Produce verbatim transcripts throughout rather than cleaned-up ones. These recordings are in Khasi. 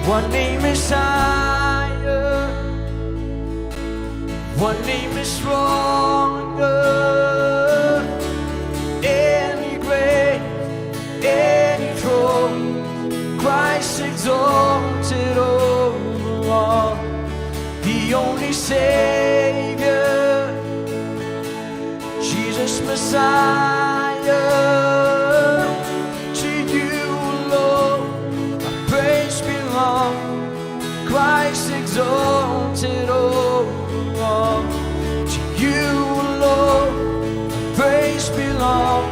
One name is higher, one name is stronger. Any grave, any throne, Christ exalted over all. The only Savior, Jesus Messiah, to you alone our praise belong. Christ exalted over all. To you alone our praise belong.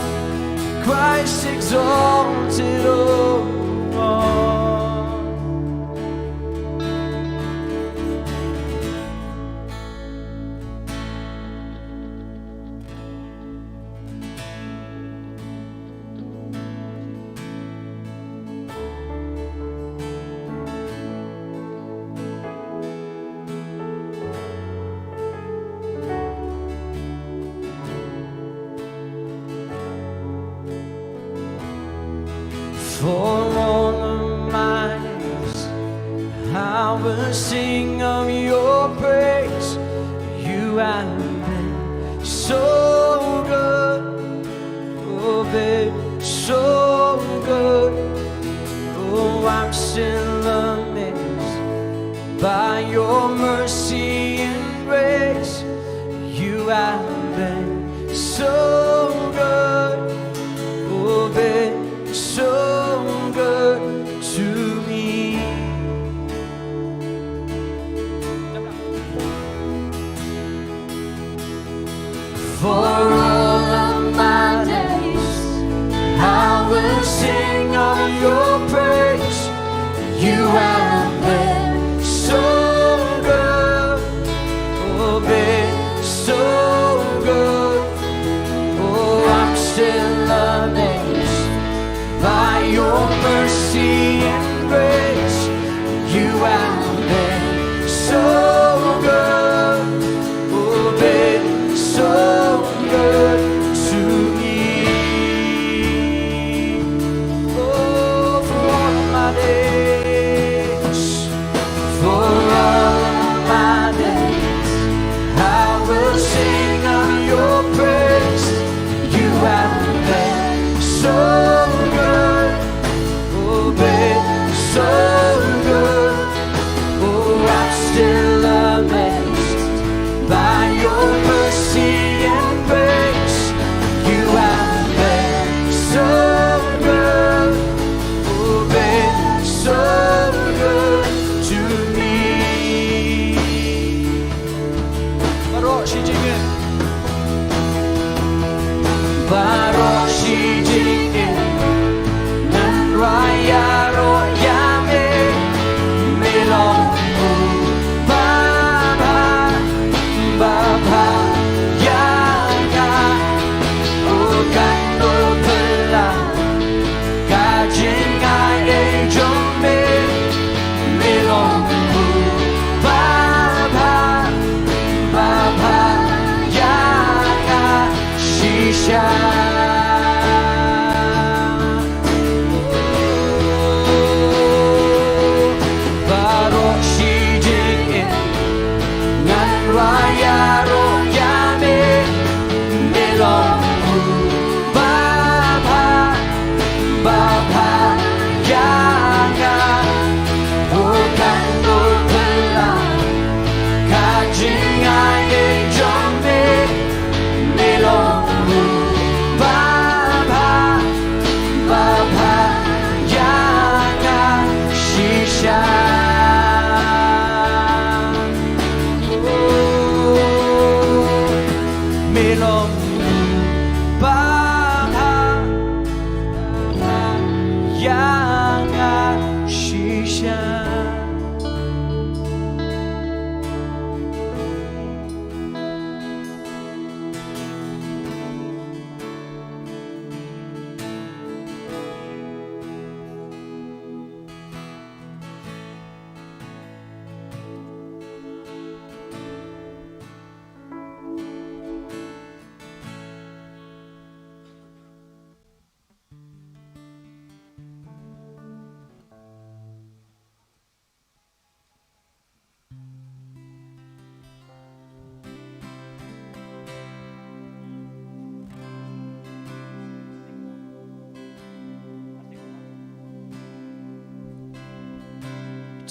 Christ exalted over all. For all of my days, I will sing of your praise. You have been so good, oh, been so good. Oh, I'm still amazed by your mercy and grace. You have been so good, oh, been so good to me. For all of my days, I will sing of your praise. You have been so good, oh, been so good. Oh, I'm still amazed by your mercy and grace. You have been so good, oh, been so good to me. Oh, for all of my days, for all of my days, I will sing of your praise. You have been so good, oh, been so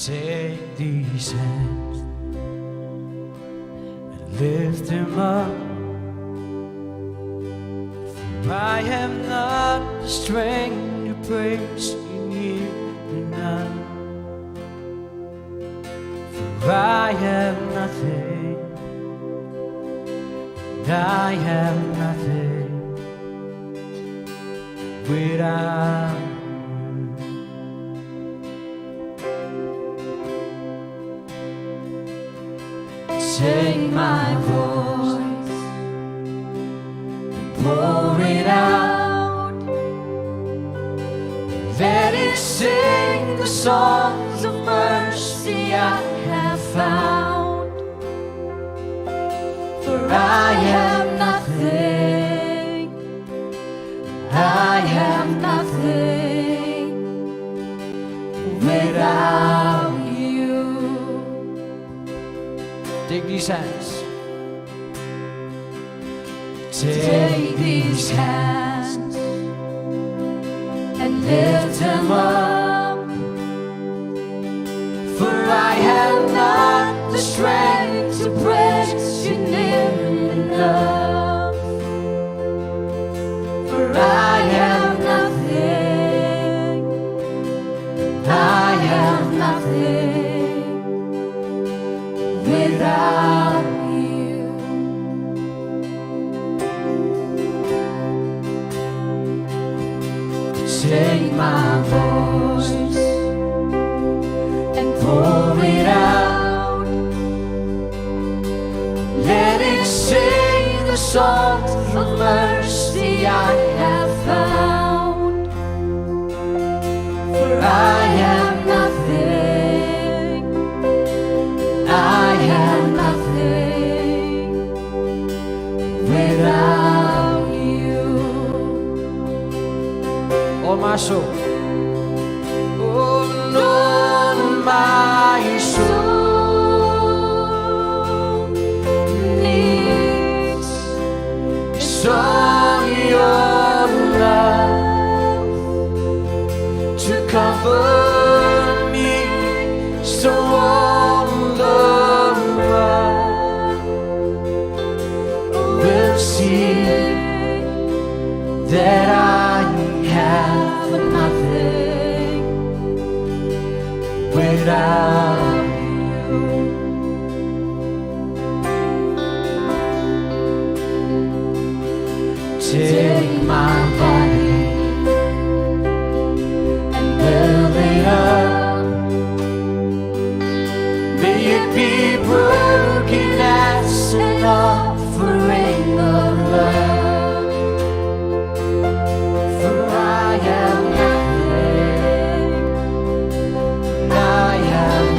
Take these hands and lift them up. For I have not the strength to praise you near enough. For I have nothing, I have nothing without you. Take my voice, pour it out. Let it sing the songs of mercy I have found. For I have nothing, I have nothing without you. Take these hands. Take these hands and lift them up. For I have not the strength to praise you near enough. For I have nothing, I have nothing without you. Take my voice and pour it out. Let it sing the songs of mercy I have found. For I have nothing, I have nothing without you. Oh, my soul. Oh, Lord, my soul needs is all your love to cover me. So all the world will see that I have nothing without you. Take my body and build it up. May it be broken as an offering of love. For I have nothing, I have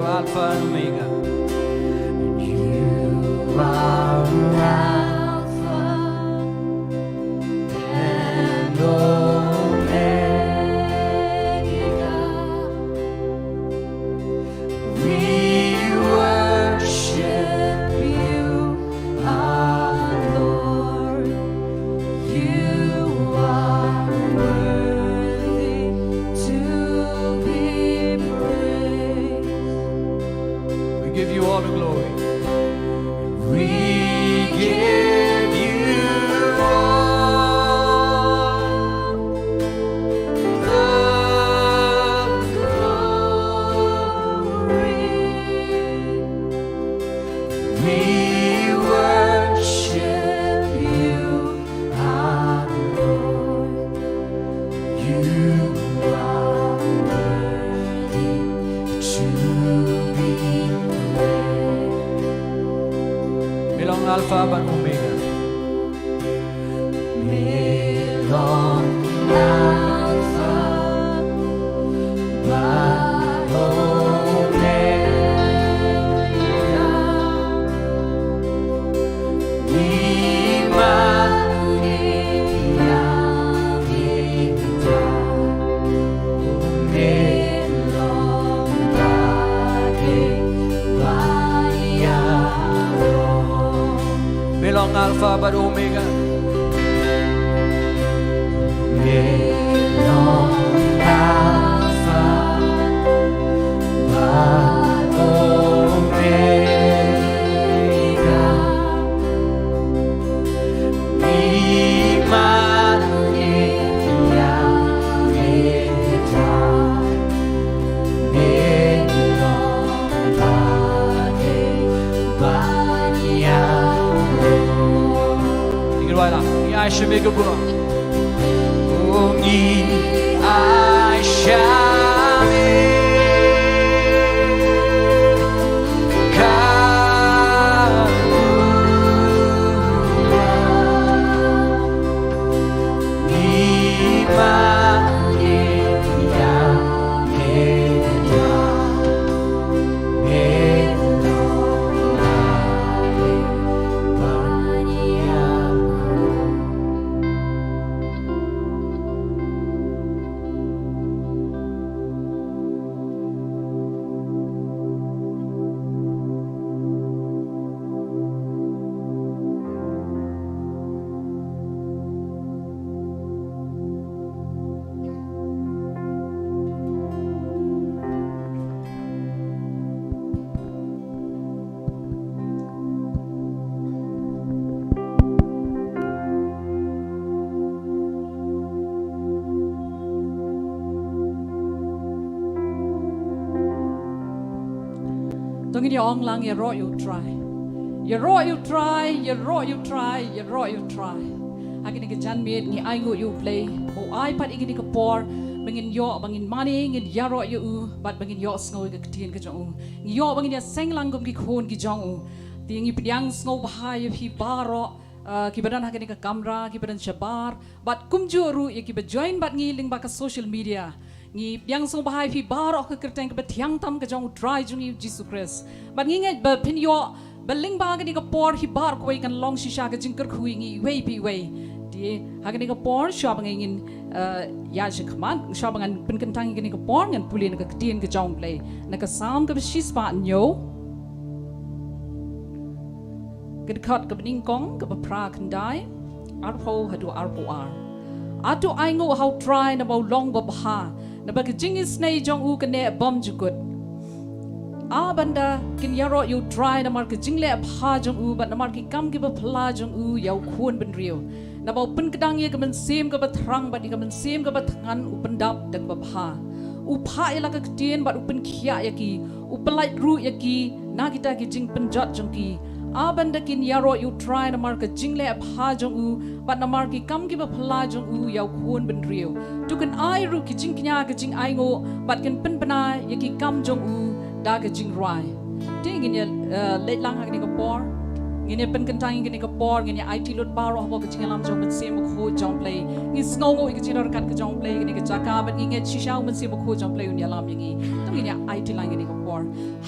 Alpha and Omega. You are Alpha and Omega. We worship you, our Lord. You are worthy to be praised. We give you all the glory. We give you all the glory. We worship you, our Lord. You are worthy to be praised. Me long Alpha bad Omega. Me long Alpha bad Omega. Me long Alpha bad Omega. Me long Alpha bad Omega. Ngi ai sha me ka burom. Ngi ai sha me ka burom. To ngin ïa ong lang, ïaroh ïa u Trai. Ïaroh ïa u Trai, ïaroh ïa u Trai, ïaroh ïa u Trai. Ha kane ka janmiet ngi ainguh ïa u Blei ba u ai pat ïa kane ka por ba ngin ïoh, ba ngin mane, ngin ïaroh ïa u bad ba ngin ïohsngew ïa ka ktien ka jong u. Ngi ïoh ba ngin ïaseng lang kum ki khun ki jong u. Te ngi pdiang sngewbha ïa phi baroh, ah, kiba don ha kane ka kamra, kiba don shabar, bad kumjuh ruh ïa kiba join bad ngi lyngba ka social media. Ngi pdiang sngewbha ïa phi baroh ha ka kyrteng kaba thiang tam ka jong u Trai jong ngi u Jisu Khrist. Bad ngi ngeit ba phin ïoh ba lyngba kane ka por hi baroh kawei kan long shisha ka jingkyrkhu ïa ngi iwei pa iwei. Te ha kane ka por shuwa ba ngin, eh, ïa sha khmat, shuwa ba ngan pynkyntang ïa kane ka por, ngan pule na ka ktien ka jong u Blei. Na ka Salm kaba shispah hynñiew, ka dkhot kaba nyngkong, kaba phra khyndai, arphew haduh arphew ar. Hato ainguh ha u Trai naba u long babha, naba ka jingisynei jong u ka neh bymjukut. Ah, ban da kin ïaroh ïa u Trai namar ka jingleh bha jong u, bad namar ki kam kiba phylla jong u ïa u khun bynriew. Naba u pynkdang ïa ka mynsiem kaba thrang bad ïa ka mynsiem kaba thngan u pyndap da kaba bha. U phah ïa la ka ktien bad u pynkhiah ïa ki, u pyllait ruh ïa ki na kita ki jingpynjot jong ki. Ah, ban da kin ïaroh ïa u Trai namar ka jingleh bha jong u, bad namar ki kam kiba phylla jong u ïa u khun bynriew. To kin ai ruh ki jingkñia ka jingainguh, bad kin pynbna ïa ki kam jong u da ka jingrwai. Te ngin ïa, eh, leit lang ha kane ka por. Ngin ïa pynkynthah ïa kane ka por, ngin ïa aiti lut baroh hapoh ka jingïalam jong u Mynsiem Bakhuid jong u Blei. Ngi sngewnguh ïa ka jingdonkam ka jong u Blei ïa kane ka jaka, bad ngi ngeit shisha u Mynsiem Bakhuid jong u Blei un ïalam ïa ngi. To ngin ïa aiti lang ïa kane ka por.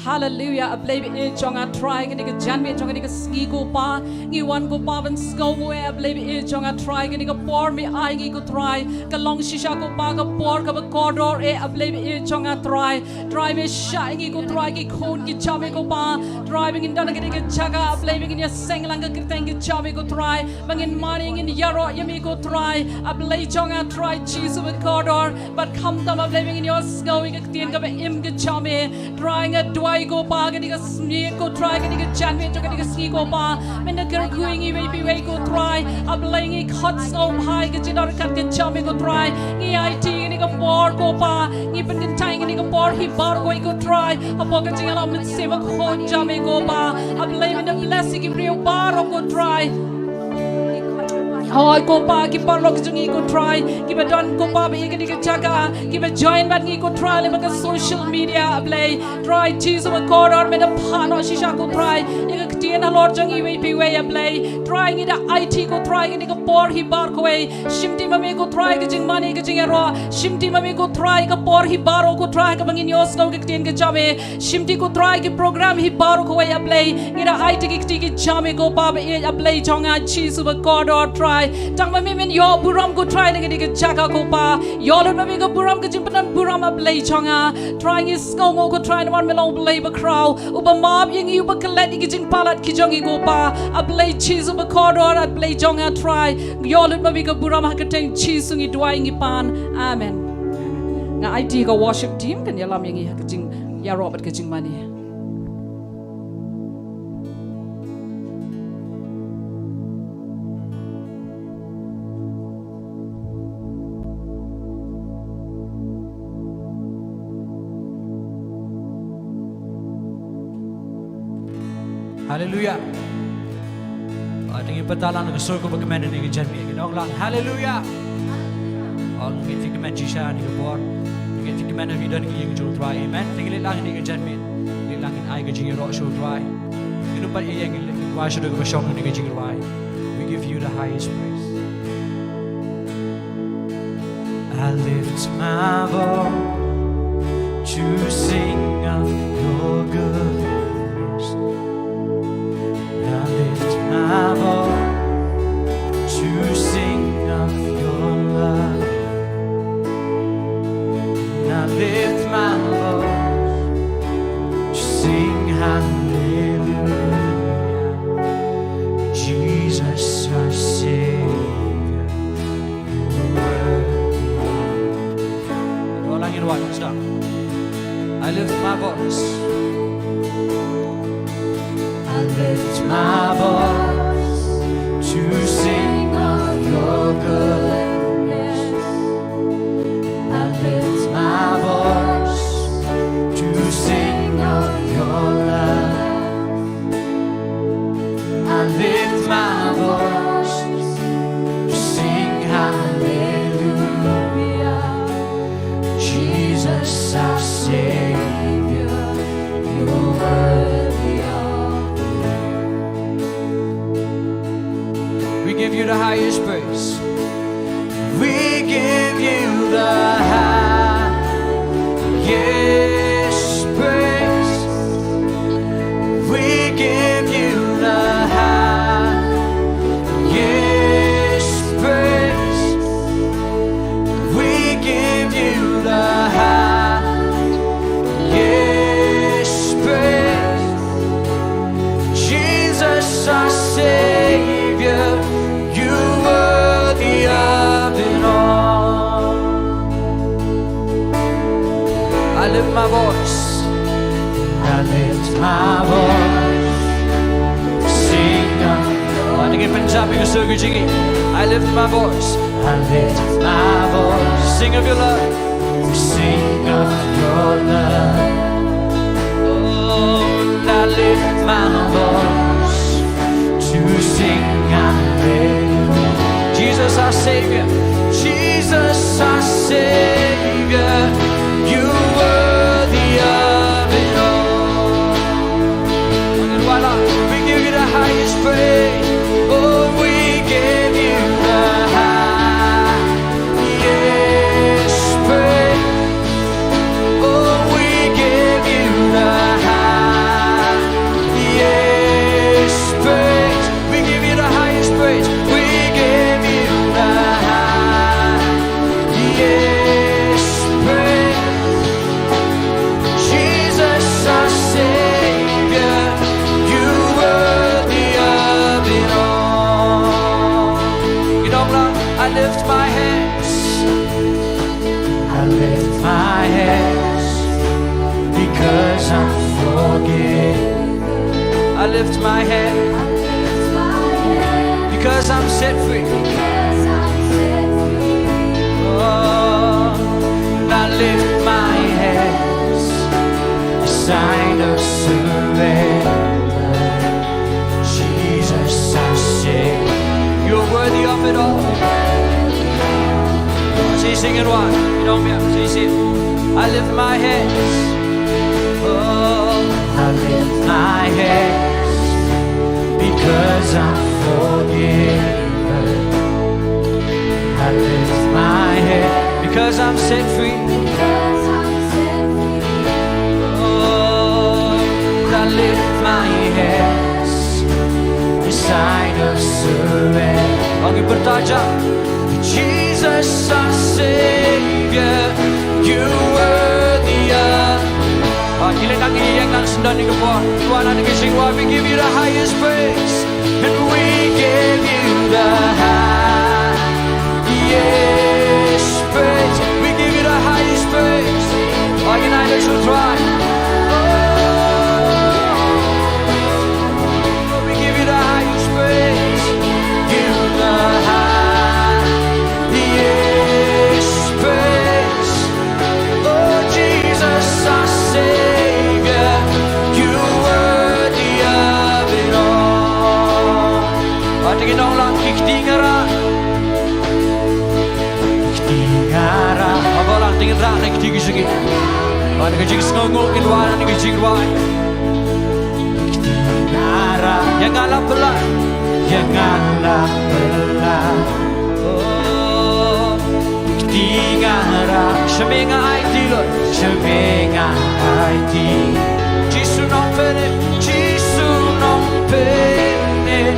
Haleluya, A Blei ba ïeit jong nga Trai, kane ka janmiet jong kane ka sngi ko Pa. Ngi wan ko Pa ban sngewnguh eh, A Blei ba ïeit jong nga Trai, kane ka por me ai ngi ko Trai. Ka long shisha ko Pa ka por kaba kordor eh, A Blei ba ïeit jong nga Trai. Trai me shah ïa ngi ko Trai, ki khun ki jam eh ko Pa. Trai ba ngin don ha kane ka jaka, A Blei ba ngin ïa seng lang ka kyrteng ka jam eh ko Trai. Ba ngin mane ngin ïaroh ïa me ko Trai. A Blei jong nga Trai Jisu ba kordor. Bad khamtam A Blei ba ngin ïohsngew ïa ka ktien kaba im ka jam eh. Trai nga duwai ko Pa, kane ka sngi ko Trai, kane ka janmiet jong kane ka sngi ko Pa. Men da kyrkhu ïa ngi iwei pa iwei ko Trai. A Blei ngi khot sngewbha ïa ka jingdonkam ka jam eh ko Trai. Ngi aiti ïa kane ka por ko Pa. Ngi pynkynthah ïa kane ka por hi baroh kawei ko Trai. Hapoh ka jingïalam Mynsiem Bakhuid jong me ko Pa. A Blei men da bless ïa ki briew baroh ko Trai. Hooid ko Pa, ki paralok jong ngi ko Trai, kiba don ko Pa ba ïa kane ka jaka, kiba join bad ngi ko Trai lyngba ka social media, A Blei. Trai Jisu ba kordor, men da phah noh shisha ko Trai ïa ka ktien halor jong ngi iwei pa iwei, A Blei. Trai ngi da aiti ko Trai ïa kane ka por hi baroh kawei. Shimti ma me ko Trai ka jingmane ka jingïaroh. Shimti ma me ko Trai ka por hi baroh ko Trai kaba ngin ïohsngew ka ktien ka jam eh. Shimti ko Trai ki program hi baroh kawei, A Blei. Ngi da aiti ki kti ki jam eh ko Pa ba ïeit, A Blei jong nga Jisu ba kordor Trai. Tang ma me men ïoh burom ko Trai na kane ka jaka ko Pa. Ïoh lut ma me ka burom ka jingpyndonkam burom, A Blei jong nga. Trai ngi sngewnguh ko Trai namar me long U Blei bakhraw, uba map ïa ngi, uba klet ïa ki jingpalat ki jong ngi ko Pa. A Blei Jisu ba kordor, A Blei jong nga Trai. Ïoh lut ma me ka burom ha ka kyrteng Jisu ngi duwai ngi pan. Amen. Nga aiti ka worship team kan ïalam ïa ngi ha ka jingïaroh bad ka jingmane. Haleluya. Ba dang ïa pynpaw lang na ka sur kaba kmen ha kane ka janmiet, ngin ong lang haleluya. Ong ngin ïa kmen shisha ha kane ka por. Ngin ïa kmen ha kane ka janmiet jong u Trai. Amen. Te ngin leit lang ha kane ka janmiet. Ngin leit lang, ngin ai ka jingïaroh sha u Trai. Ngin ym pat ïa, ngin leit, ngin kwah shuh da kaba shong ha kane ka jingrwai. We give you the highest praise. I lift my voice to sing of your goodness. I lift my voice to sing of your love. I lift my voice to sing hallelujah. Jesus, our Savior, you are worthy. Rolang in one, stop. I lift my voice. I lift my voice to sing of your goodness. I lift my voice to sing of your love. I lift my voice to sing hallelujah. Jesus, our Savior, you're worthy of the praise. We give you the highest praise. We give you the highest praise. We give you the highest praise. We give you the highest praise. Jesus, our Savior, you worthy of it all. I lift my voice. I lift my voice. Sing of your... Wah, dang ïa pynjah ïa ka sur ka jong ngi. I lift my voice. I lift my voice. Sing of your love. Sing of your love. Oh, I lift my voice to sing hallelujah. Jesus, our Savior, Jesus, our Savior, you worthy of it all. We give you the highest Lift my head because I'm set free. Oh, I lift my hands, a sign of surrender. Jesus, I say, you're worthy of it all. Sing it one. You know me. Sing it. I lift my hands. Oh, I lift my hands because I'm forgiven. I lift my hands because I'm set free. Oh, I lift my hands, a sign of surrender. Ong kita byrta. Jesus, our Savior, you worthy of. Ah, ngi leh nang ïeng nang sngewdon ïa ka por. Tuan, ha kane ka jingrwai, we give you the highest praise. And we give you the highest praise. We give you the highest praise. Are you not able to try? Oh, we give you the highest praise. Give the highest praise. Oh, Jesus, our Savior, you worthy of it all. Wat ïa ki nonglang ki kti nga rah. Kti nga rah. Haba lang kti nga rah na kti ki jong ngi. Wat ka jingsngewnguh ngin wan na ki jingrwai. Kti nga rah. Ïa nga la pynlait. Ïa nga la pynlait. Oh, kti nga rah. Sha me nga aiti Lord. Sha me nga aiti. Jisu Nongpynim. Jisu Nongpynim.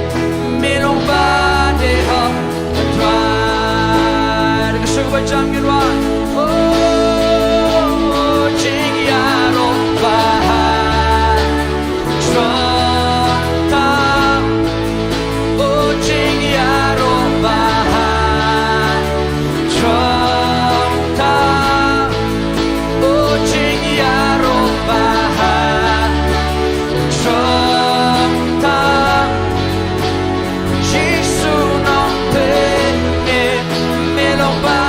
Me long ba dei hok. Trai. Ka suk ba jam ngin wan. Oh, jingïaroh ba ha. Strong tower. Oh, jingïaroh ba ha. Strong tower. Oh, jingïaroh ba ha. Strong tower. Jisu Nongpynim, me long ba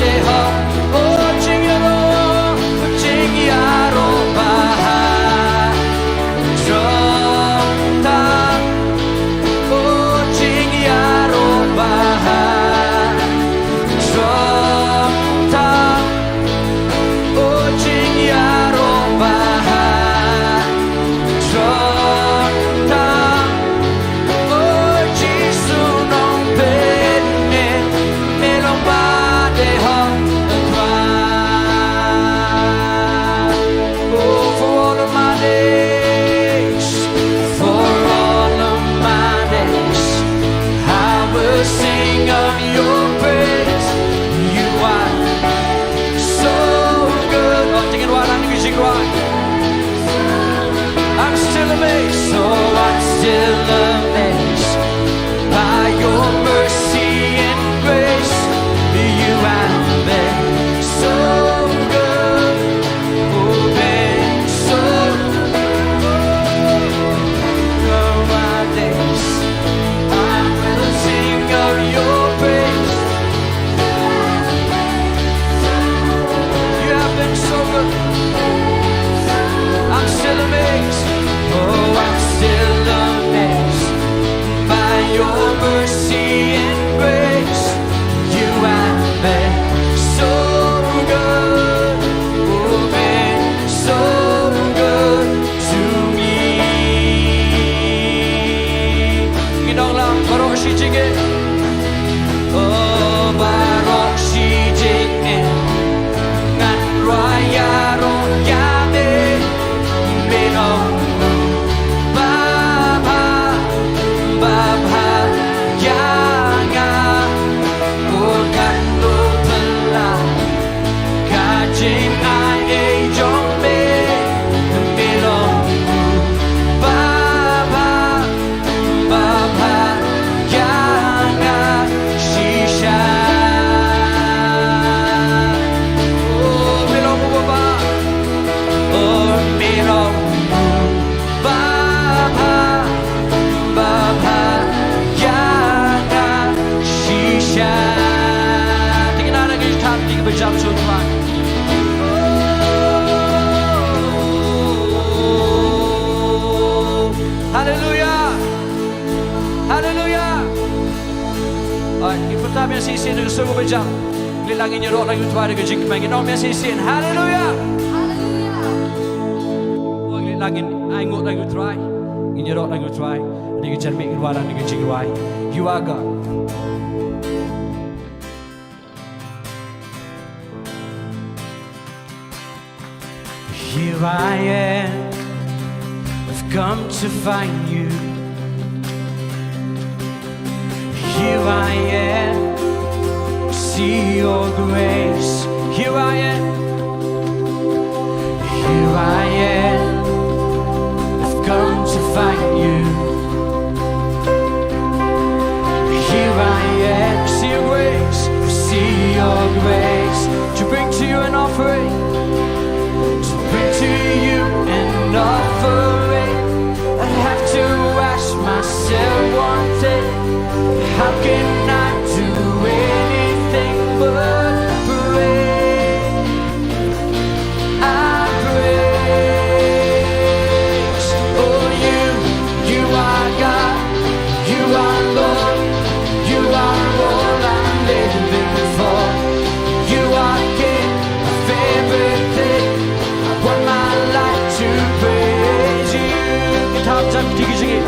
dei hok. Oh, jingïaroh, jingïaroh ba ha. Strong tower. Oh, jingïaroh ba ha. Strong tower. Oh, jingïaroh ba ha. Strong tower. Oh, Jisu Nongpynim, me long ba dei hok. Oh, for all of my days, for all of my days, I will sing of your praise. You are so good. Oh, sing it one, and you can sing one. I'm still amazed, oh, I'm still amazed by your mercy and grace. You have been so good, oh, been so good. All my days, I will sing of your praise. You have been so good. I'm still amazed. Oh, I'm still amazed. Tap ïa shisien da ka sur kaba jam. Ngin leit lang ngin ïaroh lang ïa u Trai da ka jingkmen. Ngin ong ïa shisien. Haleluya. Haleluya. Ngin leit lang ngin ainguh lang ïa u Trai. Ngin ïaroh lang ïa u Trai. Ïa ka janmiet ngin wan lang da ka jingrwai. You are God. Here I am, I've come to find you. Here I am, see your grace. Here I am, here I am, I've come to find you. Here I am, see your grace, see your grace. To bring to you an offering, to bring to you an offering. I have to ask myself one thing. How can I do anything but pray? I praise. Oh, you, you are God. You are Lord. You are all I'm living for. You are King of everything. I want my life to praise you. Guitar, jump, diggy, jiggy.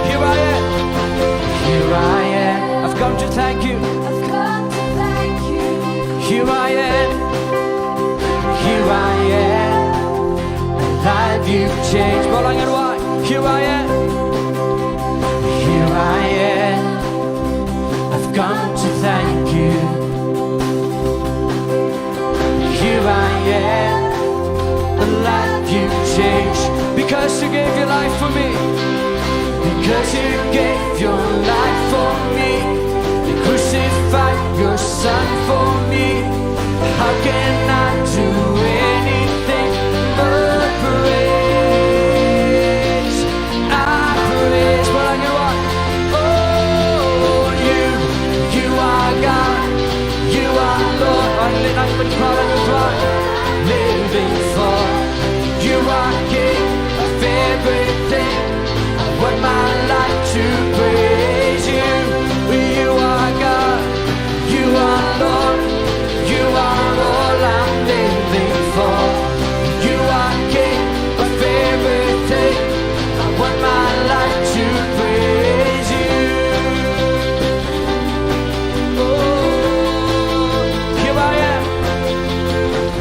Here I am. Here I am. I've come to thank you. I've come to thank you. Here I am. Here I am. A life you've changed. Balang and why? Here I am. Here I am. I've come to thank you. Here I am, a life you changed. Because you gave your life for me. Because you gave your life for me. You crucified your son for me. How can I do anything but praise? I praise. What are you on? Oh, you, you are God. You are Lord. Only not but God on the throne. Living for. You are King of everything. I want my life to praise you. You are God. You are Lord, you are all I'm living for. You are King of everything. I want my life to praise you. Oh, here I am.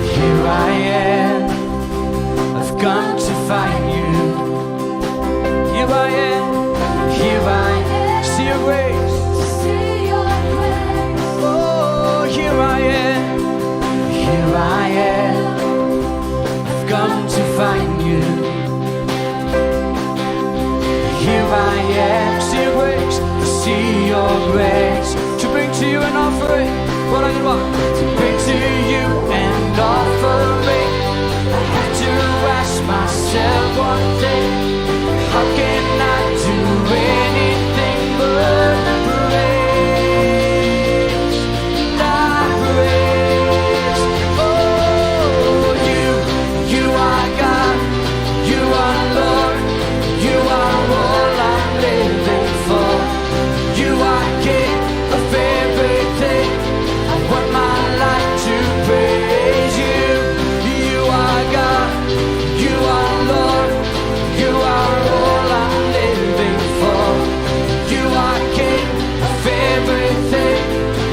Here I am. I've come to find you. Here I am, here I am. See your grace. See your grace. Oh, here I am, here I am. I've come to find you. Here I am, see your grace, see your grace. To bring to you an offering. What I can want to bring to you an offering. I had to ask myself one thing. How can I do anything but praise? I praise. Oh, you, you are God. You are Lord. You are all I'm living for. You are King of everything. I want my life to praise you. You are God. You are Lord. You are all I'm living for. You are King of everything.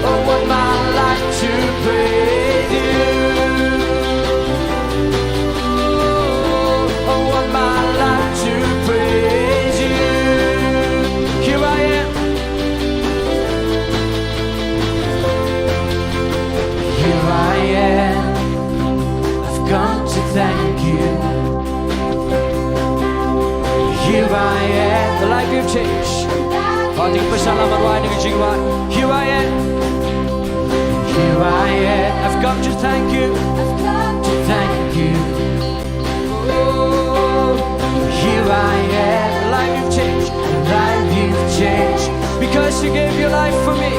I want my life to praise you. I want my life to praise you. Here I am. Here I am. I've come to thank you. Here I am. The life you've changed. Oh, ding pasa la marwai ding jingwai. Here I am. Here I am. I've come to thank you. I've come to thank you. Oh, here I am. Life you've changed. Life you've changed. Because you gave your life for me.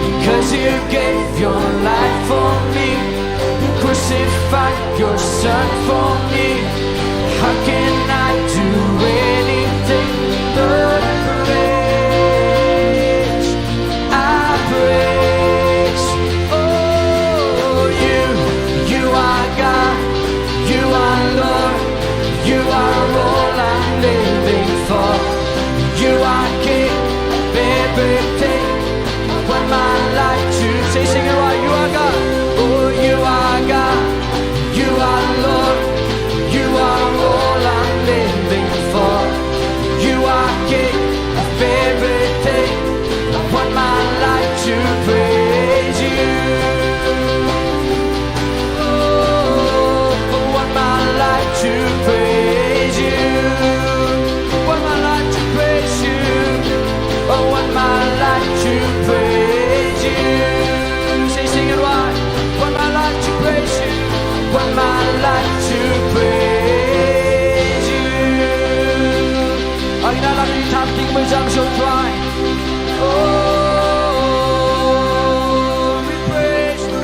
Because you gave your life for me. You crucified your son for me. How can I do anything but praise? Jump, show, try. Oh, we praise you.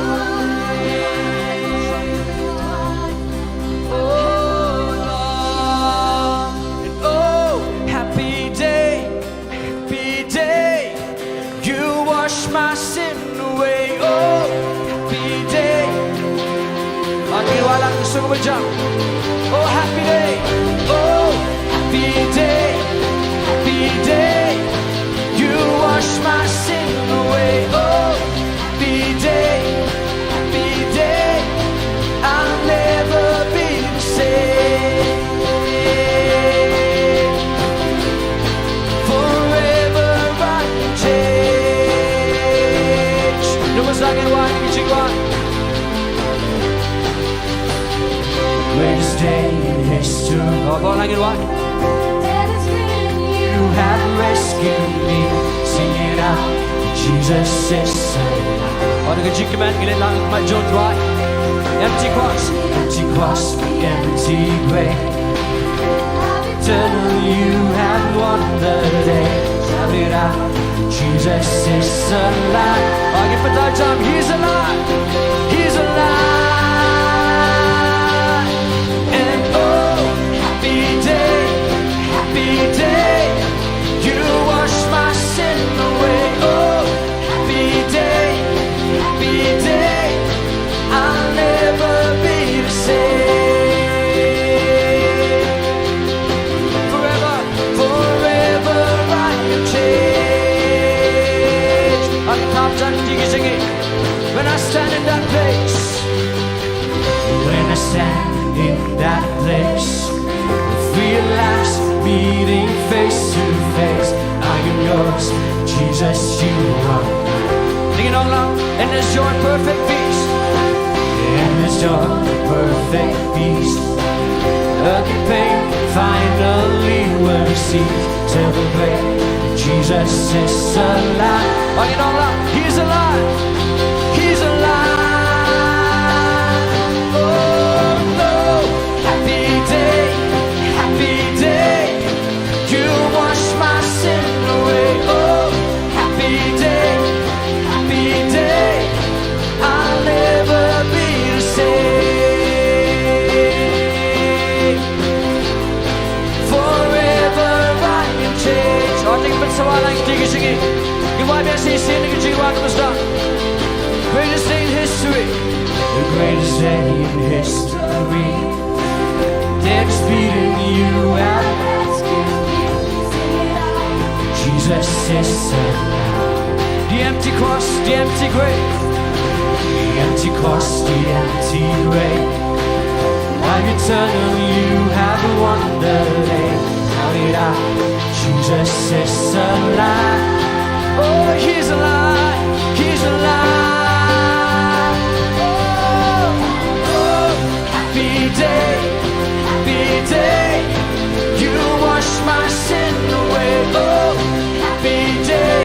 Oh, Lord. And oh, happy day, happy day. You wash my sin away. Oh, happy day. Happy wala sung bajang. Oh, happy day. Oh, happy day. Happy day. You wash my sin away. Oh, happy day. Happy day. I'll never be the same. Forever I am changed. Numa sa ngin wan, ngi jingwan. Greatest day in history. Oh, bawlangin wan. You have rescued me. Sing it out. Jesus is alive. Oh, ngi jingkmen, ngi leh lang, ma jong tuai. Empty cross. Empty cross, empty grave. Eternal, you have won the day. Shout it out. Jesus is alive. Oh, give it that jump. He's alive. He's alive. And oh, happy day, happy day. You wash my sin away. Oh, happy day, happy day. I'll never be the same. Forever, forever I am changed. Ang kapjan digi jenge. When I stand in that place. When I stand in that place. Realize meeting face to face. I am yours, Jesus, you are mine. Sing it all out. And there's joy, perfect peace. And there's joy, perfect peace. Every pain finally will cease. Celebrate, Jesus is alive. Sing it all out. He's alive. He's alive. Oh, no. Happy day, happy day. You wash my sin away. Oh, happy day, happy day. I'll never be the same. Forever I am changed. Oh, ding pynsawa lang ki ki shingi. Ki wa bia si si ni ki jingwa ka basta. Greatest day in history. The greatest day in history. Death is beating you out. Jesus is alive. The empty cross, the empty grave. The empty cross, the empty grave. Like eternal, you have won the day. Shout it out. Jesus is alive. Oh, he's alive. He's alive. Oh, oh. Happy day, happy day. You wash my sin away. Oh, happy day,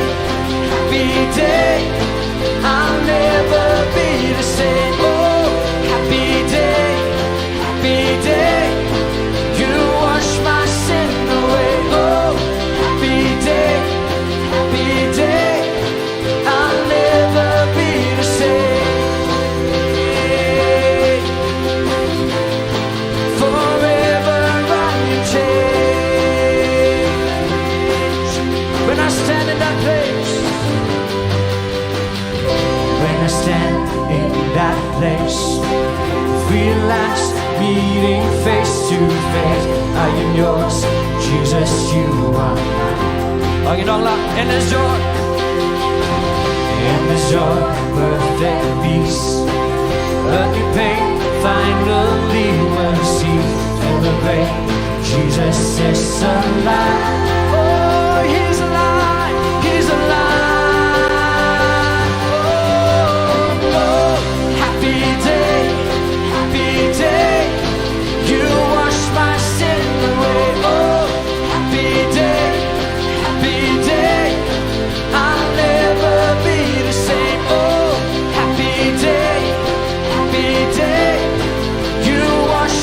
happy day. I'll never be the same. Oh, happy day, happy day. You wash my sin away. Oh, happy day, happy day. I'll never be the same. Forever I am changed. When I stand in that place, when I stand in that place, realize meeting face to face. I am yours, Jesus, you are mine. Bagi dong lah, and there's joy. And there's joy, perfect peace. Every pain finally will cease. Celebrate, Jesus is alive. Oh, he's alive, he's alive. Oh, oh, happy day, happy day. You wash my sin away. Oh, happy day, happy day. I'll never be the same. Oh, happy day, happy day. You wash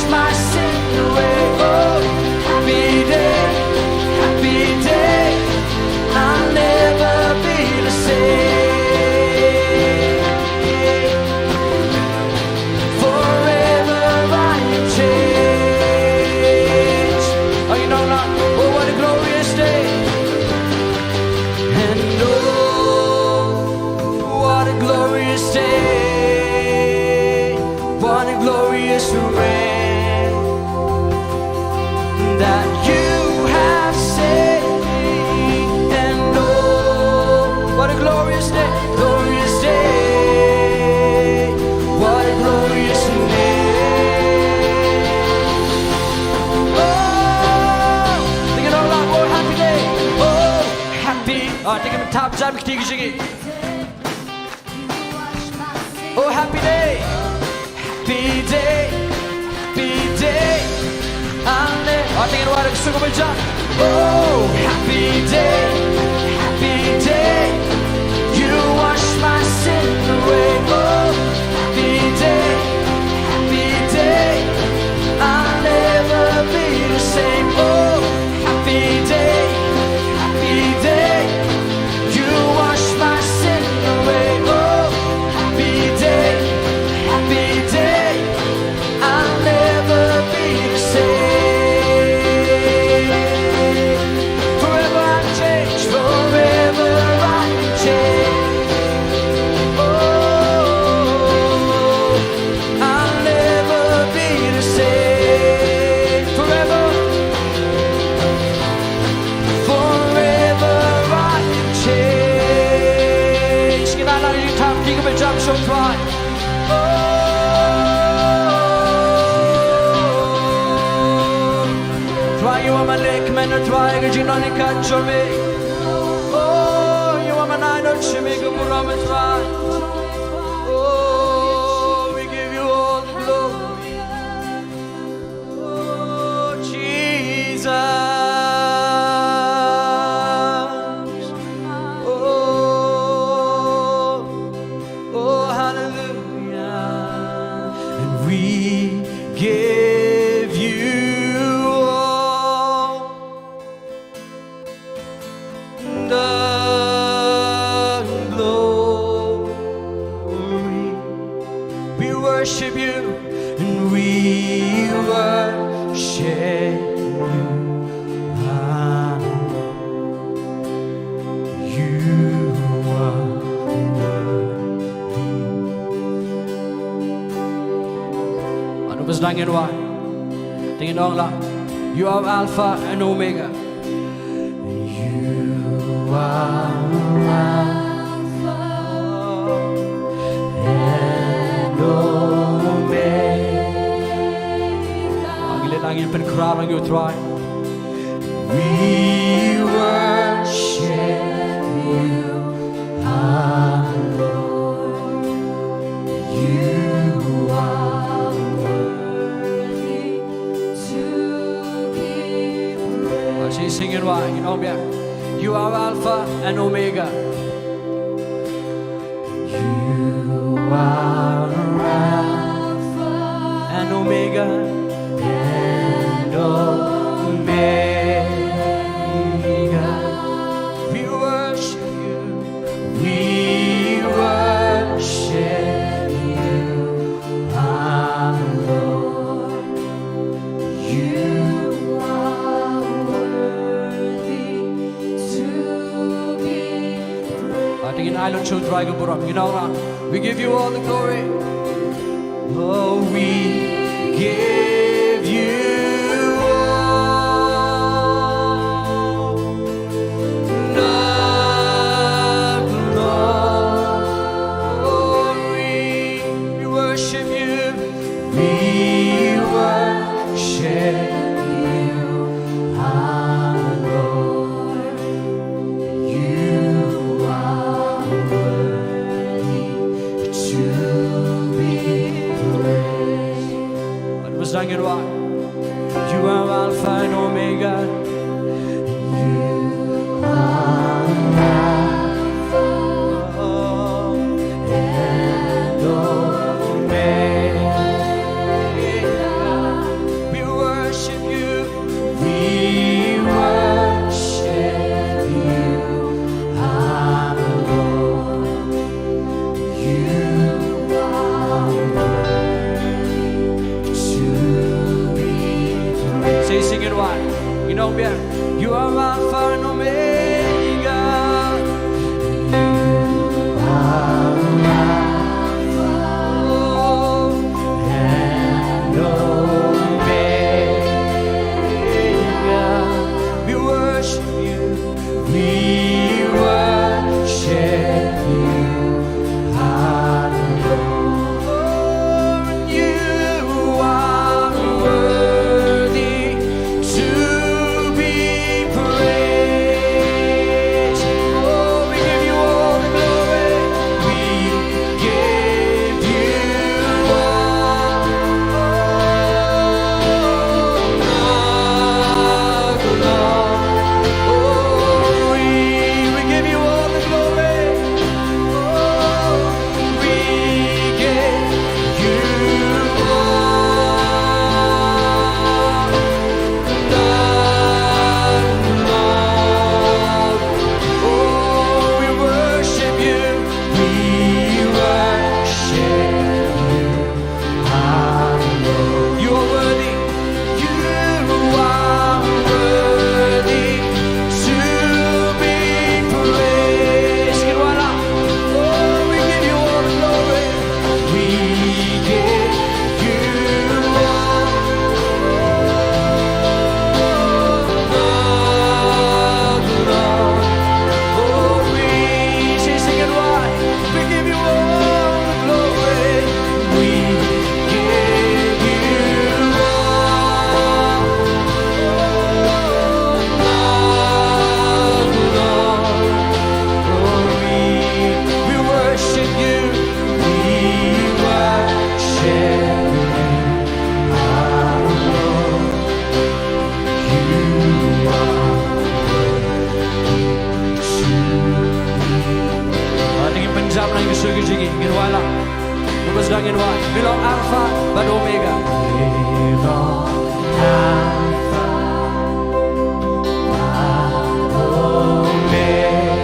Thap jam kti ki jingim. Oh, happy day. Happy day. Happy day. Ane. Ating in warak suku bejak. Oh, happy day. Happy day. You wash my sin away. Oh, happy day. Happy day. I'll never be the same. Oh, happy day. Happy day. You wash my sin away. Oh, happy day, happy day. I'll never be the same. Forever I'm changed, forever I'm changed. Oh, I'll never be the same. Forever, forever I am changed. Ngi la ïa thap ki ka bejam shong Trai. Oh, Trai, you are my lake, man, Trai, ka jingdon ïa ka jong me. Oh, you are my night, oh, shimi ka burom, Trai. Oh, we give you all the glory. Oh, Jesus. Oh, oh, hallelujah. And we give you all the glory. We worship you and we worship you. Amen. You are worthy. Anu bas dang in wa. Dang in ong la. You are Alpha and Omega. You are Alpha and Omega. Ang ilit ang ipin krar ang you try. We worship you, our Lord. You are worthy to be praised. Let's sing it, why? You know, yeah. You are Alpha and Omega. You are Alpha and Omega. And Omega. We worship you. We worship you, our Lord. You are worthy to be praised. Ating in ailun chun try ka burom. You know, uh, we give you all the glory. Oh, we give you all the glory. We worship you. We worship you, our Lord. You are worthy to be praised. What was that? You are Alpha and Omega. You are Alpha and Omega. We worship you. We worship you, our Lord. You are worthy to be praised. Say, sing it wide. You know, yeah. You are Alpha and Omega. You are Alpha and Omega. We worship you. We worship you, our Lord. You are worthy to be praised. Ngi wan, me long Alpha bad Omega. Me long Alpha bad Omega.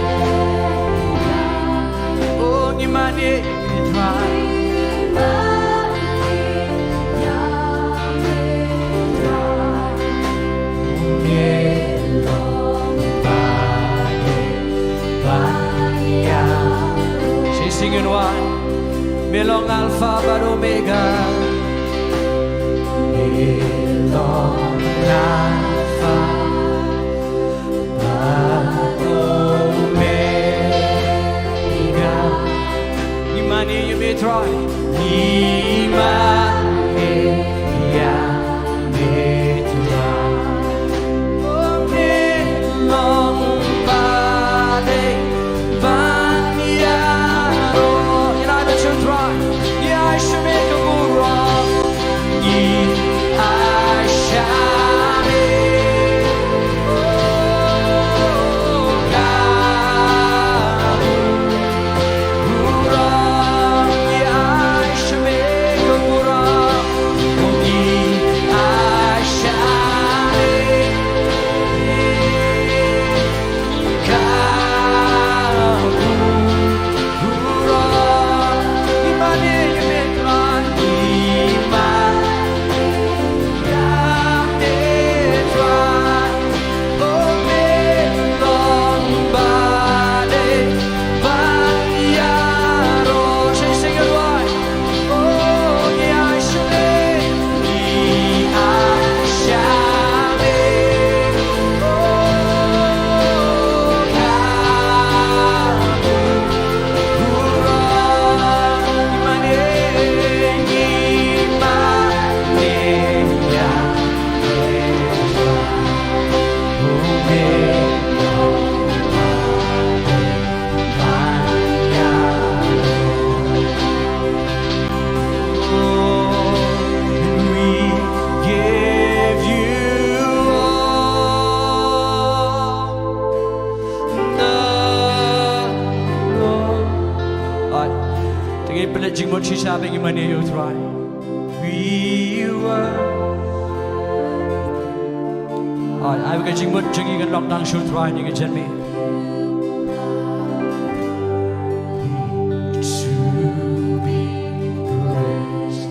Oh, ngi mane ïa me Trai. Shisha ngin wan. Me long Alpha bad Omega. Me long Alpha bad Omega. Ngi mane ïa me Trai. Ngi mane ïa me Trai. Oh, me long ba dei ban ïaroh. Ngi la dep shu Trai. Ngi ai sha me ka burom. Ngi ai sha me ka burom. Ngi ai sha me ka burom. Ngi ai sha me ka burom. Ai, te ngin pynleit jingmut shisha ba ngin mane ïa u Trai. We were. Ai, ai, ka jingmut jong ngi kan long tang sha u Trai, ngi ka jingmane. To be praised.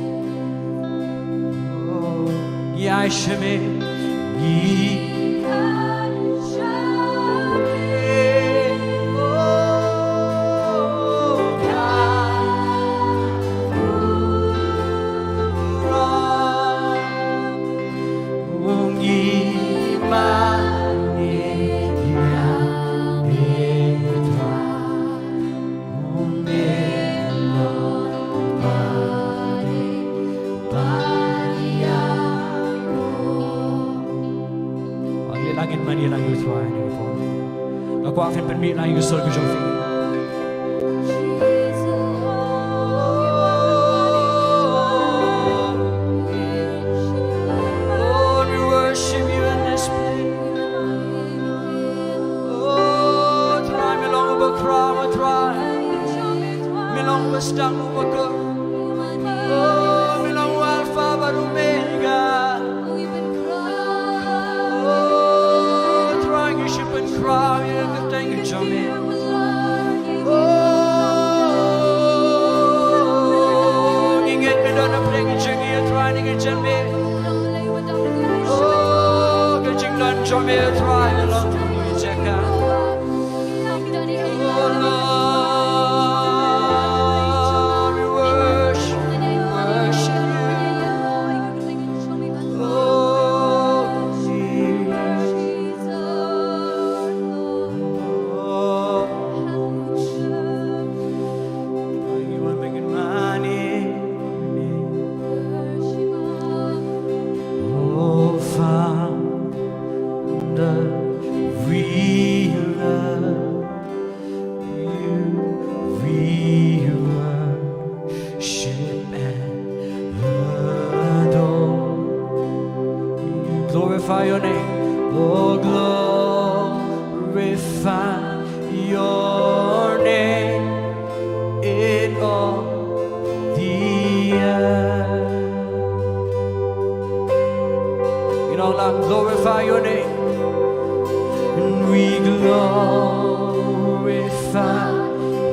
Ngi ai sha me, ngi ai sha me, oh God, oh Lord, ngi mane ïa me Trai. Ngi la ngin mane ïa u Trai, ngi la kwah phin pynmih ïa u sur ka jong phi. Lord, we worship you in this place. Oh, Trai, me long uba khraw, Trai. Me long uba sdang, uba kut. Oh, me long u Alpha bad Omega. Oh, Trai, ngi shu pynkhraw ïa ka kyrteng ka jong me. Oh, ngi ngeit me don hapdeng jong ngi, Trai, ngi ngeit jong me. Oh, ka jingdon jong me, Trai, me long jong me jaka. Oh Lord, we worship, we worship you. Oh Jesus. Oh, you are making money. Oh, Father, we love you, we worship and adore. Glorify your name. Oh, glorify your name in all the Ngi ong lang, glorify your name. And we glorify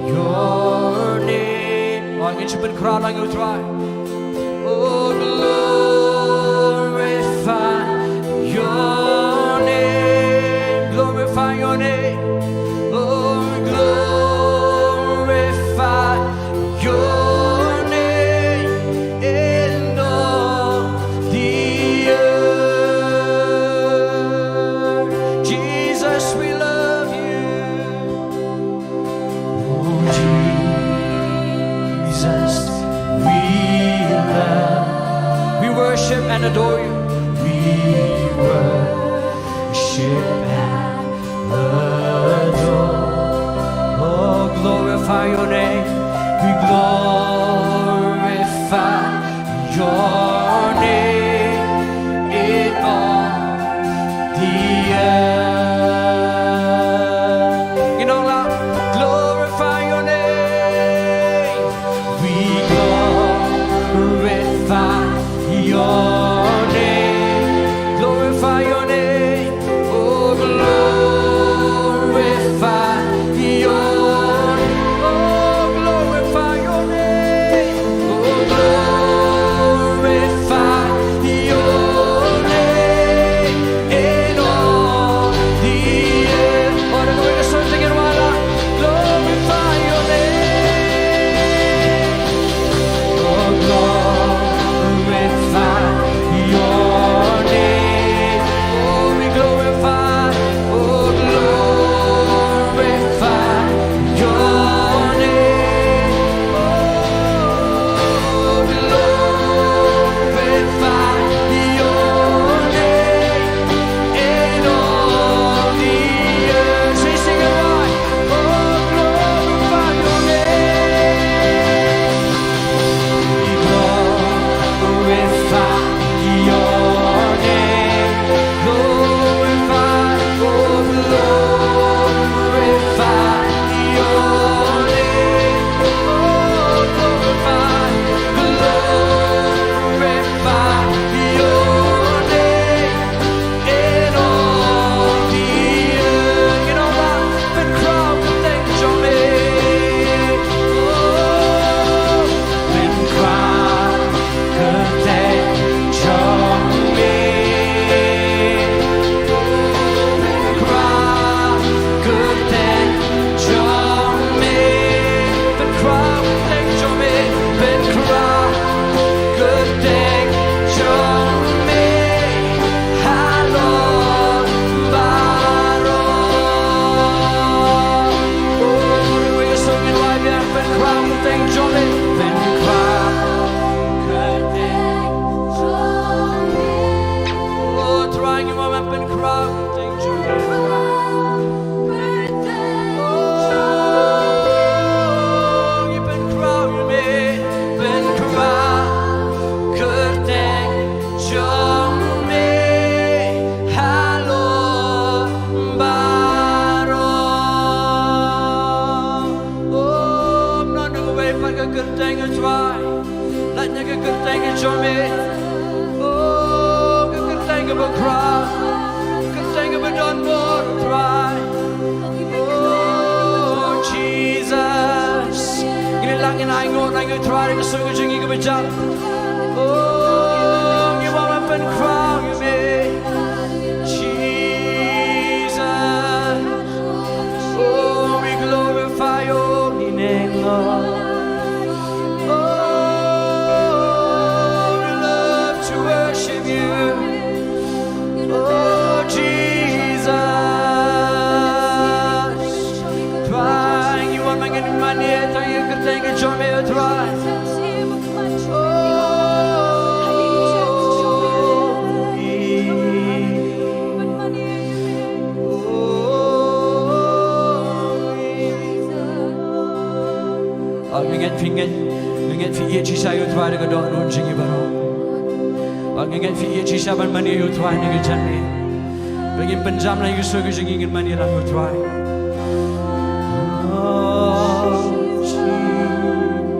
your name. Oh, ngin sa pynkhraw lang ïa u Trai. Oh, glorify your name. Glorify your name. Oh, glorify your name in all the earth. Jesus, we love you. Oh, Jesus, we love. We worship and adore you. We worship and adore. Oh, glorify your name. We glorify your name in all the earth. Ngin ong lang, glorify your name. We glorify your name. Glorify your name. Oh, glorify your, oh, glorify your name. Oh, glorify your name in all the earth. Oh, glorify your name. Oh, glorify your name. Oh, we glorify, oh, glorify your name. Oh, glorify your name in all the earth. Say, sing it right. Oh, glorify your name. We glorify your name. Glorify, oh, glorify your name. Oh, glorify, glorify your name. In all the earth, ngin ong lang, pynkhraw kyrteng jong me. Oh, pynkhraw kyrteng jong me. Pynkhraw kyrteng jong me. Pynkhraw kyrteng jong me. Pynkhraw kyrteng jong me halor baroh. Oh, ruh ïa song ngin wai biang, pynkhraw kyrteng jong me, pynkhraw kyrteng jong me. Oh, Trai ngi wan ban pynkhraw kyrteng jong me. Oh, ngi pynkhraw ïa me, pynkhraw kyrteng jong me halor baroh. Oh, ym don uwei pat ka kyrteng, Trai, lait na ka kyrteng jong me. Oh, ka kyrteng kaba khraw, kyrteng kaba don bor, Trai. Oh, Jesus. Ngin ïa lang, ngin ainguh na ngi, Trai, ka song ka jong ngi kaba jam. Oh, ngi wan ban pynkhraw ïa me, Jesus. Oh, we glorify your holy name, Lord. Oh, we love to worship you. Oh, Jesus. Trai, ngi wan ban ngin mane tang ïa ka kyrteng ka jong me, oh Trai. Oh, oh, oh. Nga ngeit phi ngeit, nga ngeit phi ïeit shisha ïa u Trai da ka dohnud jong ngi baroh. Nga ngeit phi ïeit shisha ban mane ïa u Trai na ka janmiet. Ba ngin pynjam na ïa u, shu ka jong ngi ngin mane lang ïa u Trai. Oh,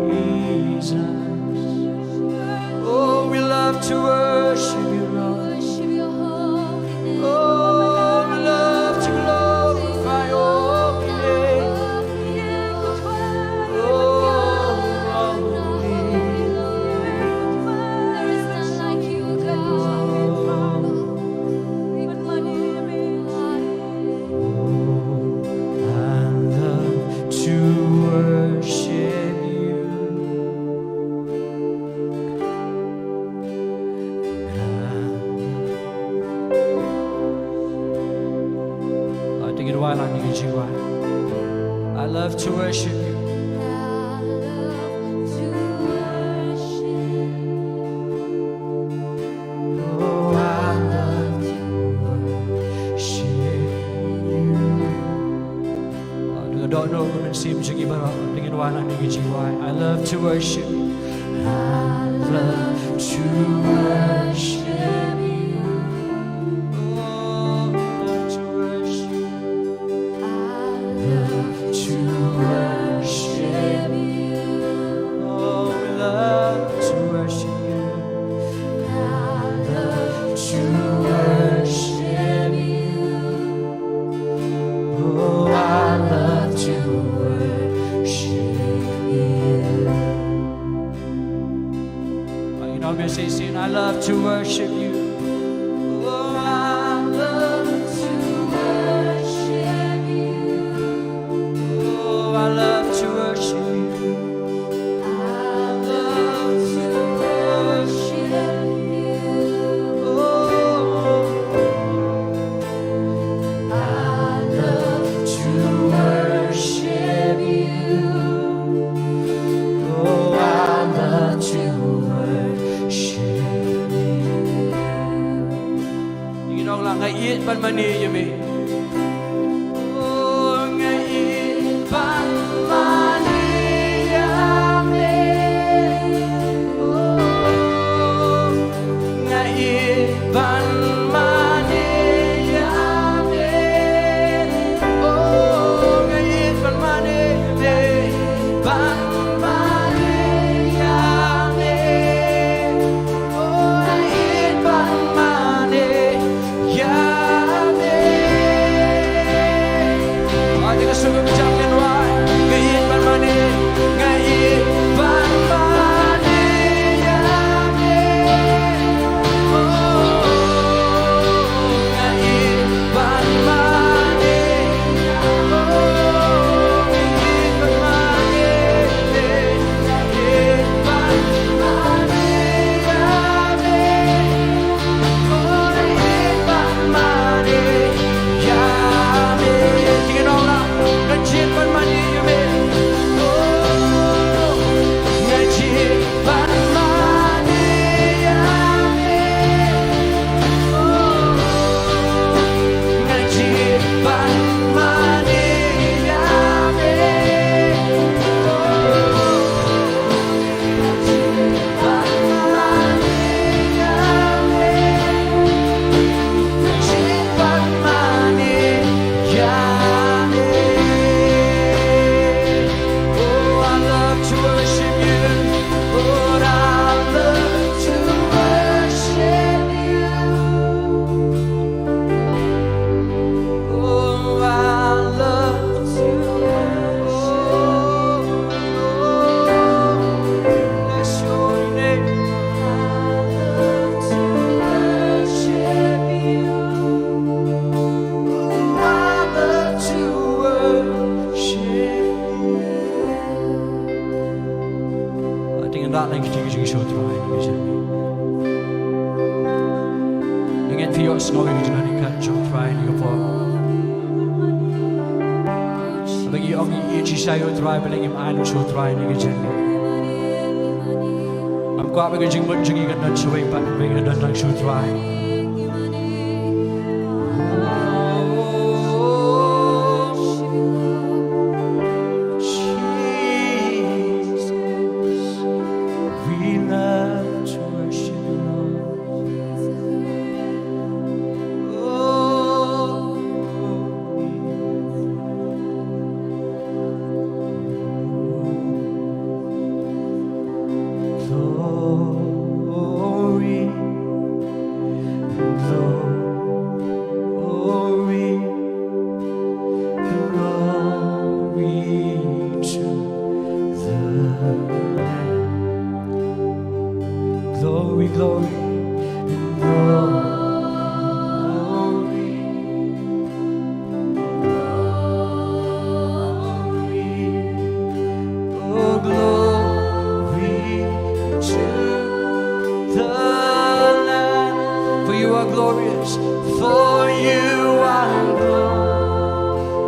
Jesus. Oh, we love to worship you, Lord. Wai lang ïa ka jingwai. I love to worship you. I love to worship. Oh, I love to worship you. Oh, to the Lord, no, come and sing to you, but, uh, bring it one and make it you why. I love to worship. I love to worship you. Oh, I love to worship. I love to worship you. Oh, we love to worship you. I love to worship you. Oh, I love to worship you. Uh, you know, me say, sing, I love to worship you. Oh, I love to worship you. Oh, I love to worship you. I love to worship you. Oh, I love to worship you. Oh, I love to worship you. Ngi ong lang, nga ïeit ban mane ïa me. Oh, nga ïeit ban mane ïa me. Oh, nga ïeit ban mane ïa me. Oh, nga ïeit ban mane, ban mane ïa me. Oh, nga ïeit ban mane ïa me. Ai, te ka sngewbha jam ngan wai. Nga ïeit ban mane, nga ïeit ban mane ïa me. Oh, nga ïeit ban mane. Oh, nga ïeit ban mane. Nga ïeit ban mane ïa me. Oh, I love to worship you. Lord, I love to worship you. Oh, I love to worship. Oh, bless your name. I love to worship you. Oh, I love to worship you. Te ngin rat lang kti ki jingshakri ïa ka jingim. Ngin phi ïohsngew ïa ka jingim ka jong U Trai ïa ka por. Ba ngi ong ïa ka jingshai U Trai, ba ngim ai lut sha U Trai ïa ka jingim. Ngam kwah ba ka jingmut jong ngi kan don shawei pat, ba ngi kan don tang sha U Trai. Jesus, we love to worship you, Lord. Oh, glory, glory, glory to the Lamb. Glory, glory, and glory. Glory, oh, glory to the Lamb. For you are glorious, for you are glorious.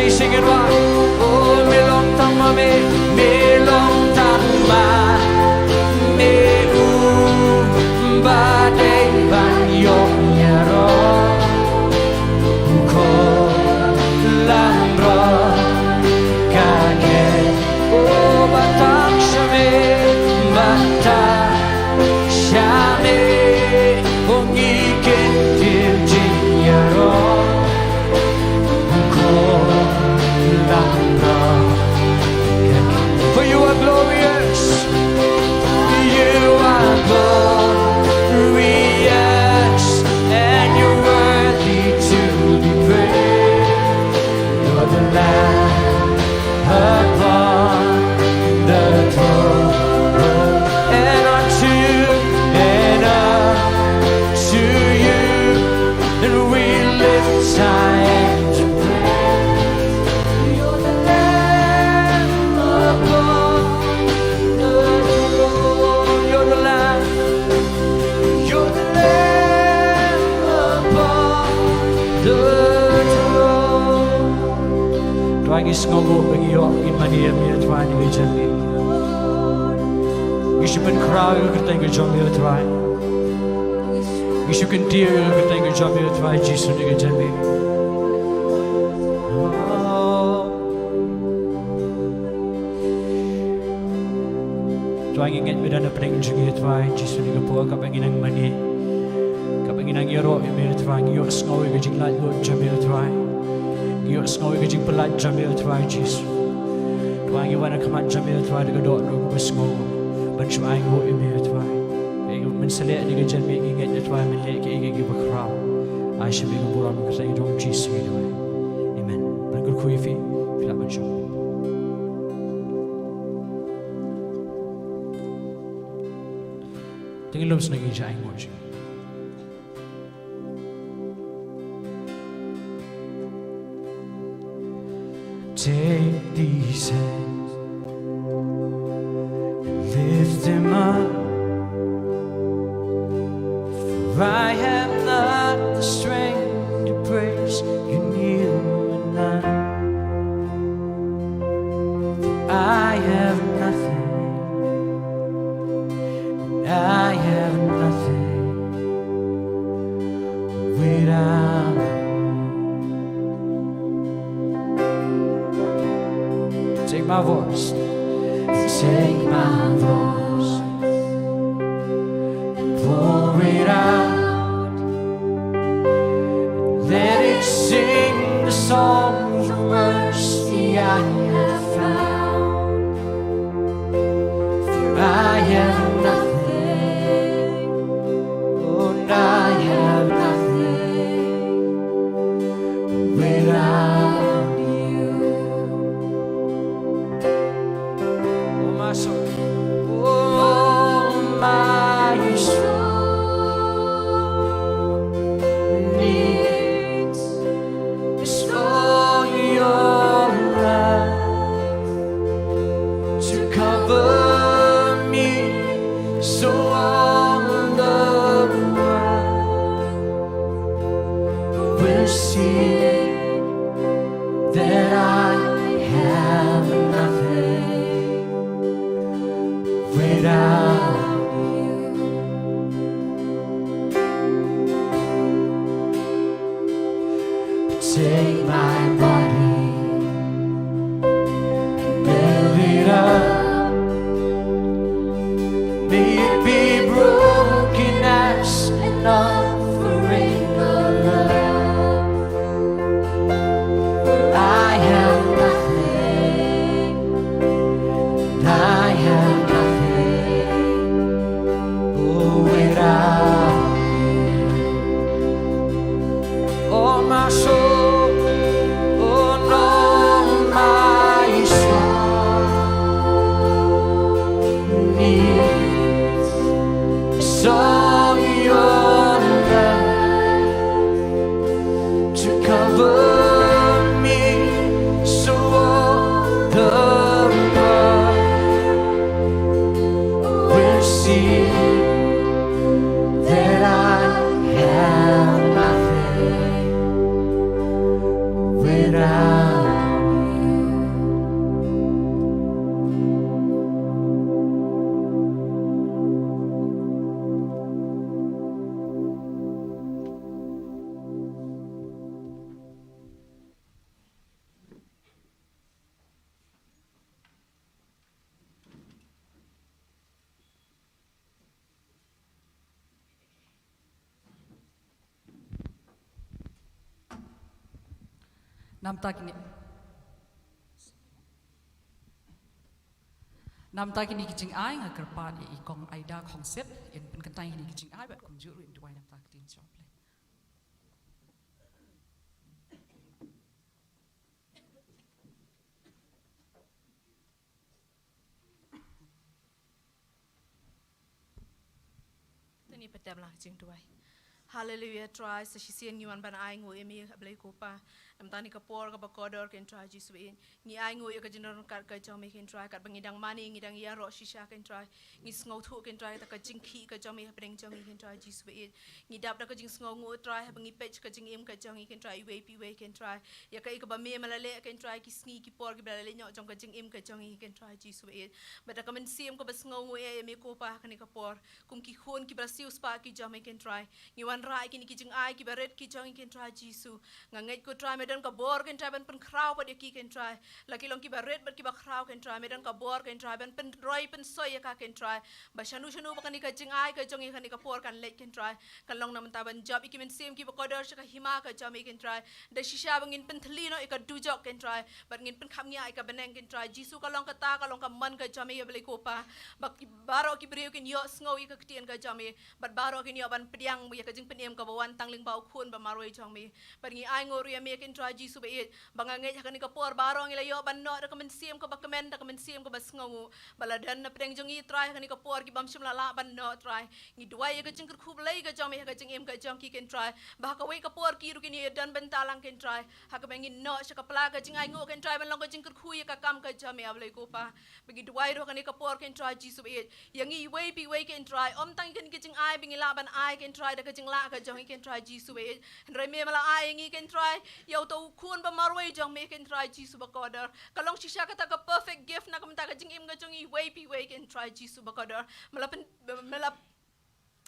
Let's sing it, right? Oh, me long tang ma me, me long tang ma me, u ba dei ban ïoh ïaroh. Ko lam ro ka ke, o ba tang sha me, ba tang sha me, o ngi kin tir jin ïaroh. Ko lam ro ka ke. For you are glorious. You are glorious and you're worthy to be praised. You're the Lamb upon the throne. And unto you, and unto you, and we lift our hands to praise. You're the Lamb upon the throne. You're the Lamb. You're the Lamb upon the throne. Trai ngi sngewnguh ba ngi ïoh ngi mane ïa me Trai ha kane ka janmiet. Ngi shu pynkhraw ïa ka kyrteng ka jong me Trai. Ngi shu kyntiew ïa ka kyrteng ka jong me Trai Jisu ha kane ka janmiet. Trai ngi ngeit ba don hapdeng jong ngi Trai Jisu ha kane ka por kaba ngi nang mane, kaba ngi nang ïaroh ïa me Trai, ngi ïohsngew ïa ka jinglaitluid jong me Trai. Ngi ïohsngew ïa ka jingpyllait jong me Trai Jisu. Trai ngi wan ha khmat jong me Trai da ka dohnud kaba sngewnguh ban shu ainguh ïa me Trai. Ïa ka mynsiem ha kane ka janmiet ngi ngeit Trai men leh kiei kiei kiba khraw. Ai sha me ka burom ha ka kyrteng jong Jisu ngi duwai. Amen. Ban kyrkhu ïa phi, phi lah ban shong. Te ngin lum sngewbha ïa ka ainguh jong ngi. Take these hands and lift them up. For I have not the strength to praise you near enough. For I have nothing, and I have nothing without you. Take my voice. Take my voice and pour it out. Let it sing the songs of mercy I have found. For I have nothing, oh, and I have nothing without you. Oh, my soul. Oh, my soul needs is for your love to cover me, so all the world will see that I have nothing without you. Take my body, build it up. May it be broken as an offering of love. For I have nothing, and I have nothing, oh, without you. Oh, my soul, oh, no, my soul needs some your love to cover me, so all the world will see that I have nothing without you. Namta kine, namta kine ki jingai nga kyrpad ïa i Kong Aida Khongsep in pynkyntang kine ki jingai bad kumjuh ruh in duwai namta ka ktien jong U Blei. To ngin pat dep lang jingduwai. Haleluia, Trai, sa shisien ngi wan ban ai nguh ïa me, Blei ko Pa. Namta kane ka por kaba kordor, ko Trai Jisu baieit, ngi ai nguh ïa ka jingdon ryngkat ka jong me, ko Trai, katba ngi dang mane, ngi dang ïaroh shisha, ko Trai. Ngi sngewthuh, ko Trai, ïa ka jingkhih ka jong me hapdeng jong ngi, ko Trai Jisu baieit. Ngi dap da ka jingsngewnguh, Trai, haba ngi peit ka jingim ka jong ngi, ko Trai, iwei pa iwei, ko Trai. Ïa kaei kaba me me la leh, ko Trai, ki sngi ki por kiba la leit noh jong ka jingim ka jong ngi, ko Trai Jisu baieit. Bad da ka mynsiem kaba sngewnguh ïa me ko Pa ha kane ka por, kum ki khun kiba la siewspah ki jong me, ko Trai, ngi wanrah ïa kine ki jingai kiba rit ki jong ngi, ko Trai Jisu. Nga ngeit, ko Trai, me don ka bor, ko Trai, ban pynkhraw pat ïa ki, ko Trai. La ki long kiba rit bad kiba khraw, ko Trai, me don ka bor, ko Trai, ban pynroi pynsoi ïa ka, ko Trai. Ba shano shano ba kane ka jingai ka jong ngi ha kane ka por kan leit, ko Trai, kan long na ka bynta ban jop ïa ki mynsiem kiba kordor sha ka hima ka jong me, ko Trai. Da shisha ba ngin pynthylli noh ïa ka dujok, ko Trai, bad ngin pynkhapngiah ïa ka bneng, ko Trai Jisu. Ka long kata ka long ka mon ka jong me, ïa Blei ko Pa, ba ki, baroh ki briew kin ïohsngew ïa ka ktien ka jong me, bad baroh kin ïoh ban pdiang ïa ka jingpynim kaba wan tang lyngba u Khun ba marwei jong me. Bad ngi ai nguh ruh ïa me, ko Trai Jisu baieit, ba nga ngeit ha kane ka por baroh ngi la ïoh ban noh da ka mynsiem kaba kmen, da ka mynsiem kaba sngewnguh. Ba la don napdeng jong ngi, Trai, ha kane ka por ki bym shym la lah ban noh, Trai. Ngi duwai ïa ka jingkyrkhu Blei ka jong me ha ka jingim ka jong ki, ko Trai, ba ha kawei ka por ki ruh kin ïadon bynta lang, ko Trai, ha kaba ngin noh sha ka pla ka jingainguh, ko Trai, ban long ka jingkyrkhu ïa ka kam ka jong me, A Blei ko Pa. Ba ngi duwai ruh ha kane ka por, ko Trai Jisu baieit, ïa ngi iwei pa iwei, ko Trai, ym tang ïa kine ki jingai ba ngi lah ban ai, ko Trai, da ka jinglah ka jong ngi, ko Trai Jisu baieit, hynrei me me la ai ïa ngi, ko Trai, ïa uto u Khun ba marwei jong me, ko Trai Jisu bakordor. Ka long shisha kata ka perfect gift na ka bynta ka jingim ka jong ngi iwei pa iwei, ko Trai Jisu bakordor. Me la pyn, me la,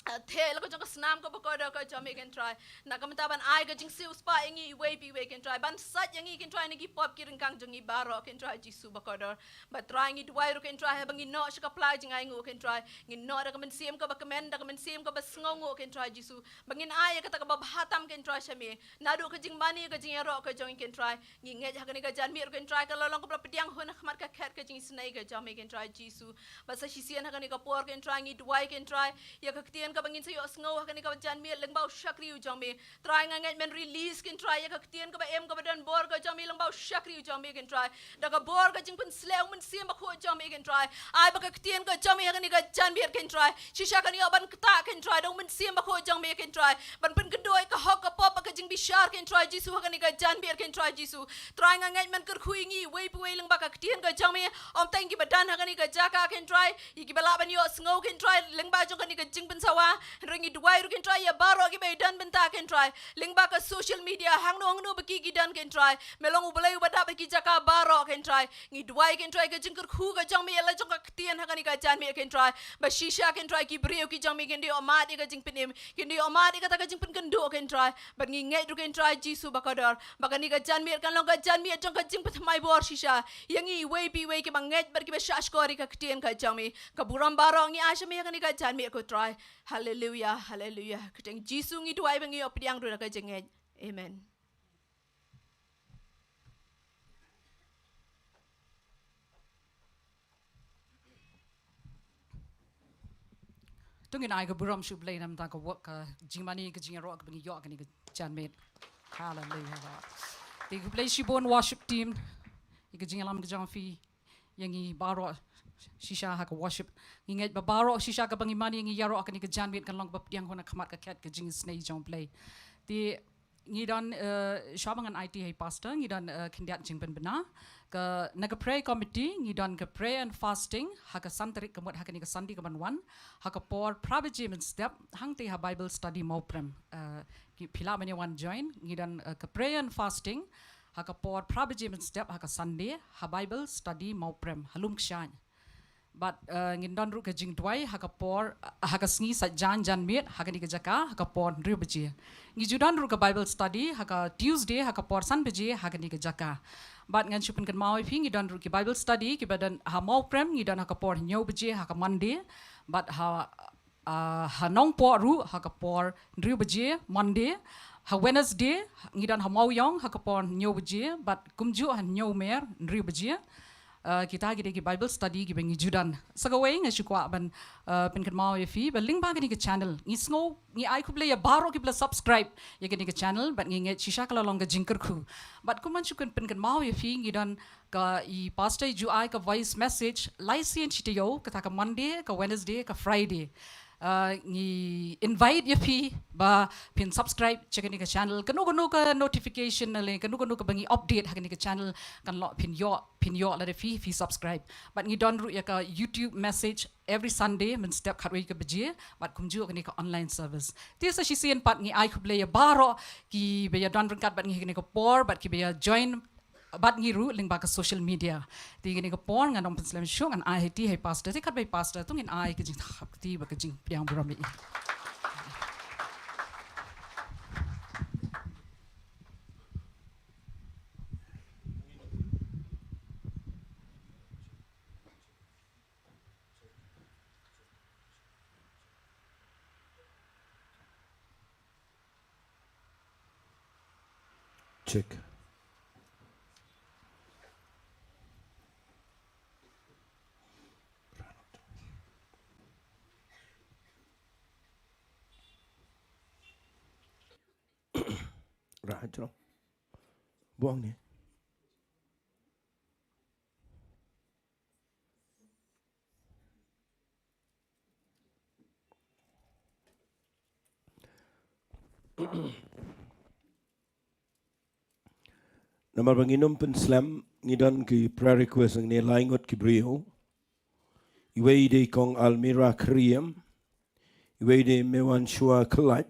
eh, theh la ka jong ka snam kaba kordor ka jong me, ko Trai, na ka bynta ban ai ka jingsiewspah ïa ngi iwei pa iwei, ko Trai, ban sait ïa ngi, ko Trai, na ki pop ki ryngkang jong ngi baroh, ko Trai Jisu bakordor. Bad Trai, ngi duwai ruh, ko Trai, haba ngi noh sha ka pla jingainguh, ko Trai, ngin noh da ka mynsiem kaba kmen, da ka mynsiem kaba sngewnguh, ko Trai Jisu, ba ngin ai ïa kata kaba bha tam, ko Trai, sha me, naduh ka jingmane, ka jingïaroh ka jong ngi, ko Trai. Ngi ngeit ha kane ka janmiet, ko Trai, ka la long kaba pdiang hun ha khmat ka khet ka jingisynei ka jong me, ko Trai Jisu. Bad sa shisien ha kane ka por, ko Trai, ngi duwai, ko Trai, ïa ka ktien kaba ngin sa ïohsngew ha kane ka janmiet lyngba u shakri u jong me. Trai, nga ngeit men release, ko Trai, ïa ka ktien kaba im kaba don bor ka jong me lyngba u shakri u jong me, ko Trai. Da ka bor ka jingpynsleh u Mynsiem Bakhuid jong me, ko Trai. Ai ba ka ktien ka jong me ha kane ka janmiet, ko Trai, shisha kan ïoh ban ktah, ko Trai, da u Mynsiem Bakhuid jong me, ko Trai, ban pynkynduh ïa ka hok ka pop bad ka jingbishar, ko Trai Jisu, ha kane ka janmiet, ko Trai Jisu. Trai, nga ngeit men kyrkhu ïa ngi iwei pa iwei lyngba ka ktien ka jong me. Ym tang kiba don ha kane ka jaka, ko Trai, ïa kiba lah ban ïohsngew, ko Trai, lyngba jong kane ka jingpynsawa, hynrei ngi duwai ruh, ko Trai, ïa baroh kiba ïadon bynta Kynrad Kynrad, lyngba ka social media, hangno hangno ba ki ki don Kynrad, me long U Blei uba dap ha ki jaka baroh Kynrad. Ngi duwai Kynrad ka jingkyrkhu ka jong me ïa la jong ka ktien ha kane ka janmiet Kynrad. Ba shisha Kynrad ki briew ki jong me kin ïoh mad ïa ka jingpynim, kin ïoh mad ïa kata ka jingpynkynduh Kynrad. Bad ngi ngeit ruh Kynrad Jisu ba kordor, ba kane ka janmiet kan long ka janmiet jong ka jingpynthymmai bor shisha ïa ngi iwei pa iwei kiba ngeit bad kiba shahshkor ïa ka ktien ka jong me. Ka burom baroh ngi ai sha me ha kane ka janmiet ko Trai. Haleluya, haleluya. Kyrteng Jisu ngi duwai ba ngi ïoh pdiang ruh da ka jingngeit. Amen. To ngin ai ka burom sha U Blei namar ka wok ka jingmane ka jingïaroh kaba ngi ïoh ha kane ka janmiet. Haleluya. Te khublei shibun worship team ïa ka jingïalam ka jong phi. Ïa ngi baroh shisha ha ka worship. Ngi ngeit ba baroh shisha kaba ngi mane ngi ïaroh ha kane ka janmiet kan long ba pdiang ha khmat ka khet ka jingisynei jong U Blei. Te ngi don, eh, shuwa ba ngan aiti ha i pastor, ngi don, eh, khyndiat jingpynbna. Ka, na ka prayer committee ngi don ka prayer and fasting ha ka san tarik ka mut ha kane ka Sunday kaban wan. Ha ka por phra baje mynstep hangtei ha Bible study Mawprem. Eh, ki phi lah ban ïa wan join, ngi don, eh, ka prayer and fasting ha ka por phra baje mynstep ha ka Sunday ha Bible study Mawprem ha Lumkshain. Bad, eh, ngin don ruh ka jingduwai ha ka por, eh, ha ka sngi Saitjaiñ janmiet ha kane ka jaka ha ka por hynriew baje. Ngi ju don ruh ka Bible study ha ka Tuesday ha ka por san baje ha kane ka jaka. Bad ngan shu pynkynmaw ïa phi ngi don ruh ki Bible study kiba don ha Mawprem ngi don ha ka por hynñiew baje ha ka Monday. Bad ha Ah, ha Nongpoh ruh ha ka por hynriew baje Monday. Ha Wednesday ngi don ha Mawiong ha ka por hynñiew baje bad kumjuh ha Hynñiewmer hynriew baje. Ah, kita ki dei ki Bible study kiba ngi ju don. Sa kawei nga shu kwah ban, ah, pynkynmaw ïa phi ba lyngba kane ka channel ngi sngew ngi ai khublei ïa baroh kiba la subscribe ïa kane ka channel bad ngi ngeit shisha ka la long ka jingkyrkhu. Bad kumban shu pynkynmaw ïa phi ngi don ka i pastor i ju ai ka voice message lai sien shi taïew, kata ka Monday, ka Wednesday, ka Friday. Ah, ngi invite ïa phi ba phin subscribe sha kane ka channel. Kano kano ka notification ne lei, kano kano kaba ngi update ha kane ka channel kan long phin ïoh, phin ïoh lada phi, phi subscribe. Bad ngi don ruh ïa ka YouTube message every Sunday mynstep khatwei ka baje bad kumjuh kane ka online service. Te sa shisien pat ngi ai khublei ïa baroh kiba ïa don ryngkat bad ngi ha kane ka por bad kiba ïa join bad ngi ruh lyngba ka social media. Te kane ka por ngan ym pynslem shuh ngan ai ha i pastor, te khatwei pastor to ngin ai ka jingthap kti bad ka jingpdiang burom ïa i. Check. Right, bro. Buang ni. Namar ba ngin ym pynslem, ngi don ki prayer request ngi ne lai ngut ki briew. Iwei i dei Kong Almira Kriem, iwei i dei Mewan Shua Khlait,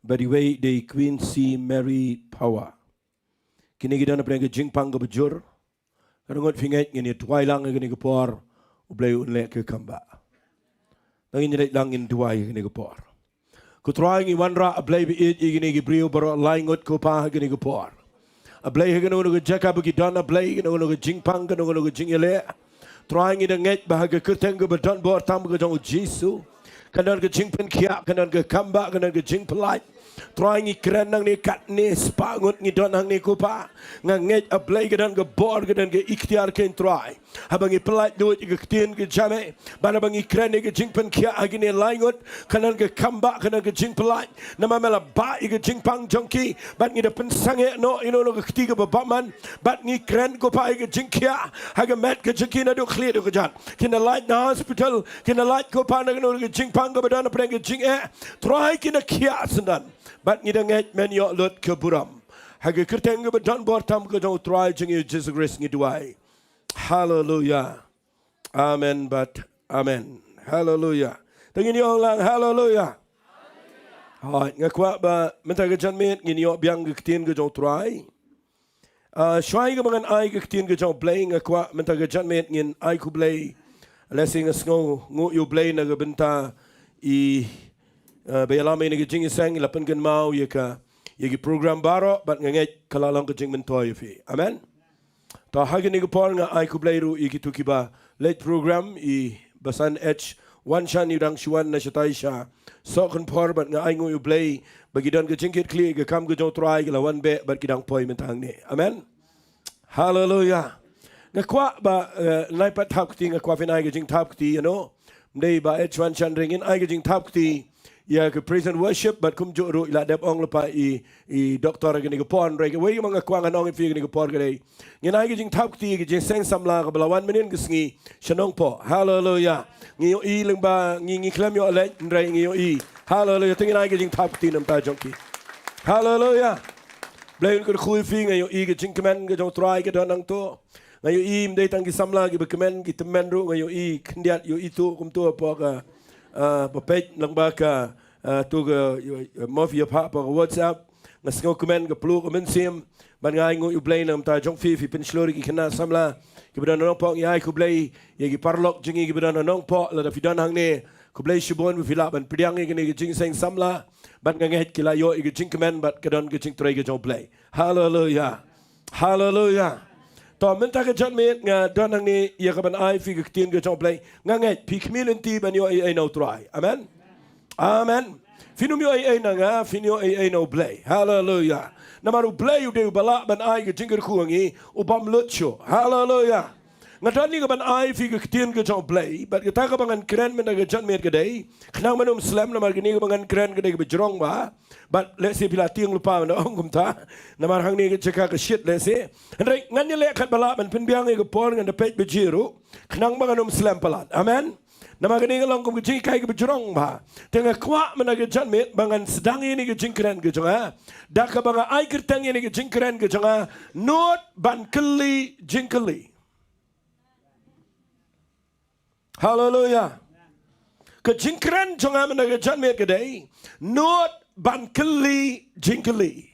bad iwei i dei Queen C Mary Power. Kine ki don hapdeng ka jingpang kaba jur. Ka ngut phi ngeit ngin ïa duwai lang ha kane ka por, U Blei un leh ka kambah. Nang ngin ïa leit lang ngin duwai ha kane ka por. Ko Trai ngi wanrah, A Blei ba ïeit, ïa kine ki briew baroh lai ngut ko Pa ha kane ka por. A Blei ha kano kano ka jaka ba ki don, A Blei kano kano ka jingpang, kano kano ka jingïaleh. Trai ngi da ngeit ba ha ka kyrteng kaba don bor tam ka jong U Jisu, kan don ka jingpynkhiah, kan don ka kambah, kan don ka jingpyllait. Trai ngi kren nangne katne spah ngut ngi don hangne ko Pa. Nga ngeit A Blei ka don ka bor, ka don ka iktiar kein Trai. Haba ngi pyllait lut ïa ka ktien ka jong me, bad haba ngi kren ïa ka jingpynkhiah ha kine lai ngut, kan don ka kambah, kan don ka jingpyllait. Namar me la bah ïa ka jingpang jong ki, bad ngi da pynsangeh noh ïa kano kano ka kti kaba bymman, bad ngi kren ko Pa ïa ka jingkhiah ha ka met ka jong ki naduh khlieh haduh kjat. Kin da lait na hospital, kin da lait ko Pa na kano kano ka jingpang kaba don hapdeng ka jingeh. Trai kin da khiah syndon. Bad ngi da ngeit men ïoh lut ka burom. Ha ka kyrteng kaba don bor tam ka jong U Trai jong ngi U Jisu Khrist ngi duwai. Haleluya. Amen bad amen. Haleluya. To ngin ïa ong lang haleluya. Hooid, nga kwah ba mynta ka janmiet ngin ïoh biang ka ktien ka jong U Trai. Ah, shuwa kaba ngan ai ka ktien ka jong U Blei, nga kwah mynta ka janmiet ngin ai khublei. Lehse nga sngew nguh ïa U Blei na ka bynta i, ah, ba ïalam ïa kane ka jingïaseng, i la pynkynmaw ïa ka, ïa ki program baroh, bad nga ngeit ka la long ka jingmyntoi ïa phi. Amen. Te ha kane ka por nga ai khublei ruh ïa kito kiba leit program, i Basan H Wanshan, i dang shu wan na shatai sha Sohkynphor, bad nga ai nguh ïa U Blei ba ki don ka jingkitkhlieh, ka kam ka jong U Trai ka la wan beh, bad ki dang poi mynta hangne. Amen. Haleluia. Nga kwah ba, eh, nai pat thap kti, nga kwah phin ai ka jingthap kti, you know. Ym dei ba H Wanshan ring, ngin ai ka jingthap kti ïa ka praise and worship, bad kumjuh ruh i la dep ong lypa i, i doktor ha kane ka por, hynrei kawei kaba nga kwah ngan ong ïa phi ha kane ka por ka dei, ngin ai ka jingthap kti ïa ka jingseng samla kaba la wan mynhynnin ka sngi sha Nongpoh. Haleluia. Ngi ïohi lyngba, ngi, ngi khlem ïoh leit, hynrei ngi ïohi. Haleluia. Te ngin ai ka jingthap kti na ka bynta jong ki. Haleluia. Blei un kyrkhu ïa phi. Nga ïohi ka jingkmen ka jong U Trai ka don hangto. Nga ïohi ym dei tang ki samla kiba kmen, ki tymmen ruh, nga ïohi khyndiat, ïohi to kumto hapoh ka, ah, ba peit lyngba ka, ah, to ka, ïoh, ïoh, move ïa pha hapoh ka WhatsApp. Nga sngewkmen, ka plu ka mynsiem. Bad nga ai nguh ïa U Blei na ka bynta jong phi, phi pynshlur ïa ki khynnah samla kiba don ha Nongpoh. Ngi ai khublei ïa ki paralok jong ngi kiba don ha Nongpoh, lada phi don hangne, khublei shibun ba phi lah ban pdiang ïa kane ka jingseng samla. Bad nga ngeit ki la ïoh ïa ka jingkmen bad ka don ka jingtrei ka jong U Blei. Haleluia. Haleluia. To, mynta ka janmiet nga don hangne ïa kaban ai phi ka ktien ka jong U Blei. Nga ngeit phi khmih lynti ban ïoh ei ei na U Trai. Amen. Amen. Phin ym ïoh ei ei na nga, phin ïoh ei ei na U Blei. Haleluia. Namar U Blei u dei uba lah ban ai ka jingkyrkhu ha ngi, u bym lut shuh. Haleluia. Nga don ïa kaban ai phi ka ktien ka jong U Blei, bad kata kaba ngan kren mynta ka janmiet ka dei, khnang ban ym slem, namar kane kaba ngan kren ka dei kaba jrong bha. Bad lehse phi la tieng lypa ban da ong kumta, namar hangne ka jaka ka shit lehse. Hynrei ngan ïaleh katba lah ban pynbiang ïa ka por, ngan da peit baje ruh, khnang ba ngan ym slem palat. Amen. Namar kane ka long kum ka jinghikai kaba jrong bha. Te nga kwah mynta ka janmiet ba ngan sdang ïa kane ka jingkren ka jong nga da kaba nga ai kyrteng ïa kane ka jingkren ka jong nga, Nud ban kylli jingkylli. Haleluia. Ka jingkren jong nga mynta ka janmiet ka dei, Nud ban kylli jingkylli.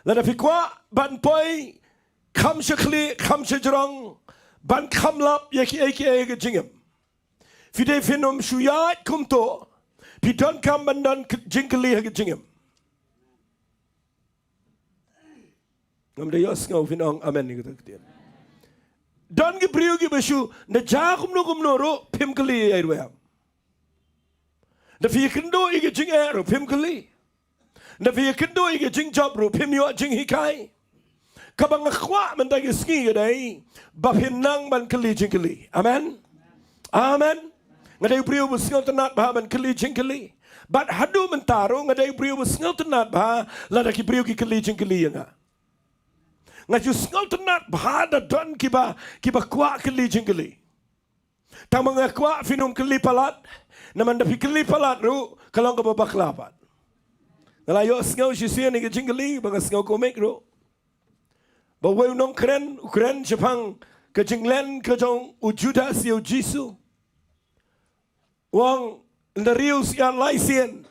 Lada phi kwah ban poi kham shakri, kham shajrong, ban kham lap ïa kiei kiei ha ka jingim, phi dei phin ym shu ïaid kumto, phi donkam ban don k-, jingkylli ha ka jingim. Ngam da ïohsngew phin ong amen ïa kata ka ktien. Don ki briew kiba shu, da jia kumno kumno ruh phim kylli ïa i ruh em. Da phi ïakynduh ïa ka jingeh ruh phim kylli. Da phi ïakynduh ïa ka jingjop ruh phim ïoh jinghikai. Kaba nga kwah mynta ka sngi ka dei ba phin nang ban kylli jingkylli. Amen. Amen. Nga dei u briew ba sngewtynnat bha ban kylli jingkylli. Bad haduh mynta ruh nga dei u briew ba sngewtynnat bha lada ki briew ki kylli jingkylli ïa nga. Nga ju sngewtynnat bha da don kiba, kiba kwah kylli jingkylli. Tang ba nga kwah phin ym kylli palat, namar da phi kylli palat ruh ka long kaba bakla pat. Nga la ïohsngew shisien ïa ka jingkylli ba nga sngew komik ruh. Ba uwei u nongkren u kren shaphang ka jinglen ka jong u Judas ïa u Jisu. U ong, ynda riew syiar lai sien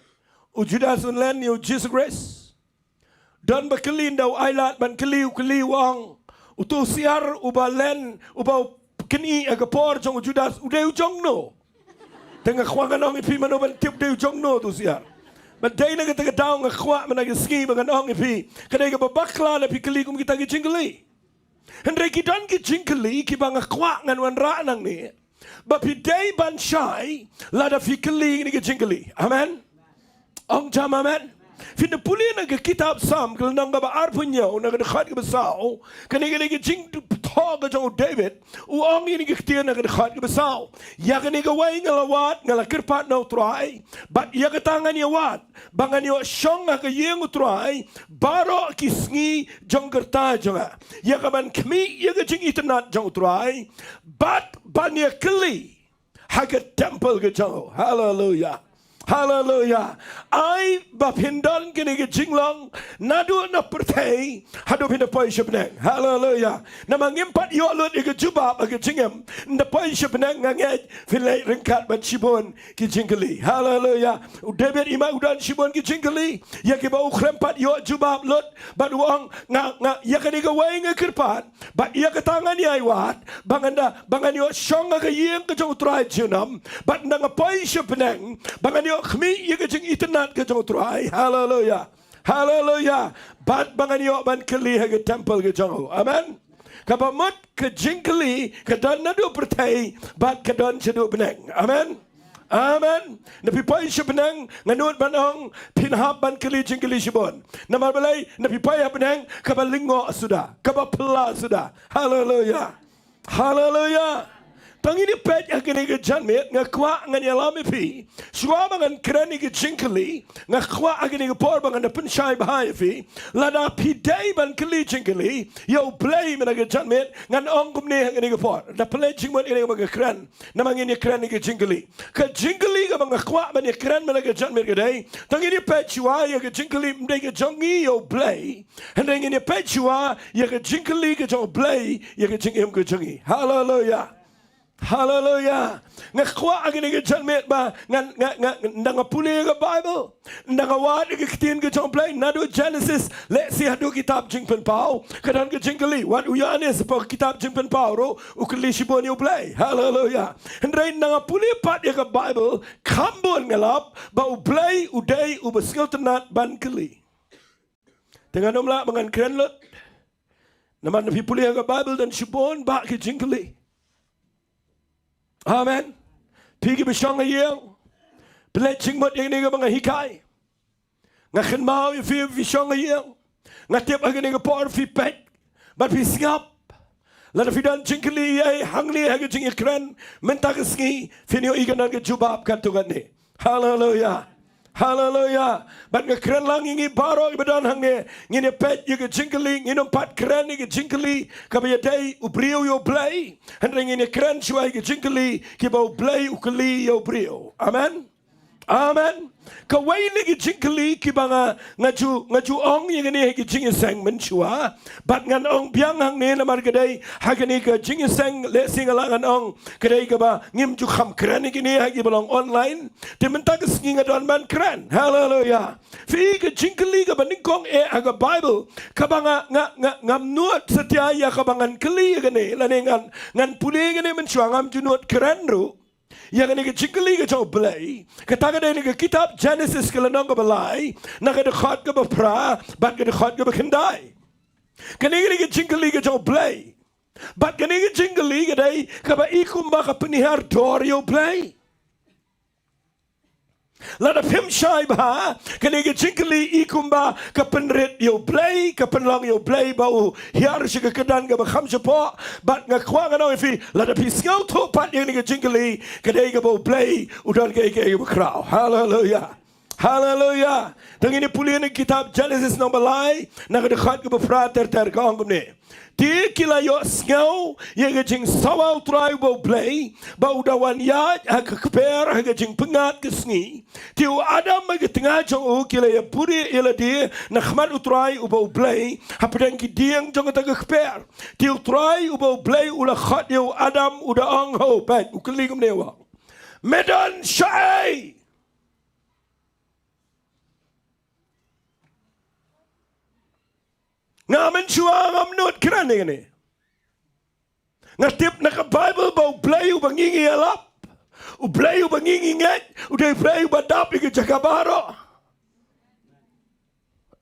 u Judas un len ïa u Jisu Khrist. Don ba kylli, ynda u ailad ban kylli, u kylli u ong, uto u syiar uba len, uba u kynih ha ka por jong u Judas, u dei u jong no? Te nga kwah ngan ong ïa phi, mano ban tip dei u jong no uto u syiar? Bad dei na kata ka daw nga kwah mynta ka sngi ba ngan ong ïa phi, ka dei kaba bakla lada phi kylli kum kita ki jingkylli. Hynrei ki don ki jingkylli kiba nga kwah ngan wanrah nangne ba phi dei ban shai lada phi kylli ïa kine ki jingkylli. Amen. Ong jam amen. Phin da pule na ka kitab Salm ka lynnong kaba arphew hynñiew na ka dkhot kaba saw. Kane ka dei ka jingthoh ka jong u David, u ong ïa kine ki ktien na ka dkhot kaba saw. Ïa kane kawei nga la wad, nga la kyrpad na u Trai, bad ïa kata ngan ïa wad ba ngan ïoh shong ha ka ïing u Trai baroh ki sngi jong ka rta jong nga, ïa kaban khmih ïa ka jingitynnad jong u Trai bad ban ïa kylli ha ka temple ka jong u. Haleluia. Haleluya. Ai ba phin don kane ka jinglong naduh na pyrthei haduh phin da poi sha bneng. Haleluya. Namar ngim pat ïoh lut ïa ka jubab ha ka jingim. Ynda poi sha bneng nga ngeit phin leit ryngkat bad shibun ki jingkylli. Haleluya. U David i ma u don shibun ki jingkylli ïa kiba u khlem pat ïoh jubab lut, bad u ong, nga, nga, ïa kane kawei nga kyrpad, bad ïa kata ngan ïai wad, ba ngan da, ba ngan ïoh shong ha ka ïing ka jong U Trai junom, bad ynda nga poi sha bneng ba ngan ïoh khmih ïa ka jingitynnad ka jong U Trai. Haleluya. Haleluya. Bad ba ngan ïoh ban kylli ha ka temple ka jong u. Amen. Kaba mut ka jingkylli ka don naduh pyrthei bad ka don shaduh bneng. Amen. Amen. Ynda phi poi sha bneng nga nud ban ong phin hap ban kylli jingkylli shibun. Namar balei? Ynda phi poi ha bneng kaba lyngngoh suda, kaba pla suda. Haleluya. Haleluya. Tang ngin ïa peit ha kane ka janmiet, nga kwah ngan ïalam ïa phi. Shuwa ba ngan kren ïa ka jingkylli, nga kwah ha kane ka por ba ngan da pynshai bha ïa phi. Lada phi dei ban kylli jingkylli ïa U Blei mynta ka janmiet, ngan ong kumne ha kane ka por. Da pynleit jingmut ïa kane kaba nga kren. Namar ngin ïa kren ïa ka jingkylli. Ka jingkylli kaba nga kwah ban ïa kren mynta ka janmiet ka dei, tang ngin ïa peit shuwa ïa ka jingkylli, ym dei ka jong ngi ïa U Blei. Hynrei ngin ïa peit shuwa ïa ka jingkylli ka jong U Blei ïa ka jingim ka jong ngi. Haleluya. Haleluya. Nga kwah ha kane ka janmiet ba ngan, nga, nga, ynda nga pule ïa ka Baibl, ynda nga wad ïa ka ktien ka jong U Blei naduh Genesis leit sha haduh kitab Jingpynpaw, ka don ka jingkylli. Wat u Ïoannis hapoh kitab Jingpynpaw ruh u kylli shibun ïa U Blei. Haleluya. Hynrei ynda nga pule pat ïa ka Baibl, kham bun nga lap ba U Blei u dei uba sngewtynnad ban kylli. Te ngan ym lah ba ngan kren lut. Namar ynda phi pule ha ka Baibl don shibun bah ki jingkylli. Amen. Phi kiba shong ha ïing, pynleit jingmut ïa kane kaba nga hikai. Nga kynmaw ïa phi, phi shong ha ïing. Nga tip ha kane ka por phi peit bad phi sngap. Lada phi don jingkylli ei hangne ha ka jingïakren mynta ka sngi, phin ïohi kan don ka jubab katto katne. Haleluya. Haleluya. Bad nga kren lang ïa ngi baroh kiba don hangne, ngin ïa peit ïa ka jingkylli, ngin ym pat kren ïa ka jingkylli kaba ïadei u briew ïa U Blei. Hynrei ngin ïa kren shuwa ïa ka jingkylli kiba U Blei u kylli ïa u briew. Amen. Amen. Kawei na ki jingkylli kiba nga, nga ju, nga ju ong ïa kane ha ki jingïaseng mynshuwa. Bad ngan ong biang hangne namar ka dei ha kane ka jingïaseng, lehse nga lah ngan ong ka dei kaba ngim ju kham kren ïa kine ha kiba long online. Te mynta ka sngi nga don ban kren. Haleluya. Phi, ka jingkylli kaba nyngkong eh ha ka Baibl kaba nga, nga, nga, ngam nud satia ïa kaba ngan kylli ïa kane, lane ngan, ngan pule ïa kane mynshuwa, ngam ju nud kren ruh. Ïa kane ka jingkylli ka jong U Blei, kata ka dei na ka kitab Genesis ka lynnong kaba lai, na ka dkhot kaba phra bad ka dkhot kaba khyndai. Kane ka dei ka jingkylli ka jong U Blei. Bad kane ka jingkylli ka dei kaba i kumba ka pynhiar dor ïa U Blei. Lada phim shai bha, kane ka jingkylli i kumba ka pynrit ïa U Blei, ka pynlong ïa U Blei ba u hiar sha ka kyrdan kaba kham shapoh. Bad nga kwah ngan ong ïa phi, lada phi sngewthuh pat ïa kane ka jingkylli, ka dei kaba U Blei u don kaei kaei kaba khraw. Haleluya. Haleluya. Te ngin ïa pule na ka kitab Genesis lynnong ba lai, na ka dkhot kaba phra ter ter, ka ong kumne. Te ki la ïohsngew ïa ka jingsawa U Trai uba U Blei, ba u da wan ïaid ha ka kper ha ka jingpyngngad ka sngi. Te u Adam bad ka tnga jong u ki la ïa buhrieh ïa lade na khmat U Trai uba U Blei, hapdeng ki dieng jong kata ka kper. Te U Trai uba U Blei u la khot ïa u Adam, u da ong, ho, peit, u kylli kumne, u ong, me don shaei? Nga mynshuwa ngam nud kren ïa kane. Nga tip na ka Baibl ba U Blei uba ngi ngi ïalap, U Blei uba ngi ngi ngeit, u dei U Blei uba dap ïa ka jaka baroh.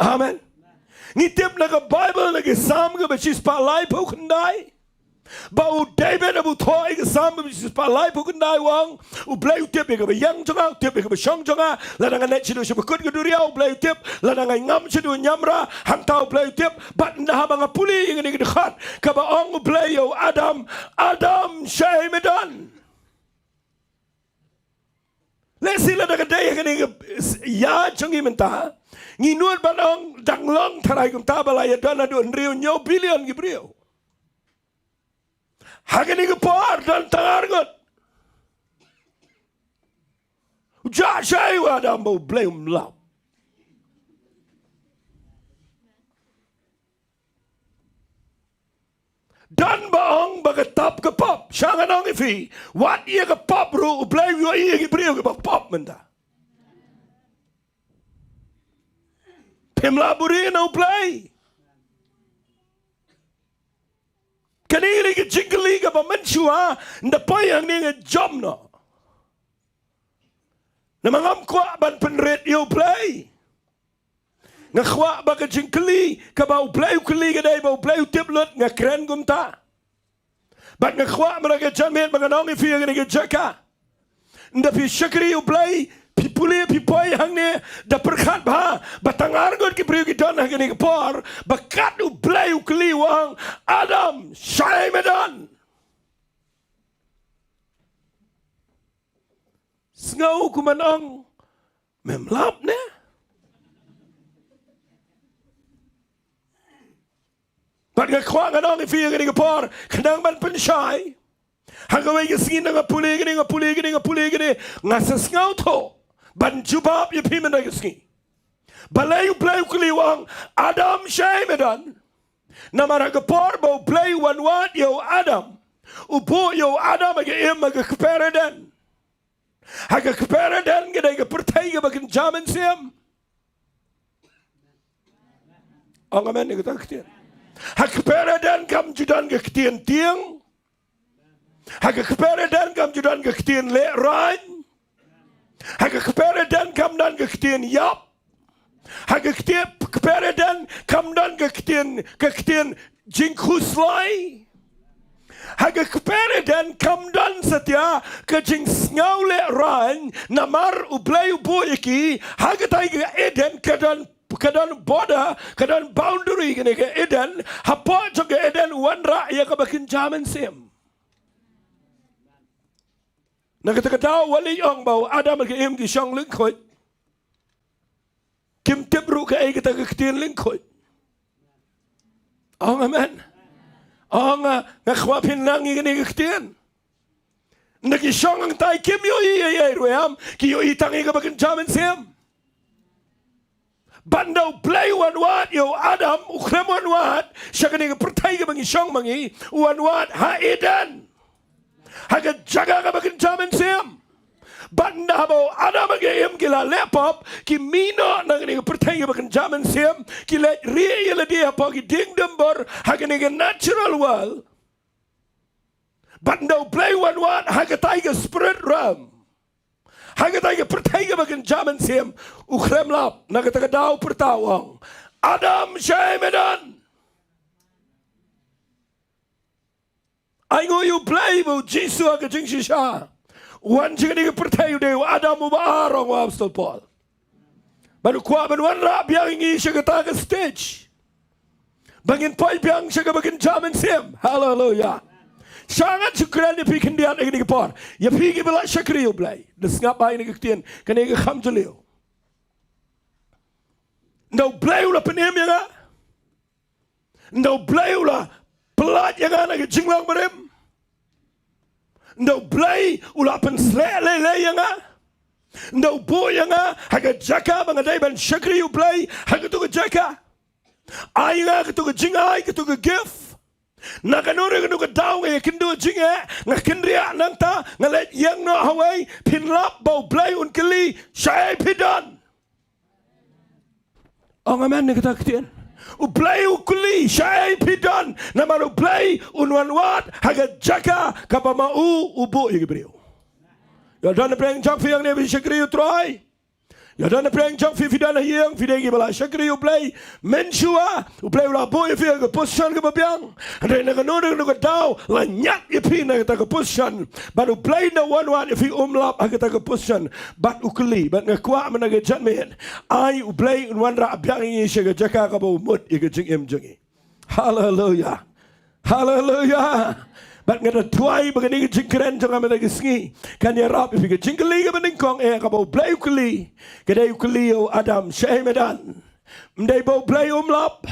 Amen. Ngi tip na ka Baibl, na ka Salm kaba shispah laiphew khyndai, ba u David haba u thoh ïa ka Salm kaba shispah laiphew khyndai u ong, U Blei u tip ïa kaba ïeng jong nga, u tip ïa kaba shong jong nga. Lada nga leit shaduh sha bakut ka duriaw, U Blei u tip. Lada nga ngam shaduh ñiamra, hangta U Blei u tip. Bad ynda haba nga pule ïa kane ka dkhot kaba ong U Blei ïa u Adam, Adam, shaei me don? Lehse lada ka dei ha kane ka ïa jong ngi mynta, ngi nud ban ong, dang long tharai kumta ba la ïa don haduh hynriew hynñiew billion ki briew. Ha kane ka por don tang ar ngut. U jah shai u Adam ba U Blei um lap. Don ba ong ba ka tap ka pop, sha ngan ong ïa phi, wat ïa ka pop ruh U Blei u ïohi ïa ki briew kiba pop mynta. Phim lah buhrieh na U Blei. Kane ka dei ka jingkylli kaba mynshuwa, ynda poi hangne nga jop noh. Namar ngam kwah ban pynrit ïa U Blei. Nga kwah ba ka jingkylli kaba U Blei u kylli ka dei ba U Blei u tip lut nga kren kumta. Bad nga kwah mynta ka janmiet ba ngan ong ïa phi ha kane ka jaka. Ynda phi shakri U Blei, phi pule, phi poi hangne, da pyrkhat bha ba tang ar ngut ki briew ki don ha kane ka por, ba kat U Blei u kylli u ong, Adam, shaei me don? Sngew kumno ong, mem lap ne? Bad nga kwah ngan ong ïa phi ha kane ka por, khnang ban pynshai. Ha kawei ka sngi nga pule kane, nga pule kane, nga pule kane, nga sa sngewthuh ban jubab ïa phi mynta ka sngi. Balei U Blei u kylli u ong, Adam, shaei me don? Namar ha ka por ba U Blei u wanwad ïa u Adam, u buh ïa u Adam ha ka im ha ka kper Eden. Ha ka kper Eden ka dei ka pyrthei kaba kynja mynsiem. Ong amen ïa kata ka ktien. Ha ka kper Eden kam ju don ka ktien tieng. Ha ka kper Eden kam ju don ka ktien lehraiñ. Ha ka kper Eden kam don ka ktien ïap. Ha ka ktien, kper Eden kam don ka ktien, ka ktien jingkhuslai. Ha ka kper Eden kam don satia ka jingsngew lehraiñ, namar U Blei u buh ïa ki ha katei ka Eden ka don, ka don border, ka don boundary kane ka Eden, hapoh jong ka Eden u wanrah ïa kaba kynja mynsiem. Na kata ka daw wat leit ong ba u Adam ha ka im ki shong lyngkhuid. Kim tip ruh kaei kata ka ktien lyngkhuid. Ong amen. Ong, ah, nga kwah phin nang ïa kane ka ktien. Ynda ki shong hangtai kim ïohi ei ei ruh em, ki ïohi tang ïa kaba kynja mynsiem. Bad ynda U Blei u wanwad ïa u Adam, u khlem wanwad sha kane ka pyrthei kaba ngi shong ma ngi, u wanwad ha Eden, ha ka jaka kaba kynja mynsiem. Bad ynda haba u Adam ha ka im ki la leh pop, ki mih noh na kane ka pyrthei kaba kynja mynsiem, ki leit rieh ïa lade hapoh ki dieng dumbur ha kane ka natural world. Bad ynda U Blei u wanwad ha katei ka spirit realm, ha katei ka pyrthei kaba kynja mynsiem, u khlem lap, na kata ka daw pyrta u ong, Adam, shaei me don? Ainguh ïa U Blei ba U Jisu ha ka jingshisha u wan sha kane ka pyrthei u dei u Adam uba ar, ong u Apostol Paul. Bad u kwah ban wanrah biang ïa ngi sha kata ka stage ba ngin poi biang sha kaba kynja mynsiem. Haleluia. Sha ngan shu kren ïa phi khyndiat ha kane ka por, ïa phi kiba la shakri U Blei, da sngap bha ïa kane ka ktien, kane ka kham jylliew. Ynda U Blei u la pynim ïa nga, ynda U Blei u la pyllait ïa nga na ka jinglong barim, ynda U Blei u la pynsleh lei lei ïa nga, ynda u buh ïa nga ha ka jaka ba nga dei ban shakri U Blei ha kato ka jaka, ai nga kato ka jingai, kato ka gift, na kano re kano ka daw nga ïakynduh jingeh, nga kynriah nangta, nga leit ïeng noh ha wei, phin lap ba U Blei un kylli, shaei phi don? Ong amen ïa kata ka ktien. U Blei u kylli, shaei phi don? Namar U Blei un wanwad ha ka jaka kaba ma u u buh ïa ki briew. Ïa don na pdeng jong phi hangne phi shakri U Trai? Ïa don na pdeng jong phi, phi don ha ïing, phi dei kiba la shakri U Blei? Mynshuwa U Blei u la buh ïa phi ha ka position kaba biang. Hynrei na kano kano ka daw la ñiad ïa phi na kata ka position. Bad U Blei ynda u wanwad ïa phi um lap ha kata ka position. Bad u kylli, bad nga kwah mynta ka janmiet, ai U Blei un wanrah biang ïa ngi sha ka jaka kaba u mut ïa ka jingim jong ngi. Haleluia. Haleluia. Bad nga da duwai ba kane ka jingkren jong nga mynta ka sngi kan ïarap ïa phi. Ka jingkylli kaba nyngkong eh kaba U Blei u kylli, ka dei u kylli ïa u Adam, shaei me don? Ym dei ba U Blei um lap.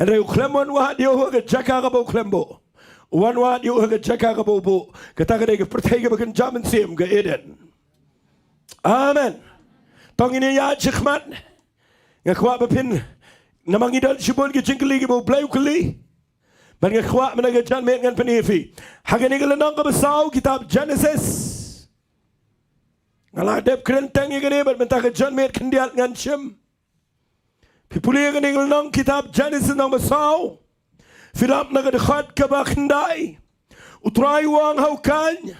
Hynrei u khlem wanwad ïa u ha ka jaka kaba u khlem buh. U wanwad ïa u ha ka jaka kaba u buh. Kata ka dei ka pyrthei kaba kynja mynsiem, ka Eden. Amen. Tang ine ïa shikmat. Nga kwah ba phin, namar ngi don shibun ki jingkylli kiba U Blei u kylli. Bad nga kwah mynta ka janmiet ngan pyni ïa phi ha kane ka lynnong kaba saw kitab Genesis. Nga la dep kren tang ïa kane bad mynta ka janmiet khyndiat ngan shim. Phi pule ïa kane ka lynnong kitab Genesis lynnong ba saw. Phi lap na ka dkhot kaba khyndai. U Trai u ong ha u Kain,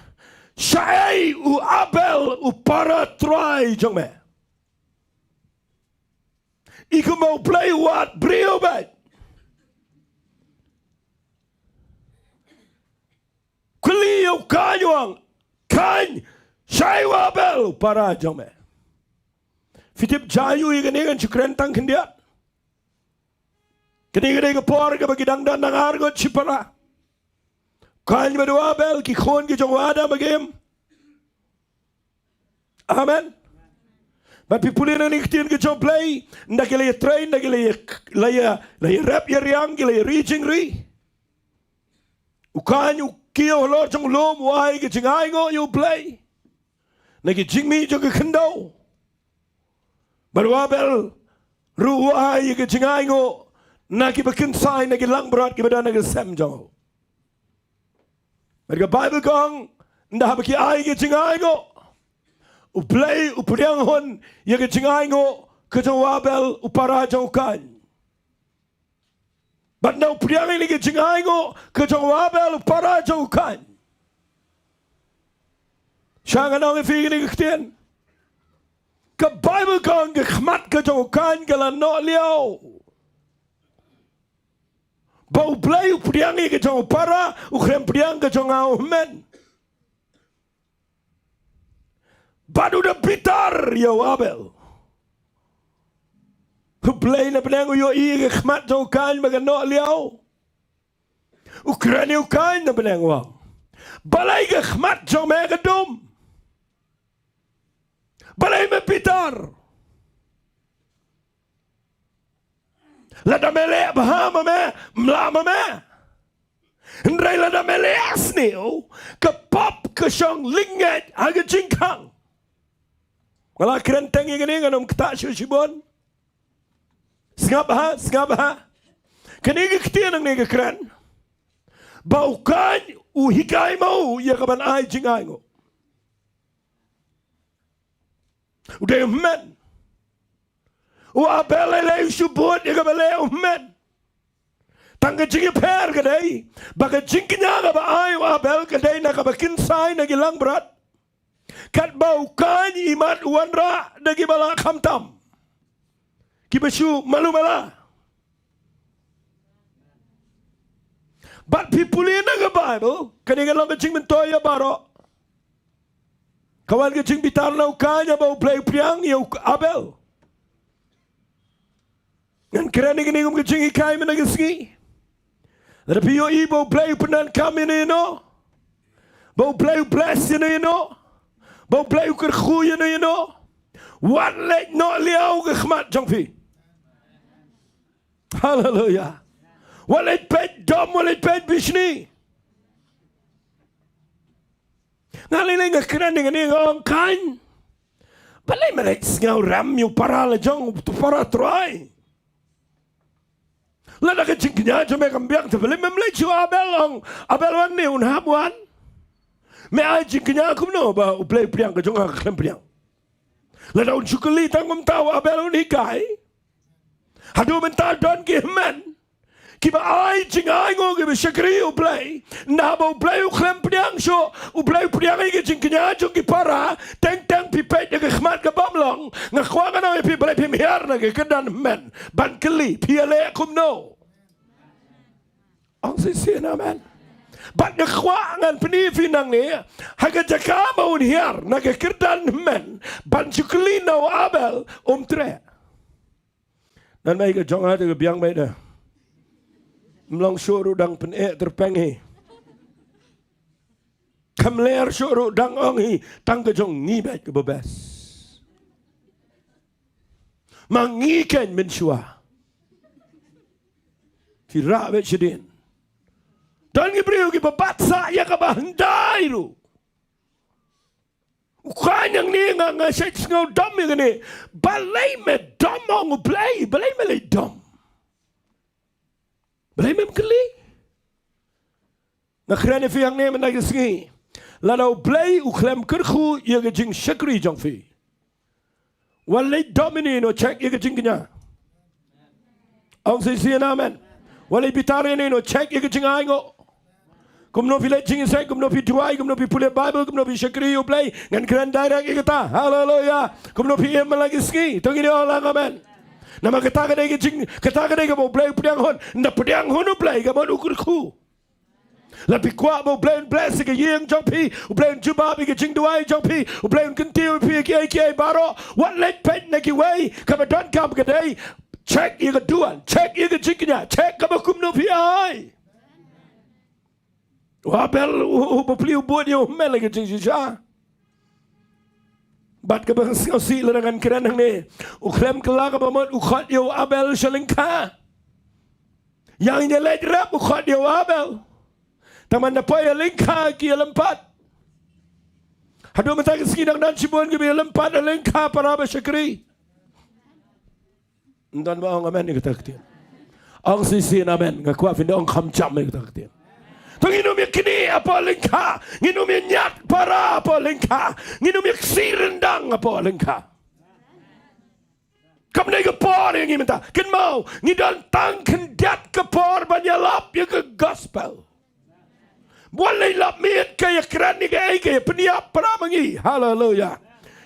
shaei u Abel u para Trai jong me? I kumba U Blei u wad briew bad kylli ïa u Kain u ong, Kain, shaei u Abel u para jong me? Phi tip jaiu ïa kane, ngan shu kren tang khyndiat. Kane ka dei ka por kaba ki dang don dang ar ngut shipara. Kain bad u Abel ki khun ki jong u Adam bad ka Im. Amen. Bad phi pule na kane ka ktien ka jong U Blei, ynda ki la ïatrei, ynda ki la ïa, la ïa, la ïarep ïariang, ki la ïari jingri. U Kain u kiew halor jong u lum, u ai ka jingainguh ïa U Blei na ki jingmih jong ka khyndew. Bad u Abel ruh u ai ka jingainguh na kiba kynsai, na ki langbrot kiba don ha ka sem jong u. Bad ka Baibl ka ong, ynda haba ki ai ka jingainguh, U Blei u pdiang hun ïa ka jingainguh ka jong u Abel u para jong u Kain. Bad ynda u pdiang ïa kane ka jingainguh ka jong u Abel u para jong u Kain, sha ngan ong ïa phi kane ka ktien. Ka Baibl ka ong ka khmat ka jong u Kain ka la noh liaw. Ba U Blei u pdiang ïa ka jong u para, u khlem pdiang ka jong nga u hynmen. Bad u da bitar ïa u Abel. U Blei na bneng u ïohi ïa ka khmat jong u Kain ba ka noh liaw. U kren ïa u Kain na bneng u ong, balei ka khmat jong me ka dum? Balei me bitar? Lada me leh bha ma me, mlah ma me. Hynrei lada me leh sniew, ka pop ka shong lyngngeit ha ka jingkhang. Nga la kren teng ïa kane, ngan ym ktah shuh shibun. Sngap ha, sngap ha. Kane ka ktien nangne ka kren ba u Kain u hikai ma u ïa ka ban ai jingainguh. U dei u hynmen. U Abel lei lei u shu bud ïa kaba leh u hynmen. Tang ka jingïapher ka dei ba ka jingkñia kaba ai u Abel ka dei na kaba kynsai na ki langbrot. Katba u Kain i mat u wanrah da kiba la khamtam, kiba shu malu mala. Bad phi pule na ka Baibl, kane ka long ka jingmyntoi ïa baroh. Ka wan ka jingbitar na u Kain haba U Blei u pdiang ïa u Abel. Ngan kren ïa kane kum ka jinghikai mynta ka sngi. Lada phi ïohi ba U Blei u pyndonkam ïano ïano, ba U Blei u bless ïano ïano, ba U Blei u kyrkhu ïano ïano, wat leit noh liaw ka khmat jong phi. Haleluya. Wat leit peit dom, wat leit peit bishni. Nga lei lei nga kren ïa kane, nga ong, Kain, balei me leit sngew rem ïa u para la jong, u para Trai? Lada ka jingkñia jong me kam biang, te balei mem leit sha u Abel, ong, Abel, wan ne un hap wan? Me ai jingkñia kumno ba U Blei u pdiang ka jong nga ka khlem pdiang? Lada un shu kylli tang kumta, u Abel un hikai. Haduh mynta don ki hynmen kiba ai jingainguh, kiba shakri U Blei, naba U Blei u khlem pdiang shuh, U Blei u pdiang ïa ka jingkñia jong ki para. Teng teng phi peit ïa ka khmat ka bym long. Nga kwah ngan ong ïa phi, balei phim hiar na ka kyrdan hynmen ban kylli, phi ïaleh kumno? Ong shisien amen. Bad nga kwah ngan pyni ïa phi nangne, ha ka jaka ba un hiar na ka kyrdan hynmen ban shu kylli na u Abel, um treh. Ngan mei ka jong nga te ka biang mei da. Mlong shuh ruh dang pyneh tyrpeng hi. Kam ler shuh ruh dang ong hi, tang ka jong ngi beit kaba best. Ma ngi ken mynshuwa. Phi rah beit shadien. Don ki briew kiba bat sah ïa kaba hyndai ruh. U kha nang ni nga nga shet sngewdom ïa kane. Balei me dom ong U Blei, balei me leit dom? Balei mem kylli? Nga kren ïa phi hangne mynta ka sngi. Lada U Blei u khlem kyrkhu ïa ka jingshakri jong phi, wat leit dom ïa no check ïa ka jingkñia. Ong shisien amen. Wat leit bitar ïa no check ïa ka jingainguh. Kumno phi leit jingïaseng, kumno phi duwai, kumno phi pule Bible, kumno phi shakri ïa U Blei. Ngan kren direct ïa kata. Haleluya. Kumno phi im mynta ka sngi. To ngin ong lang amen. Namar kata ka dei ka jing, kata ka dei kaba U Blei u pdiang hun. Ynda pdiang hun U Blei ka mon u kyrkhu. Lada phi kwah ba U Blei un bless ïa ka ïing jong phi, U Blei un jubab ïa ka jingduwai jong phi, U Blei un kyntiew ïa phi ïa kiei kiei baroh, wat leit peit na kiwei, kaba donkam ka dei check ïa ka duwan, check ïa ka jingkñia, check kaba kumno phi ai. U Abel u, u, u bapli u bud ïa u hynmen la ka jingshisha. Bad kaba sngewsih lada ngan kren hangne, u khlem kylla kaba mut u khot ïa u Abel sha lyngkha. Ïa ngin ïa leit rep u khot ïa u Abel. Tangba da poi ha lyngkha ki ïalympat. Haduh mynta ka sngi dang don shibun kiba ïalympat ha lyngkha para ba shakri. Ym don ba ong amen ïa kata ka ktien. Ong shisien amen. Nga kwah phin da ong kham jam ïa kata ka ktien. To ngin ym ïa knieh hapoh lyngkha. Ngin ym ïa ñiad para hapoh lyngkha. Ngin ym ïa ksih ryndang hapoh lyngkha. Kam dei ka por ïa ngi mynta. Kynmaw, ngi don tang khyndiat ka por ban ïalap ïa ka gospel. Wat leit lap miet ka ïa kren ïa kaei ka ïa pynïap para ma ngi. Haleluya.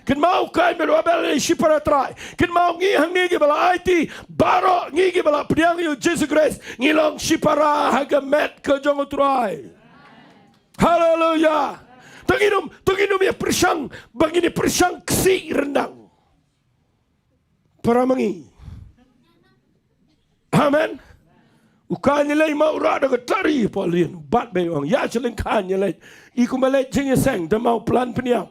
Kynmaw, u Kain bad u Abel ïa shipara trai. Kynmaw, ngi hangne kiba la aiti baroh, ngi kiba la pdiang ïa u Jisu Khrist, ngi long shipara ha ka met ka jong u Trai. Haleluya. To ngin ym, to ngin ym ïa pyrshang, ba ngin ïa pyrshang ksih ryndang para ma ngi. Amen. U Kain u leit mawrah da ka tari hapoh lieng, bat beit, u ong ïa sha lyngkha ngan ïa leit. I kumba leit jingïaseng, da maw plan pynïap.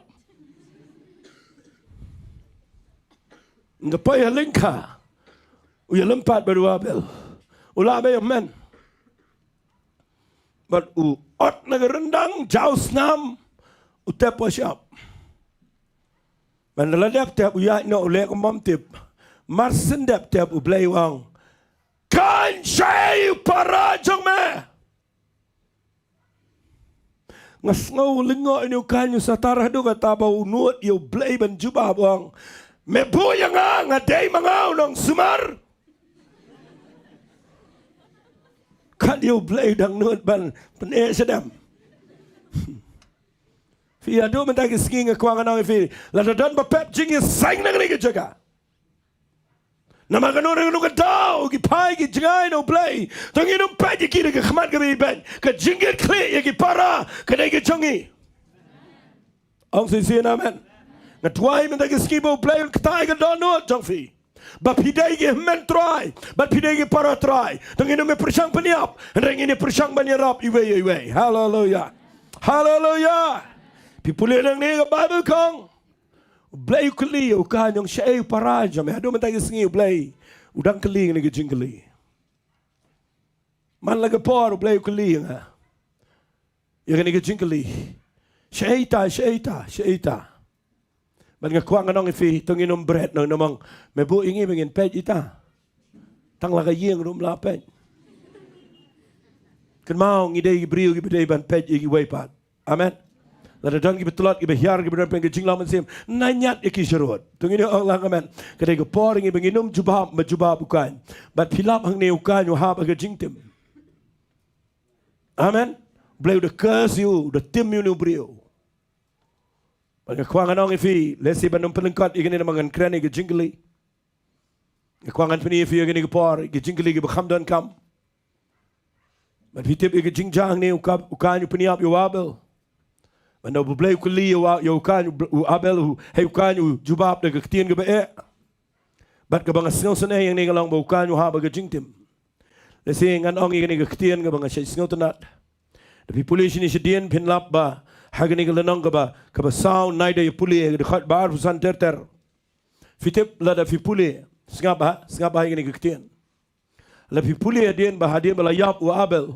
Nga poi ha lyngkha. U ïalympat bad u Abel. U lah beit, amen. Bad u ot na ka ryndang, jaw snam, u tep ha shyiap. Ban da la dep tep u ïaid noh u leh kum bym tip. Mar shen dep tep u Blei u ong, Kain, shaei u para jong me? Nga sngew lyngngoh ïa une u Kain u sa tar haduh katta ba u nud ïa u Blei ban jubab u ong, me buh ïa nga, nga dei ma nga u nongsumar. Kat ïa u Blei u dang nud ban pyneh shadem. Phi ïa duh mynta ki sngi nga kwah ngan ong ïa phi, lada don ba pep jingïaseng na kane ka jaka. Namar kano kano ka daw ki phai ki jngai na u Blei, to ngin ym peit ïa ki da ka khmat kaba ibeiñ. Ka jingkitkhlieh ïa ki para ka dei ka jong ngi. Ong shisien amen. Nga duwai mynta ki sngi ba u Blei un ktah ïa ka dohnud jong phi. Ba phi dei ki hynmen Trai, ba phi dei ki para Trai. To ngin ym pyrshang pynïap, hynrei ngin pyrshang ban ïarap iwei ïa iwei. Haleluya. Haleluya. Phi pule nangne ka Baibl ka ong, u Blei u kylli ïa u Kain u ong, shaei u para jong me? Haduh mynta ki sngi u Blei u dang kylli ïa kane ka jingkylli. Man la ka por u Blei u kylli ïa nga ïa kane ka jingkylli. Shaei ta, shaei ta, shaei ta? Bad nga kwah ngan ong ïa phi, to ngin ym bret noh, ngin ym ong, me buh ïa ngi ba ngin peit ïa ta. Tang la ka ïing ruh ym lah peit. Kynmaw, ngi dei ki briew kiba dei ban peit ïa kiwei pat. Amen. Lada don kiba tlot, kiba hiar, kiba don peit ka jinglong mynsiem, nai ñiad ïa ki sharud. To ngin ong lang amen. Ka dei ka por ïa ngi ba ngin ym jubab, ba jubab u Kain. Bad phi lap hangne u Kain u hap ha ka jingtim. Amen. U Blei u da curse ïa u, u da tim ïa une u briew. Bad nga kwah ngan ong ïa phi, lehse ban ym pynlyngkot ïa kane namar ngan kren ïa ka jingkylli. Nga kwah ngan pyni ïa phi ïa kane ka por, ïa ka jingkylli kaba kham donkam. Bad phi tip ïa ka jingjia hangne, u Ka-, u Kain u pynïap ïa u Abel. Bad na u Blei u kylli ïa u A-, ïa u Kain, u Bl-, u Abel, u, hei u Kain u jubab da ka ktien kaba eh. Bad kaba nga sngewsynei hangne ka long ba u Kain u hap ha ka jingtim. Lehse ngan ong ïa kane ka ktien kaba nga shait sngewtynnat. Da phi pule shane shadien phin lap ba ha kane ka lynnong kaba, kaba saw, nai da ïa pule ha ka dkhot ba arphew san ter ter. Phi tip lada phi pule, sngap ha, sngap ha ïa kane ka ktien. La phi pule hadien ba, hadien ba la ïap u Abel.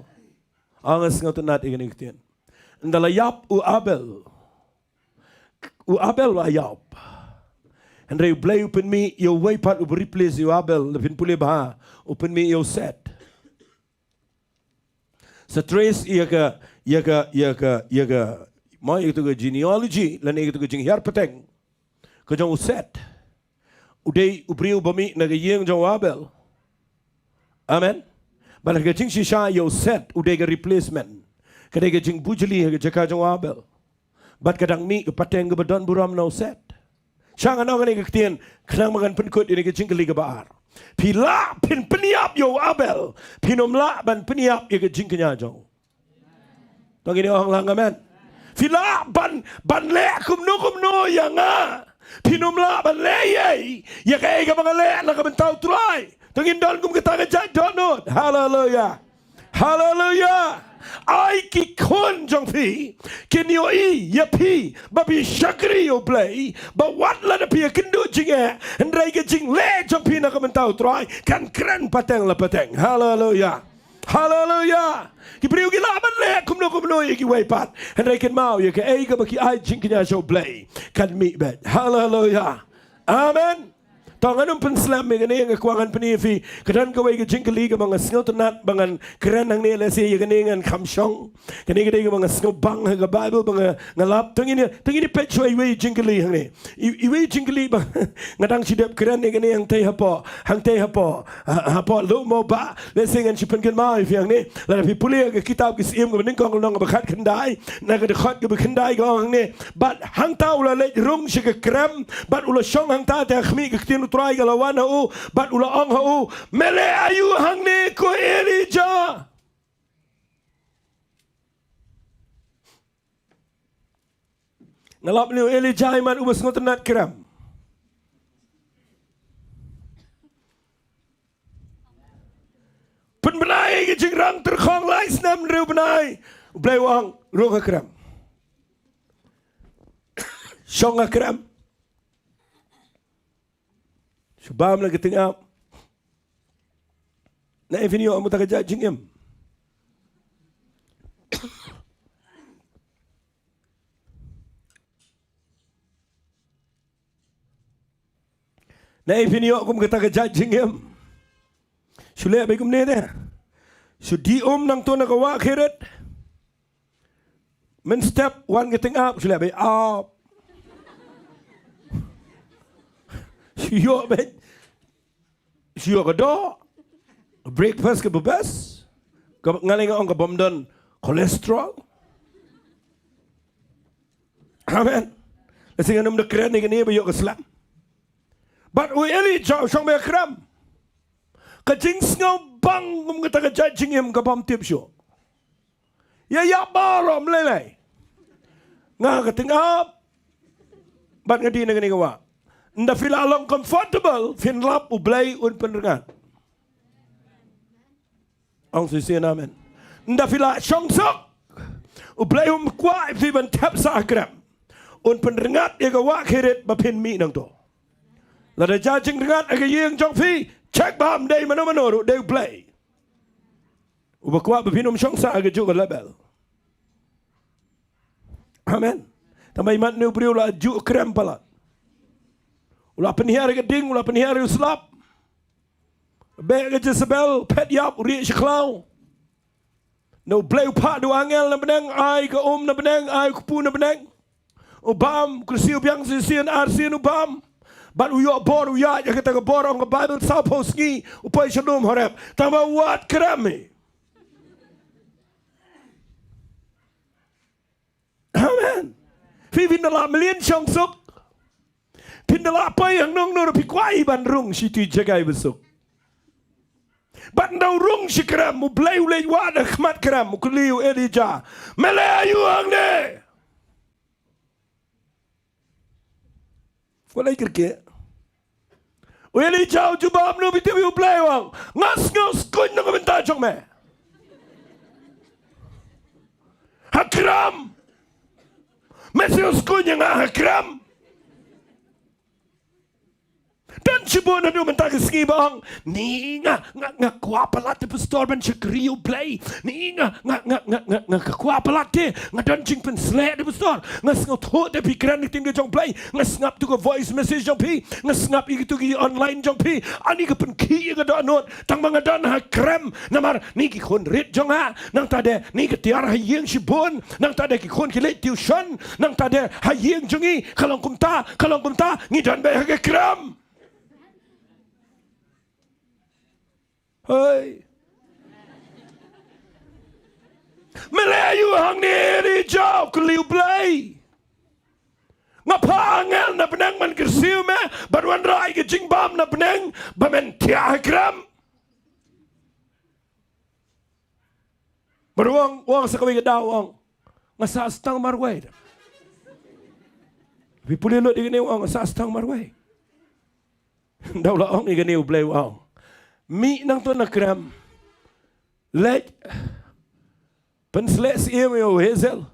Ong nga sngewtynnat ïa kane ka ktien. Ynda la ïap u Abel, u Abel u la ïap. Hynrei U Blei u pynmih ïa uwei pat uba replace ïa u Abel, lada phin pule bha, u pynmih ïa u Seth. Sa trace ïa ka, ïa ka, ïa ka, ïa ka, mo ïa ka tu ka genealogy, lane ïa ka tu ka jinghiar pateng ka jong u Seth. U dei u briew ba mih na ka ïing jong u Abel. Amen. Bad ka jingshisha ïa u Seth, u dei ka replacement. Ka dei ka jingbujli ha ka jaka jong u Abel. Bad ka dang mih ka pateng kaba don burom na u Seth. Sha ngan ong kane ka ktien, khnang ba ngan pynkut ïa kane ka jingkylli kaba ar. Phi lah phin pynïap ïa u Abel, phin ym lah ban pynïap ïa ka jingkñia jong u. To ngin ong lang amen. Phi lah ban, ban leh kumno kumno ïa nga, phin ym lah ban leh ïa, ïa kaei kaba nga leh na ka bynta U Trai. To ngin don kum kata ka jait dohnud. Haleluya. Haleluya. Ai ki khun jong phi kin ïohi ïa phi ba phi shakri ïa U Blei, ba wat lada phi ïakynduh jingeh, hynrei ka jingleh jong phi na ka bynta U Trai kan kren pateng la pateng. Haleluya. Haleluya. Ki briew ki lah ban leh kumno kumno ïa kiwei pat, hynrei kynmaw ïa kaei kaba ki ai jingkñia sha U Blei kan mih beit. Haleluya. Amen. To ngan ym pynslem ïa kane, nga kwah ngan pyni ïa phi, ka don kawei ka jingkylli kaba nga sngewtynnat ba ngan kren hangne, lehse ïa kane ngan kham shong. Kane ka dei kaba nga sngewbang ha ka Baibl ba nga, nga lap. To ngin ïa, to ngin ïa peit shuwa iwei i jingkylli hangne. I, iwei i jingkylli ba nga dang shu dep kren ïa kane hangtei hapoh, hangtei hapoh, ha, hapoh Lum mo ba. Lehse ngan shu pynkynmaw ïa phi hangne. Lada phi pule ïa ka kitab Ki Syiem kaba nyngkong lynnong kaba khatkhyndai, na ka dkhot kaba khyndai ka ong hangne: Bad hangta u la leit rung sha ka krem, bad u la shong hangta te ha khmih ka ktien U Trai ka la wan ha u, bad u la ong ha u, me leh aïu hangne ko Elijah? Nga lap ïa u Elijah, i mat uba sngewtynnat krem. Pynbna ïa ka jingrang tyrkhong lai snem hynriew bnai. U Blei u ong, rung ha krem. Shong ha krem. Shu bam na ka tyngab. Naei phin ïoh kum kata ka jait jingim? Naei phin ïoh kum kata ka jait jingim? Shu leh beit kumne te. Shu die um nangto na ka wah khie rit. Mynstep wan ka tyngab, shu leh beit ap. Shu ïoh beit. Shu ïoh ka doh. Breakfast kaba best. Kaba nga leh nga ong kabym don cholesterol. Amen. Lehse ngan ym da kren ïa kane ba ïoh ka slem. Bad u Elijah u shong beit ha krem. Ka jingsngewbang kum kata ka jait jingim kabym tip shuh. Ïa ïap baroh ym lei lei. Nga ha ka tyngab bad nga die na kane ka wah. Ynda phi la long comfortable, phin lap U Blei un pynrngat. Ong shisien amen. Ynda phi la shong suk, U Blei um kwah ïa phi ban thep sah ha krem. Un pynrngat ïa ka wah khie rit ba phin mih nangto. Lada jia jingrngat ha ka ïing jong phi, check bha, ym dei mano mano ruh, dei U Blei. Uba kwah ba phin ym shong sah ha kajuh ka level. Amen. Tangba i mat une u briew u la juh krem palat. U la pynhiar ïa ka ding, u la pynhiar ïa u slap. Beh ka Jezebel, phet ïap, u rieh sha khlaw. Na U Blei u phah da u angel na bneng, ai ka um na bneng, ai u kpu na bneng. U bam, u kyrsiew biang shisien, arsien u bam. Bad u ïoh bor, u ïaid ha kata ka bor, ong ka Baibl, sawphew sngi u poi sha lum Horeb. Tangba u wad krem hi. Amen. Phi, phin da lah mlien shong suk. Phin da lah poi hangno hangno ruh, phi kwah hi ban rung sha itu i jaka iba suk. Bad ynda u rung sha krem, U Blei u leit wad ha khmat krem, u kylli u Elijah, me leh aïu hangne? Phi leh kyrkieh. U Elijah u jubab, no, phi tip, u Blei u ong, nga sngew skuiñ na ka bynta jong me. Ha krem. Me sngew skuiñ ïa nga ha krem. Don shibun haduh mynta ka sngi ba ong, ni nga, nga, nga kwah palat te pastor ban shakri ïa U Blei. Ni nga, nga, nga, nga, nga, nga kwah palat te, nga don jingpynsleh te pastor. Nga sngewthuh te phi kren ïa ka ktien ka jong U Blei. Nga sngap tu ka voice message jong phi. Nga sngap ïa kitu ki online jong phi. Ani ka pynkhih ïa ka dohnud. Tang ba nga don ha krem. Namar ni ki khun rit jong nga. Nangta de ni ka tiar ha ïing shibun. Nangta de ki khun ki leit tuition. Nangta de ha ïing jong ngi. Ka long kumta, ka long kumta. Ngi don beit ha ka krem. Hei. Me leh aïu hangne ri jaw kylli U Blei. Nga phah angel na bneng ban kyrsiew me, ban wanrah ïa ka jingbam na bneng, ba men thiah ha krem. Bad u ong, u ong sa kawei ka daw u ong, nga sah stang marwei. Phi pule lut ïa kane u ong, nga sah stang marwei. Daw la ong ïa kane U Blei u ong, mih nangta na krem. Leit. Pynsleh syiem ïa u Hazel.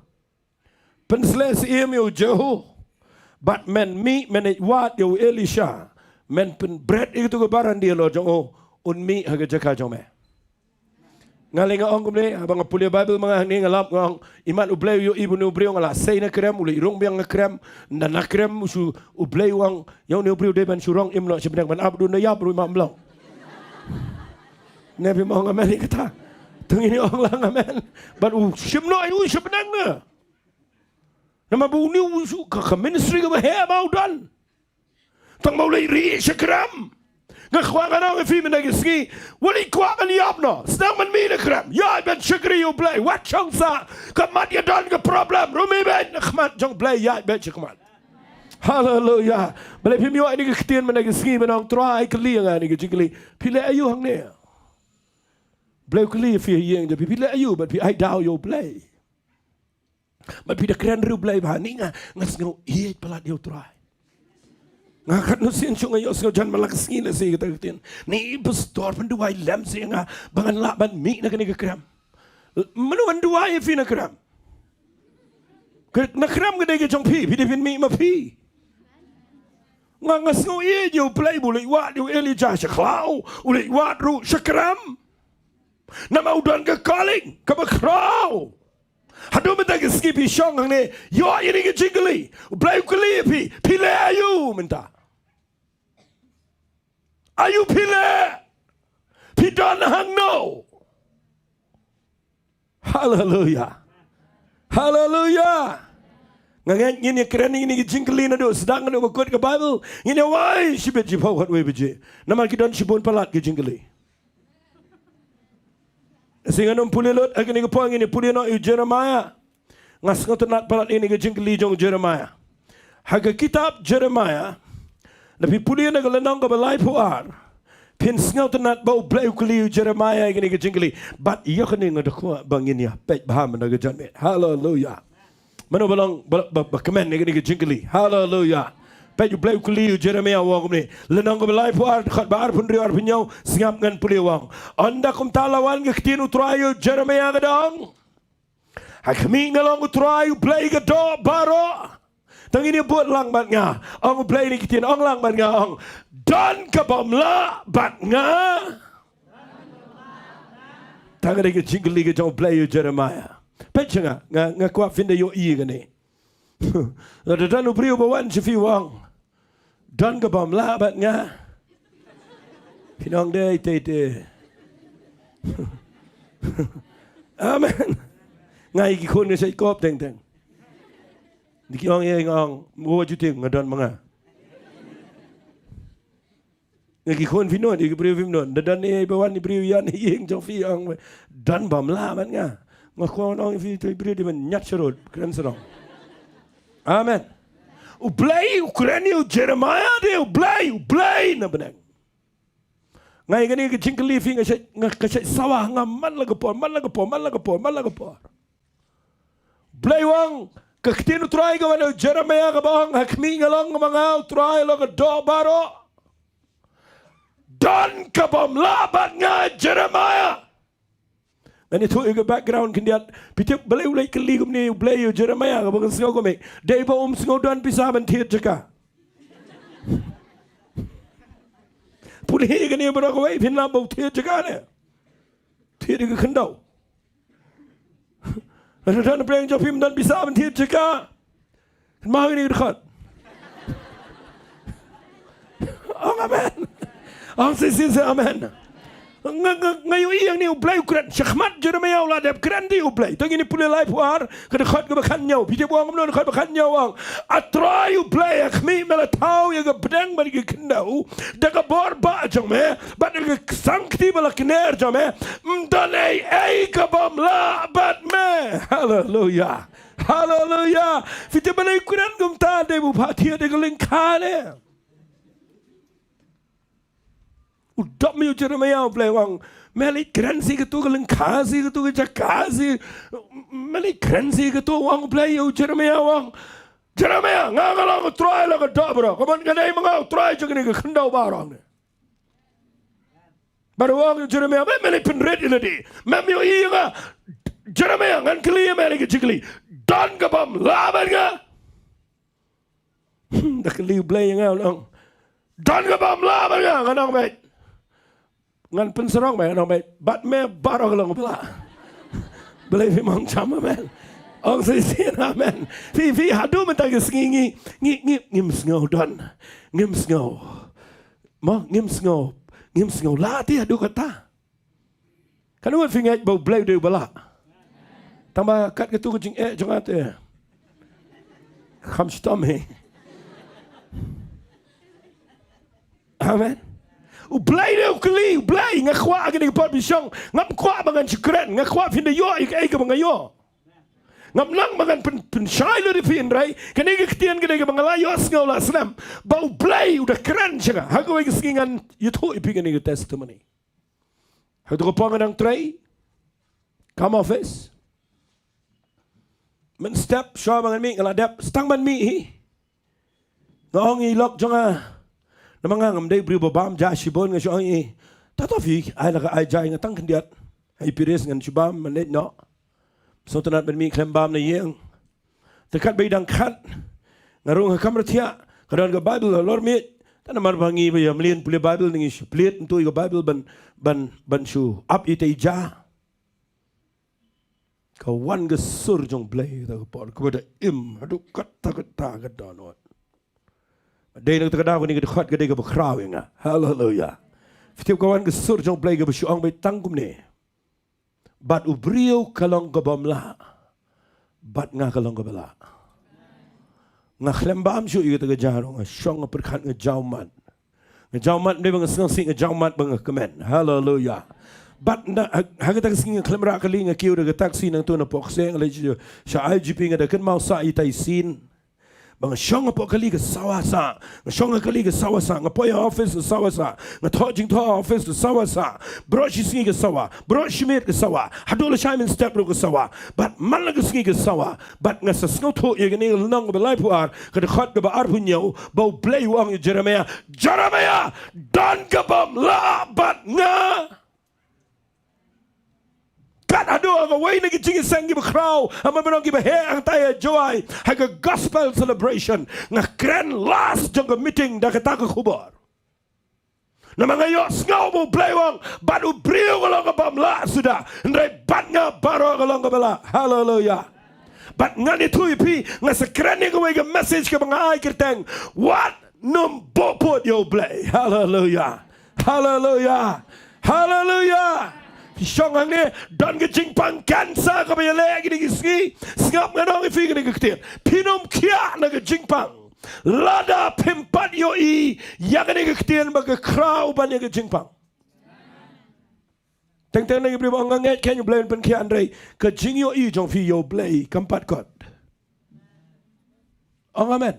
Pynsleh syiem ïa u Jehu. Bad men mih men ïeit wad ïa u Elisha. Men pynbret ïa katu ka barandi halor jong u. Un mih ha ka jaka jong me. Nga lei nga ong kumne, haba nga pule Bible ma nga hangne nga lap nga ong, imat U Blei u ïohi ba une u briew nga la sei na krem, u leit rung biang na krem, na, na krem u shu, U Blei u ong, ïa une u briew dei ban shu rong im noh sha bneng ban ap dun da ïap ruh ma mlong. Ne phi ong amen ïa kata. Tang ïa ong lang amen. Bad u shim noh ïa u sha bneng na. Namar ba une u shu ka, ka ministry kaba heh ba u don. Tang ba u leit rieh sha krem. Nga kwah ngan ong ïa phi mynta ka sngi. Wat leit kwah ban ïap noh. Sdang ban mih na krem. Ïaid ban shakri ïa U Blei. Wat shong sah. Ka mat ka don ka problem. Rung mih beit na khmat jong U Blei. Ïaid beit sha khmat. Haleluya. Balei phim ïoh ïa kane ka ktien mynta ka sngi ban ong Trai kylli ïa nga ïa kane ka jingkylli. Phi leh aïu hangne? Blei u kylli ïa phi ha ïing jong phi. Phi leh aïu bad phi ai daw ïa U Blei? Bad phi da kren ruh Blei ba ni nga, nga sngew ïeit palat ïa U Trai. Nga katno sien shuh nga ïohsngew jan man la ka sngi lehse kata ka ktien. Ni pastor pynduwai lem seh ïa nga ba ngan lah ban mih na kane ka krem. Mano ban duwai ïa phi na krem? Ka, na krem ka dei ka jong phi, phi dei phin mih ma phi. Nga, nga sngew ïeit ïa U Blei ba u leit wad ïa u Elijah sha khlaw, u leit wad ruh sha krem. Namar u don ka calling kaba khraw. Haduh mynta ka sngi phi shong hangne, ïoh ïa kane ka jingkylli. U Blei u kylli ïa phi, phi leh aïu mynta? Aïu phi leh? Phi don hangno? Haleluya. Haleluya. Nga ngeit ngin ïa kren ïa kane ka jingkylli naduh sdang naduh ba kut ka Bible. Ngin ïa wai shibit shiphew khatwei baje. Namar ki don shibun palat ki jingkylli. Sngewbha ngin pule lut ha kane ka por, ngin ïa pule noh ïa u Jeremiah. Nga sngewtynnat palat ïa kane ka jingkylli jong u Jeremiah. Ha ka kitab Jeremiah, lada phi pule na ka lynnong kaba laiphew ar, phin sngewtynnat ba U Blei u kylli ïa u Jeremiah ïa kane ka jingkylli. Bad ïa kane nga da kwah ba ngin ïa peit bha mynta ka janmiet. Haleluya. Mano ba long ba, ba, ba kmen ïa kane ka jingkylli? Haleluya. Peit, U Blei u kylli ïa u Jeremiah, u ong kumne. Lynnong kaba laiphew ar, dkhot ba arphew hynriew arphew hynñiew, sngap ngan pule, u ong. Ynda kumta la wan ka ktien U Trai ïa u Jeremiah, ka da ong, ha khmih nga, ong U Trai U Blei ka doh baroh. Tang ngin ïa bud lang bad nga. Ong U Blei ïa kane ka ktien, ong lang bad nga, ong, don ka bym lah bad nga? Tang kane ka jingkylli ka jong U Blei ïa u Jeremiah. Peit sha nga, nga, nga kwah phin da ïohi ïa kane. Lada don u briew ba wan sha phi, u ong, don ka bym lah bad nga? Phin ong, dei, dei, dei. Amen. Nga ïa ki khun nga shait kop teng teng. Ni ki ong, ïa nga ong, mo ju tieng, nga don ma nga. Nga ki khun phi nud, ïa ki briew phim nud. Da don ei ba wan, i briew ïa na ïing jong phi, ong, don bym lah bad nga? Nga kwah ong ïa phi, to i briew dei ban ñiad sharud, kren sarong. Amen. U Blei u kren ïa u Jeremiah, dei U Blei, U Blei na bneng. Nga ïa kane ka jingkylli phi, nga shait, nga, nga shait sawa ha nga man la ka por, man la ka por, man la ka por, man la ka por. Blei u ong, ka ktien U Trai ka wan ïa u Jeremiah kaba ong, ha khmih nga, ong ma nga U Trai, la ka doh baroh. Don ka bym lah bad nga, Jeremiah? Ngan ïathuh ïa ka background khyndiat. Phi tip balei u leit kylli kumne U Blei ïa u Jeremiah, kaba kan sngew kumne? Dei ba um sngew don pisa ban thied jaka. Pule ïa kane baroh kawei, phin lap ba u thied jaka ne. Thied ïa ka khyndew. Lada don pyrshah jong phi, ym don pisa ban thied jaka. Kynmaw ïa kane ka dkhot. Ong amen. Ong shisien sa amen. Nga, nga, nga ïohi hangne U Blei u kren. Shakhmat Jeremaïah u la dep kren ïa U Blei. To ngin ïa pule laiphew ar, ka dkhot kaba khathynñiew. Phi tip u ong kumno, dkhot ba khathynñiew u ong: A Trai U Blei, ha khmih, me la thaw ïa ka pdeng bad ïa ka khyndew da ka bor bah jong me, bad ïa ka sangkti ba la kner jong me. Ym don ei ei ka bym lah bad me. Haleluia. Haleluia. Phi tip balei u kren kumta? Dei ba u phah thied ïa ka lyngkha ne. U dap mih ïa u Jeremaïah, U Blei u ong, me leit kren sha katu ka lyngkha, sha katu ka jaka, sha, me leit kren sha katu, u ong U Blei ïa u Jeremaïah, u ong, Jeremaïah, nga nga long U Trai la ka doh baroh. Ka mon ka dei ma nga U Trai jong kane ka khyndew baroh ne. Bad u ong ïa u Jeremaïah, me, me leit pynrit ïa lade. Mem ïohi ïa nga. Jeremaïah, ngan kylli ïa me lei ka jingkylli. Don ka bym lah bad nga? Hmm, da kylli U Blei ïa nga, u ong, don ka bym lah bad nga? Ngan ong beit, ngan pynsarong beit, ngan ong beit, bad me baroh ka long kaba lah. Balei phi mong jam amen? Ong shisien amen. Phi, phi haduh mynta ka sngi ngi, ngi, ngi, ngim sngew don. Ngim sngew. Mo, ngim sngew. Ngim sngew lah te haduh katta. Katno ngut phi ngeit ba U Blei u dei uba lah? Tang ba kat katu ka jingeh jong nga te kham shitom hi. Amen. U Blei u dei u kylli, U Blei, nga kwah kane ka por phi shong, ngam kwah ba ngan shu kren, nga kwah phin da ïoh ïa kaei kaba nga ïoh. Ngam nang ba ngan pyn, pynshai lut ïa phi, hynrei kane ka ktien ka dei kaba nga la ïohsngew la slem ba U Blei u da kren sha nga. Ha kawei ka sngi ngan ïathuh ïa phi kane ka testimony. Ha katu ka por nga dang trei kam office. Mynstep shuwa ba ngan mih nga la dep, sa tang ban mih hi, nga ong ïa i lok jong nga, namar nga ngam dei briew ba bam ja shibun, nga shu ong ïa i, ta to phi ai la ka ai ja ïa nga tang khyndiat. Ai phi ris ngan shu bam mynta noh. Sngewtynnat ban mih khlem bam na ïing. Te katba i dang khat, nga rung ha kamra thiah, ka don ka Baibl halor miej. Te namar ba ngi ba ïa mlien pule Baibl, ngi shu plied ntu ïa ka Baibl ban, ban, ban shu ap ïa itei i ja. Ka wan ka sur jong U Blei kata ka por, kaba da im haduh katta katta ka dohnud. Dei na kata ka daw kane ka dkhot ka dei kaba khraw ïa nga. Haleluia. Phi tip, ka wan ka sur jong U Blei kaba shu ong beit tang kumne: Bad u briew ka long ka bym lah, bad nga ka long kaba lah. Nga khlem bam shuh ïa kata ka ja ruh, nga shong nga pyrkhat, nga jaw mat. Nga jaw mat, ym dei ba nga sngewsih, nga jaw mat ba nga kmen. Haleluia. Bad na, ha, ha kata ka sngi nga khlem rah kali, nga kiew da ka taxi nangtu na Pokse, nga leit sha, sha I G P, nga da kynmaw sah ïa itai i scene. Ba nga shong hapoh kali ka sawa sah, nga shong ha kali ka sawa sah, nga poi ha office ka sawa sah, nga thoh jingthoh ha office ka sawa sah, baroh shi sngi ka sawa, baroh shi miet ka sawa, haduh lashai mynstep ruh ka sawa, bad man la ka sngi ka sawa, bad nga sa sngewthuh ïa kane ka lynnong kaba laiphew ar, ka dkhot kaba arphew hynñiew, ba U Blei u ong ïa u Jeremaïah, Jeremaïah, don ka bym lah bad nga. Kat haduh ha kawei na ki jingïaseng kiba khraw, ha man ba nong kiba heh hangtai ha Jowai, ha ka gospel celebration, nga kren last jong ka meeting da kata ka khubor. Namar nga ïohsngew ba U Blei u ong, bad u briew ka long ka bym lah suda, hynrei bad nga baroh ka long kaba lah. Haleluia. Bad ngan ïathuh ïa phi, nga sa kren ïa kawei ka message kaba nga ai kyrteng, wat nym buh pud ïa U Blei. Haleluia. Haleluia. Haleluia. Phi shong hangne, don ka jingpang cancer kaba ïaleh kine ki sngi. Sngap, ngan ong ïa phi kane ka ktien. Phin ym khiah na ka jingpang lada phim pat ïohi ïa kane ka ktien ba ka khraw ban ïa ka jingpang. Teng teng na ki briew ba ong, nga ngeit kein U Blei un pynkhiah, hynrei ka jingïohi jong phi ïa U Blei kam pat kot. Ong amen.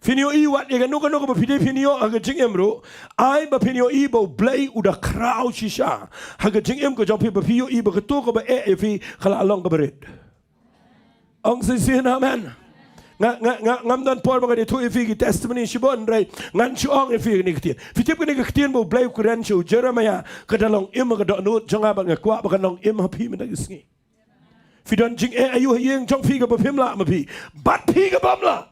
Phin ïohi wat ïa kano kano kaba phi dei phin ïoh ha ka jingim ruh, ai ba phin ïohi ba U Blei u da khraw shisha ha ka jingim ka jong phi, ba phi ïohi ba kato kaba eh ïa phi ka la long kaba rit. Ong shisien amen. Nga, nga, nga, ngam don por ba ngan ïathuh ïa phi ki testimony shibun, hynrei ngan shu ong ïa phi kane ka ktien. Phi tip kane ka ktien ba U Blei u kren sha u Jeremaïah, ka da long im ha ka dohnud jong nga, bad nga kwah ba kan long im ha phi mynta ka sngi. Phi don jingeh aïu ha ïing jong phi kaba phim lah ma phi, bad phi ka bym lah.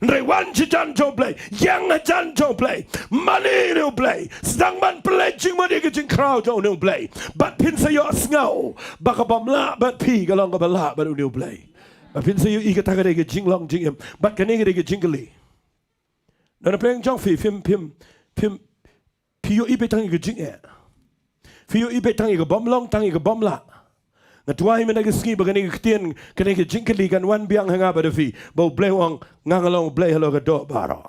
Hynrei wan sha jan jong U Blei, ïeng ha jan jong U Blei, mane ïa U Blei, sdang ban pynleit jingmut ïa ka jingkhraw jong U Blei. Bad phin sa ïohsngew ba ka bym lah bad phi ka long kaba lah bad U Blei. Bad phin sa ïohi kata ka dei ka jinglong jingim. Bad kane ka dei ka jingkylli. Don napdeng jong phi, phim, phim, phim, phi ïohi beit tang ïa ka jingeh. Phi ïohi beit tang ïa ka bym long, tang ïa ka bym lah. Nga duwai mynta ka sngi ba kane ka ktien, kane ka jingkylli kan wan biang ha nga bad ha phi. Ba U Blei u ong, nga nga long U Blei halor ka doh baroh.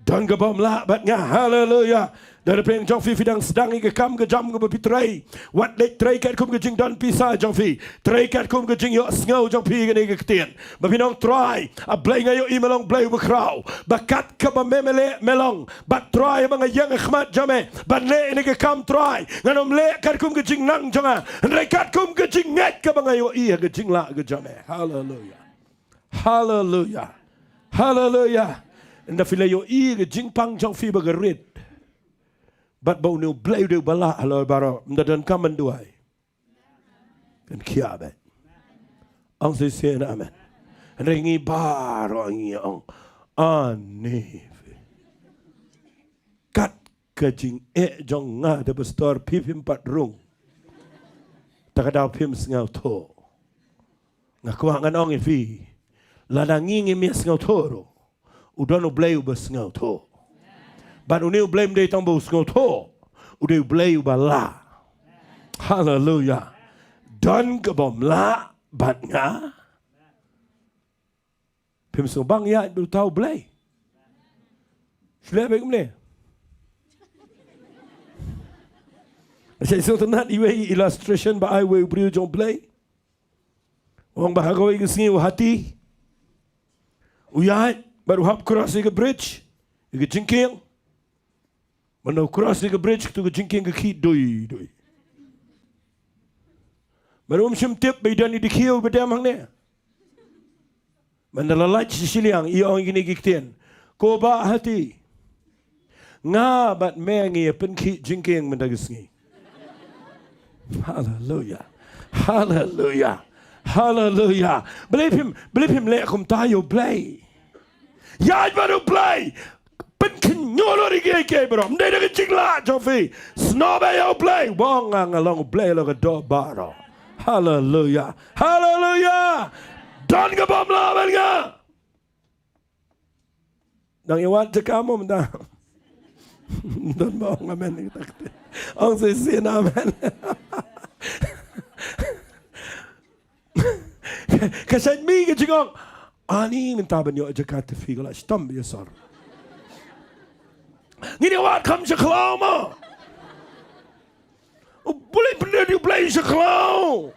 Don ka bym lah bad nga, haleluya. Don napdeng jong phi, phi dang sdang ïa ka kam ka jam kaba phi trei. Wat leit trei katkum ka jingdon pisa jong phi. Trei katkum ka jingïohsngew jong phi ïa kane ka ktien. Ba phin ong Trai, A Blei nga ïohi me long Blei uba khraw. Ba kat kaba me me leh me long. Bad Trai haba nga ïeng ha khmat jong me ban leh ïa kane ka kam Trai, ngan ym leh katkum ka jingnang jong nga, hynrei katkum ka jingngeit kaba nga ïohi ha ka jinglah ka jong me. Haleluya. Haleluya. Haleluya. Ynda phi la ïohi ka jingpang jong phi ba ka rit, bad ba une U Blei u dei uba lah halor baroh, ym da donkam ban duwai. Kan khia beit. Ong shisien amen. Hynrei ngi baroh ngi ong, ani phi. Kat ka jingeh jong nga te pastor, phi phim pat rung. Ta ka daw phim sngewthuh. Nga kwah ngan ong ïa phi, lada ngi ngim ïa sngewthuh ruh, u don U Blei uba sngewthuh. Bad une U Blei ym dei tang ba u sngewthuh, u dei U Blei uba lah. Haleluya. Don ka bym lah bad nga. Phim sngewbang ïa uta U Blei. Shu leh beit kumne. Sa sngewtynnat iwei i illustration ba ai uwei u briew jong U Blei. Ong ba ha kawei ka sngi u hati u ïaid bad u hap cross ïa ka bridge, ïa ka jingkieng. Mynta u cross ïa ka bridge, katu ka jingkieng ka khih dui dui. Bad um shym tip ba i don i dkhiew ba dem hangne. Mynta la lait shi shiliang, i ong ïa kine ki ktien, ko bah hati, nga bad me ngi ïa pynkhih jingkieng mynta ka sngi. Haleluya. Haleluya. Haleluya. Balei phim, balei phim leh kumta ïa U Blei? Ïaid bad U Blei. Pynkhynñiuh lut ïa kiei kiei baroh. Ym dei da ka jinglah jong phi. Snoh beit ïa U Blei. Ba nga nga long U Blei halor ka doh baroh. Haleluya. Haleluya. Don ka bym lah bad nga. Dang ïa wad jaka mo mynta. Don ba ong amen ïa kata kata. Ong shisien amen. Ka sait mi ka jingong, ani mynta ban ïoh jaka te phi ka la shitom ïa sor. Ngin ïa wad kham sha khlaw mo. U Blei pyndonkam ïa U Blei sha khlaw.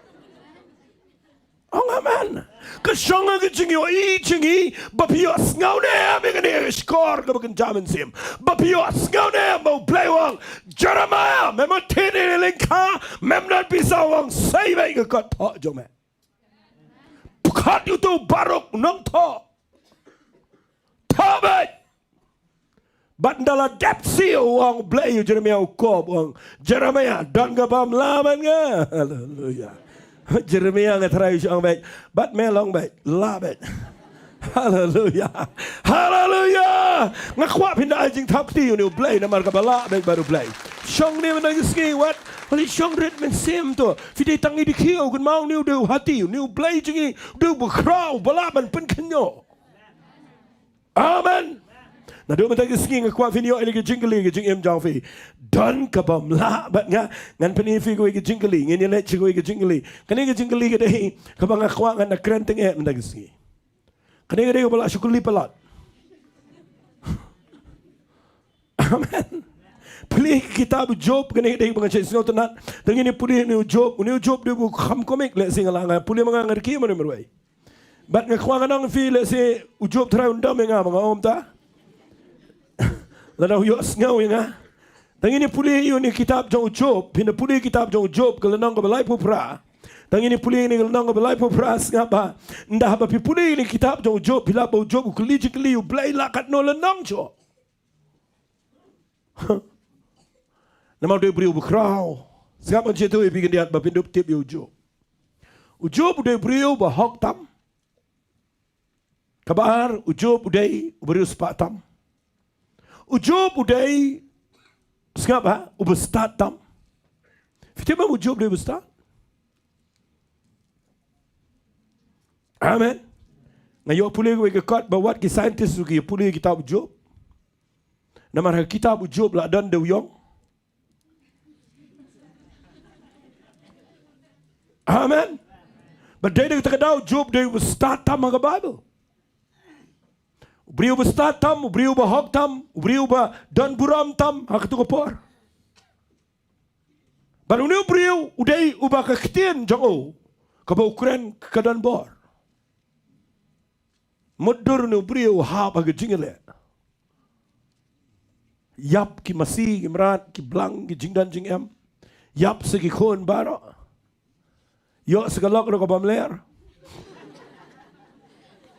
Ong amen. Ka shong ha ka jingïohi jong ngi ba phi ïohsngew ne em ïa kane ka shkor kaba kynja mynsiem. Ba phi ïohsngew ne em ba U Blei u ong, Jeremiah, mem ot thied ïa i lyngkha, mem don pisa, u ong sei beit ka kot thoh jong me. Pyrkhat ïa uto u Baruk u nongthoh. Thoh beit. Bad ynda la dep siew u ong Blei ïa u Jeremiah u kop u ong, Jeremiah, don ka bym lah bad nga. Haleluya. Jeremiah nga trai u ong beit, bad me long beit, lah beit. Haleluya. Haleluya. Nga kwah phin da ai jingthap kti ïa une U Blei namar kaba lah beit bad U Blei. Shong ne mynta ka sngi wat, wat shong rit mynsiem to. Phi dei tang i dkhiew, kynmaw une u dei u hati, une U Blei jong ngi u dei uba khraw, uba lah ban pynkhynñiuh. Amen. Naduh mynta ka sngi nga kwah phin ïoh ïa ka jingkylli ha ka jingim jong phi. Don ka bym lah bad nga. Ngan pyni ïa phi kawei ka jingkylli. Ngin ïa leit sha kawei ka jingkylli. Kane ka jingkylli ka dei kaba nga kwah ngan da kren tyngeh mynta ka sngi. Kane ka dei kaba la shu kylli palat. Amen. Pule ïa ka kitab u Job, kane ka dei kaba nga shait sngewtynnat. Te ngin ïa pule ïa une u Job, une u Job dei uba kham komik, lehse nga la, nga pule ma nga nga rkhie marwei marwei. Bad nga kwah ngan ong ïa phi, lehse u Job trai un dom ïa nga ba nga ong kumta. Lada u ïohsngew ïa nga. Te ngin ïa pule ïa une u kitab jong u Job, phin da pule ïa u kitab jong u Job, ka lynnong kaba laiphew phra. Te ngin ïa pule ïa une ka lynnong kaba laiphew phra, sngap bha. Ynda haba phi pule ïa une u kitab jong u Job, phi lap ba u Job u kylli jingkylli, U Blei lah katno lynnong shuh. Namar u dei u briew uba khraw. Sngap, ngan share ïa phi khyndiat ba phin dup tip ïa u Job. U Job u dei u briew uba hok tam. Kaba ar, u Job u dei u briew spah tam. U Job u dei, sngap ha, u ba stad tam. Phi tip em u Job u dei u ba stad? Amen. Nga ïoh pule kawei ka kot ba wat ki scientist ruh ki ïa pule kitab u Job. Namar ha kitab u Job la don de u ïong. Amen. Ba dei da kata ka daw u Job u dei u ba stad tam ha ka Bible. U briew u ba stad tam, u briew u ba hok tam, u briew u ba don burom tam ha kato ka por. Bad une u briew u dei u ba ka ktien jong u kaba u kren ka don bor. Mutdur une u briew u hap ha ka jingïaleh. Ïap ki masi, ki mrad, ki blang, ki jingdon jingem. Ïap sa ki khun baroh. Ïoh sa ka lok ruh ka bym ler.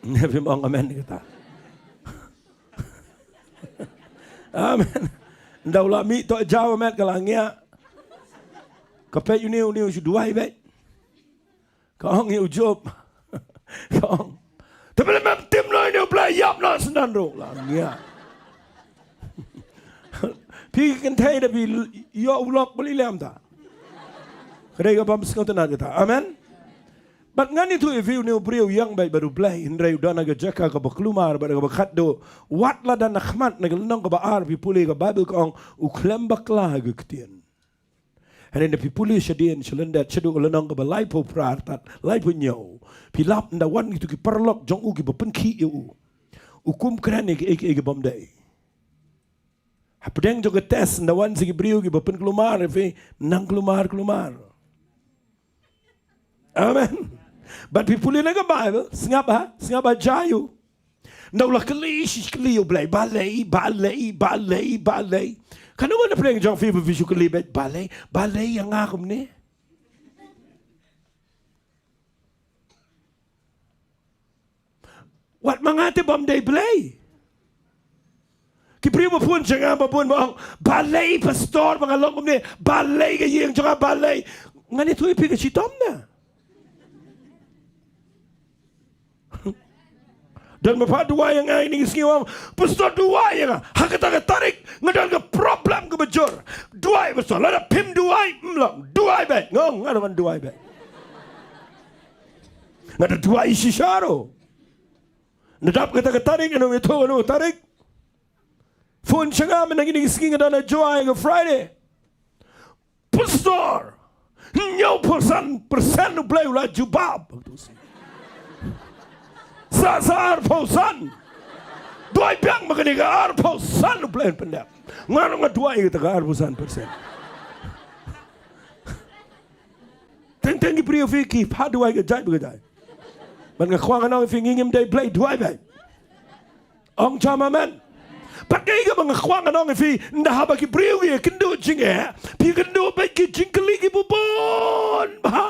Ne phim ong amen kata. Amen. Nda u la mih to jaw met ka la ngiah. Ka peit une une u shu duwai beit. Ka ong ïa u Job. Ka ong, te balei mem tim noh ïa une u Blei, ïap noh shen ruh. La ngiah. Phi kynthei da phi ïoh u lok ba lei lem ta. Ka dei ka bym sngewtynnat kata. Amen. Bad ngan ïathuh ïa phi, une u briew u ïeng beit bad u Blei, hynrei u don ha ka jaka kaba kulmar bad kaba khatduh. Wat la don ha khmat, na ka lynnong kaba ar phi pule ka Bible ka ong u khlem bakla ha ka ktien. Hynrei lada phi pule shadien sha lyndet shaduh ka lynnong kaba laiphew phra tad laiphew hynñiew, phi lap, nda wan kito ki paralok jong u kiba pynkhih ïa u, u kum kren ïa kiei kiei ki bym dei. Hapdeng jong ka test, nda wan sa ki briew kiba pynkulmar ïa phi, nang kulmar kulmar. Amen. Bad phi pule na ka Bible, sngap ha, sngap ha jaiu. Nda u la kylli shi kylli ïa u Blei, balei, balei, balei, balei. Katno ngan pyrshang jong phi ba phi shu kylli beit, balei, balei ïa nga kumne. Wat ma nga te bym dei Blei. Ki briew ba phone sha nga ba bun ba ong, balei pastor ba nga long kumne, balei ka ïing jong nga, balei. Ngan ïathuh ïa phi ka shitom na. Don ba phah duwai ïa nga ïa kine ki sngi, ong, pastor duwai ïa nga. Ha kata ka tarik nga don ka problem kaba jur. Duwai pastor, lada phim duwai ym long. Duwai beit. Nga ong, nga ruh ngan duwai beit. Nga da duwai shisha ruh. Nga dap kata ka tarik, nga ong, ïathuh kano ka tarik. Phone sha nga mynta kine ki sngi nga don ha Jowai ha ka Friday. Pastor, hynñiewphew san percent u Blei u la jubab. Sa, sa arphew san. Duwai biang ma kane ka arphew san u Blei un pyndep. Nga ruh nga duwai kata ka arphew san percent. Teng teng ki briew phi ki phah duwai ka jait ba ka jait. Bad nga kwah ngan ong ïa phi, ngi ngim dei Blei, duwai beit. Ong jam amen. Bad kaei kaba nga kwah ngan ong ïa phi, nda haba ki briew ki ïakynduh jingeh, phi kynduh beit ki jingkylli kiba bun bha.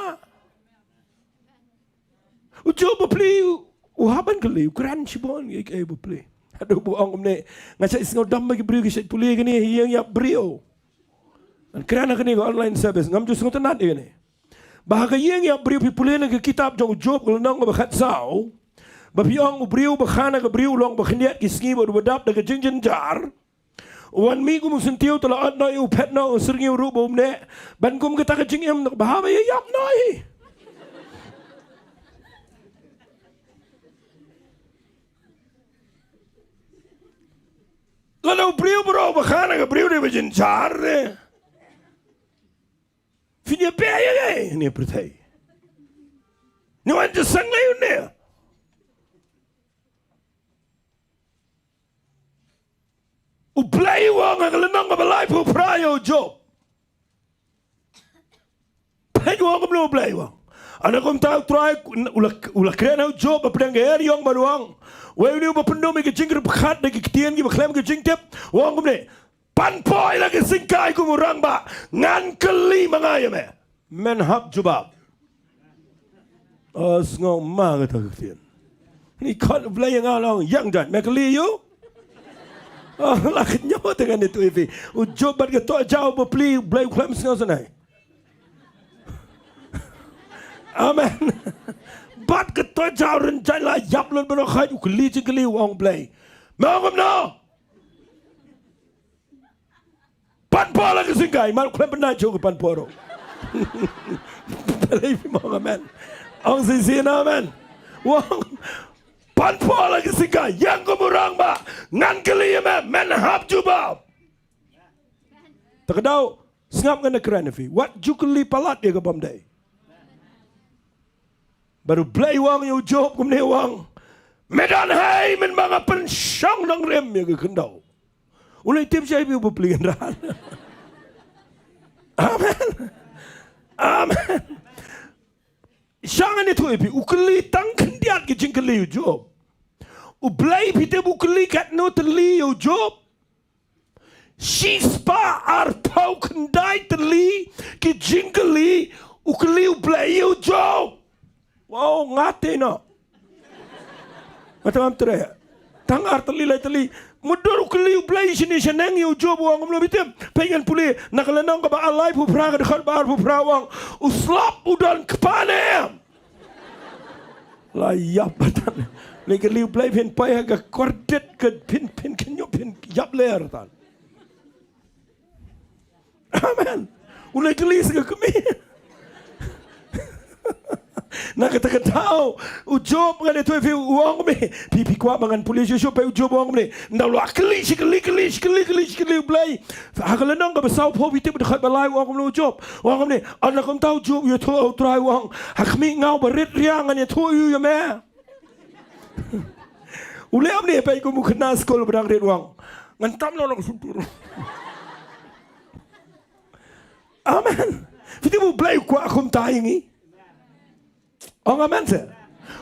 U Job u plie, u hap ban kylli, u kren shibun ïa kaei ba u plie. Haduh ba u ong kumne, nga shait sngewdom ba ki briew ki shait pule ïa kane ha ïing ïap briew. Ngan kren ha kane ka online service, ngam ju sngewtynnat ïa kane. Ba ha ka ïing ïap briew, phi pule na ka kitab jong u Job ka lynnong kaba khatsaw, ba phi ong u briew ba kha na ka briew u long ba khyndiat ki sngi bad u ba dap da ka jingjynjar. U wan mih kum u syntiew, te la ot noh ïa u, phet noh, u syrngiew ruh ba um neh. Ban kum kata ka jingim, ba haba ïa ïap noh hi. Lada u briew baroh ba kha na ka briew dei ba jynjar de. Phin ïa beh ïa kane pyrthei. Ngi wan jingïaseng lei une. U Blei u ong ha ka lynnong kaba laiphew phra ïa u Job. Peit u ong kumno u Blei u ong. Ana kumta u Trai u la, u la kren ha u Job hapdeng ka eriong bad u ong, wei une u ba pyndum ïa ka jingkyrpad da ki ktien kiba khlem ka jingtip. U ong kumne, pan poi la ka syngkai kum u rangbah, ngan kylli ma nga ïa me. Men hap jubab. O, sngew ma kata ka ktien. Ni khot u Blei ïa nga, long ïa nga, me kylli ïa u. O, la kynñiaw te ngan ïathuh ïa phi. U Job bad ka tohjaw ba plie, u Blei u khlem sngewsynei. Amen. Bad kato jaw ren jai la ïap lon bano khaj u kylli jingkylli u ong Blei. Me ong kumno? Pan por la ka singkai, mal khlem pynai jong ka pan por. Balei phi ong amen? Ong shisien amen. U ong pan por la ka singkai, ïeng kum u rangbah, ngan kylli ïa me, men hap jubab. Ta ka daw, sngap ngan ïa kren ïa phi. Wat ju kylli palat ïa ka bym dei. Bad u Blei u ong ïa u Job kumne u ong. Me don hi mynba nga pynshong nongrim ïa ka khyndew. U la tip shai phi u bapli kan ran. Amen. Amen. Shang ïathuh ïa phi u kylli tang khyndiat ka jingkylli u Job. U Blei phi tip u kylli katno tylli ïa u Job. Shispah arphew khyndai tylli ki jingkylli u kylli u Blei ïa u Job. Wow, nga te noh. Nga tang am treh. Tang ar tylli lai tylli. Mutdur u kylli u Blei shane shaneng ïa u Job u ong kumno phi tip. Peit ngan pule na ka lynnong kaba ar laiphew phra ka dkhot ba arphew phra u ong. U slap u don kpa ne em. La ïap batan. Lei kylli u Blei phin poi ha ka kordit ka phin phin kynñiuh phin ïap ler tan. Amen. U lei kylli sa ka kmie. Na kata ka daw u Job ngan ïathuh ïa phi u ong kumne. Phi phi kwah ba ngan pule shuh shuh peit u Job u ong kumne. Nda u la kylli shi kylli kylli shi kylli kylli shi kylli u Blei. Ha ka lynnong kaba sawphew phi tip u dkhot ba lai u ong kumne u Job. U ong kumne, ynda kumta u Job u ïathuh ha u Trai u ong, ha khmih nga uba rit ria ngan ïathuh ïa u ïa me. U leh kumne peit kum u khynnah skul ba dang rit u ong. Ngan tap noh na ka shyntur. Amen. Phi tip u Blei u kwah kumta ïa ngi. Ong amen se.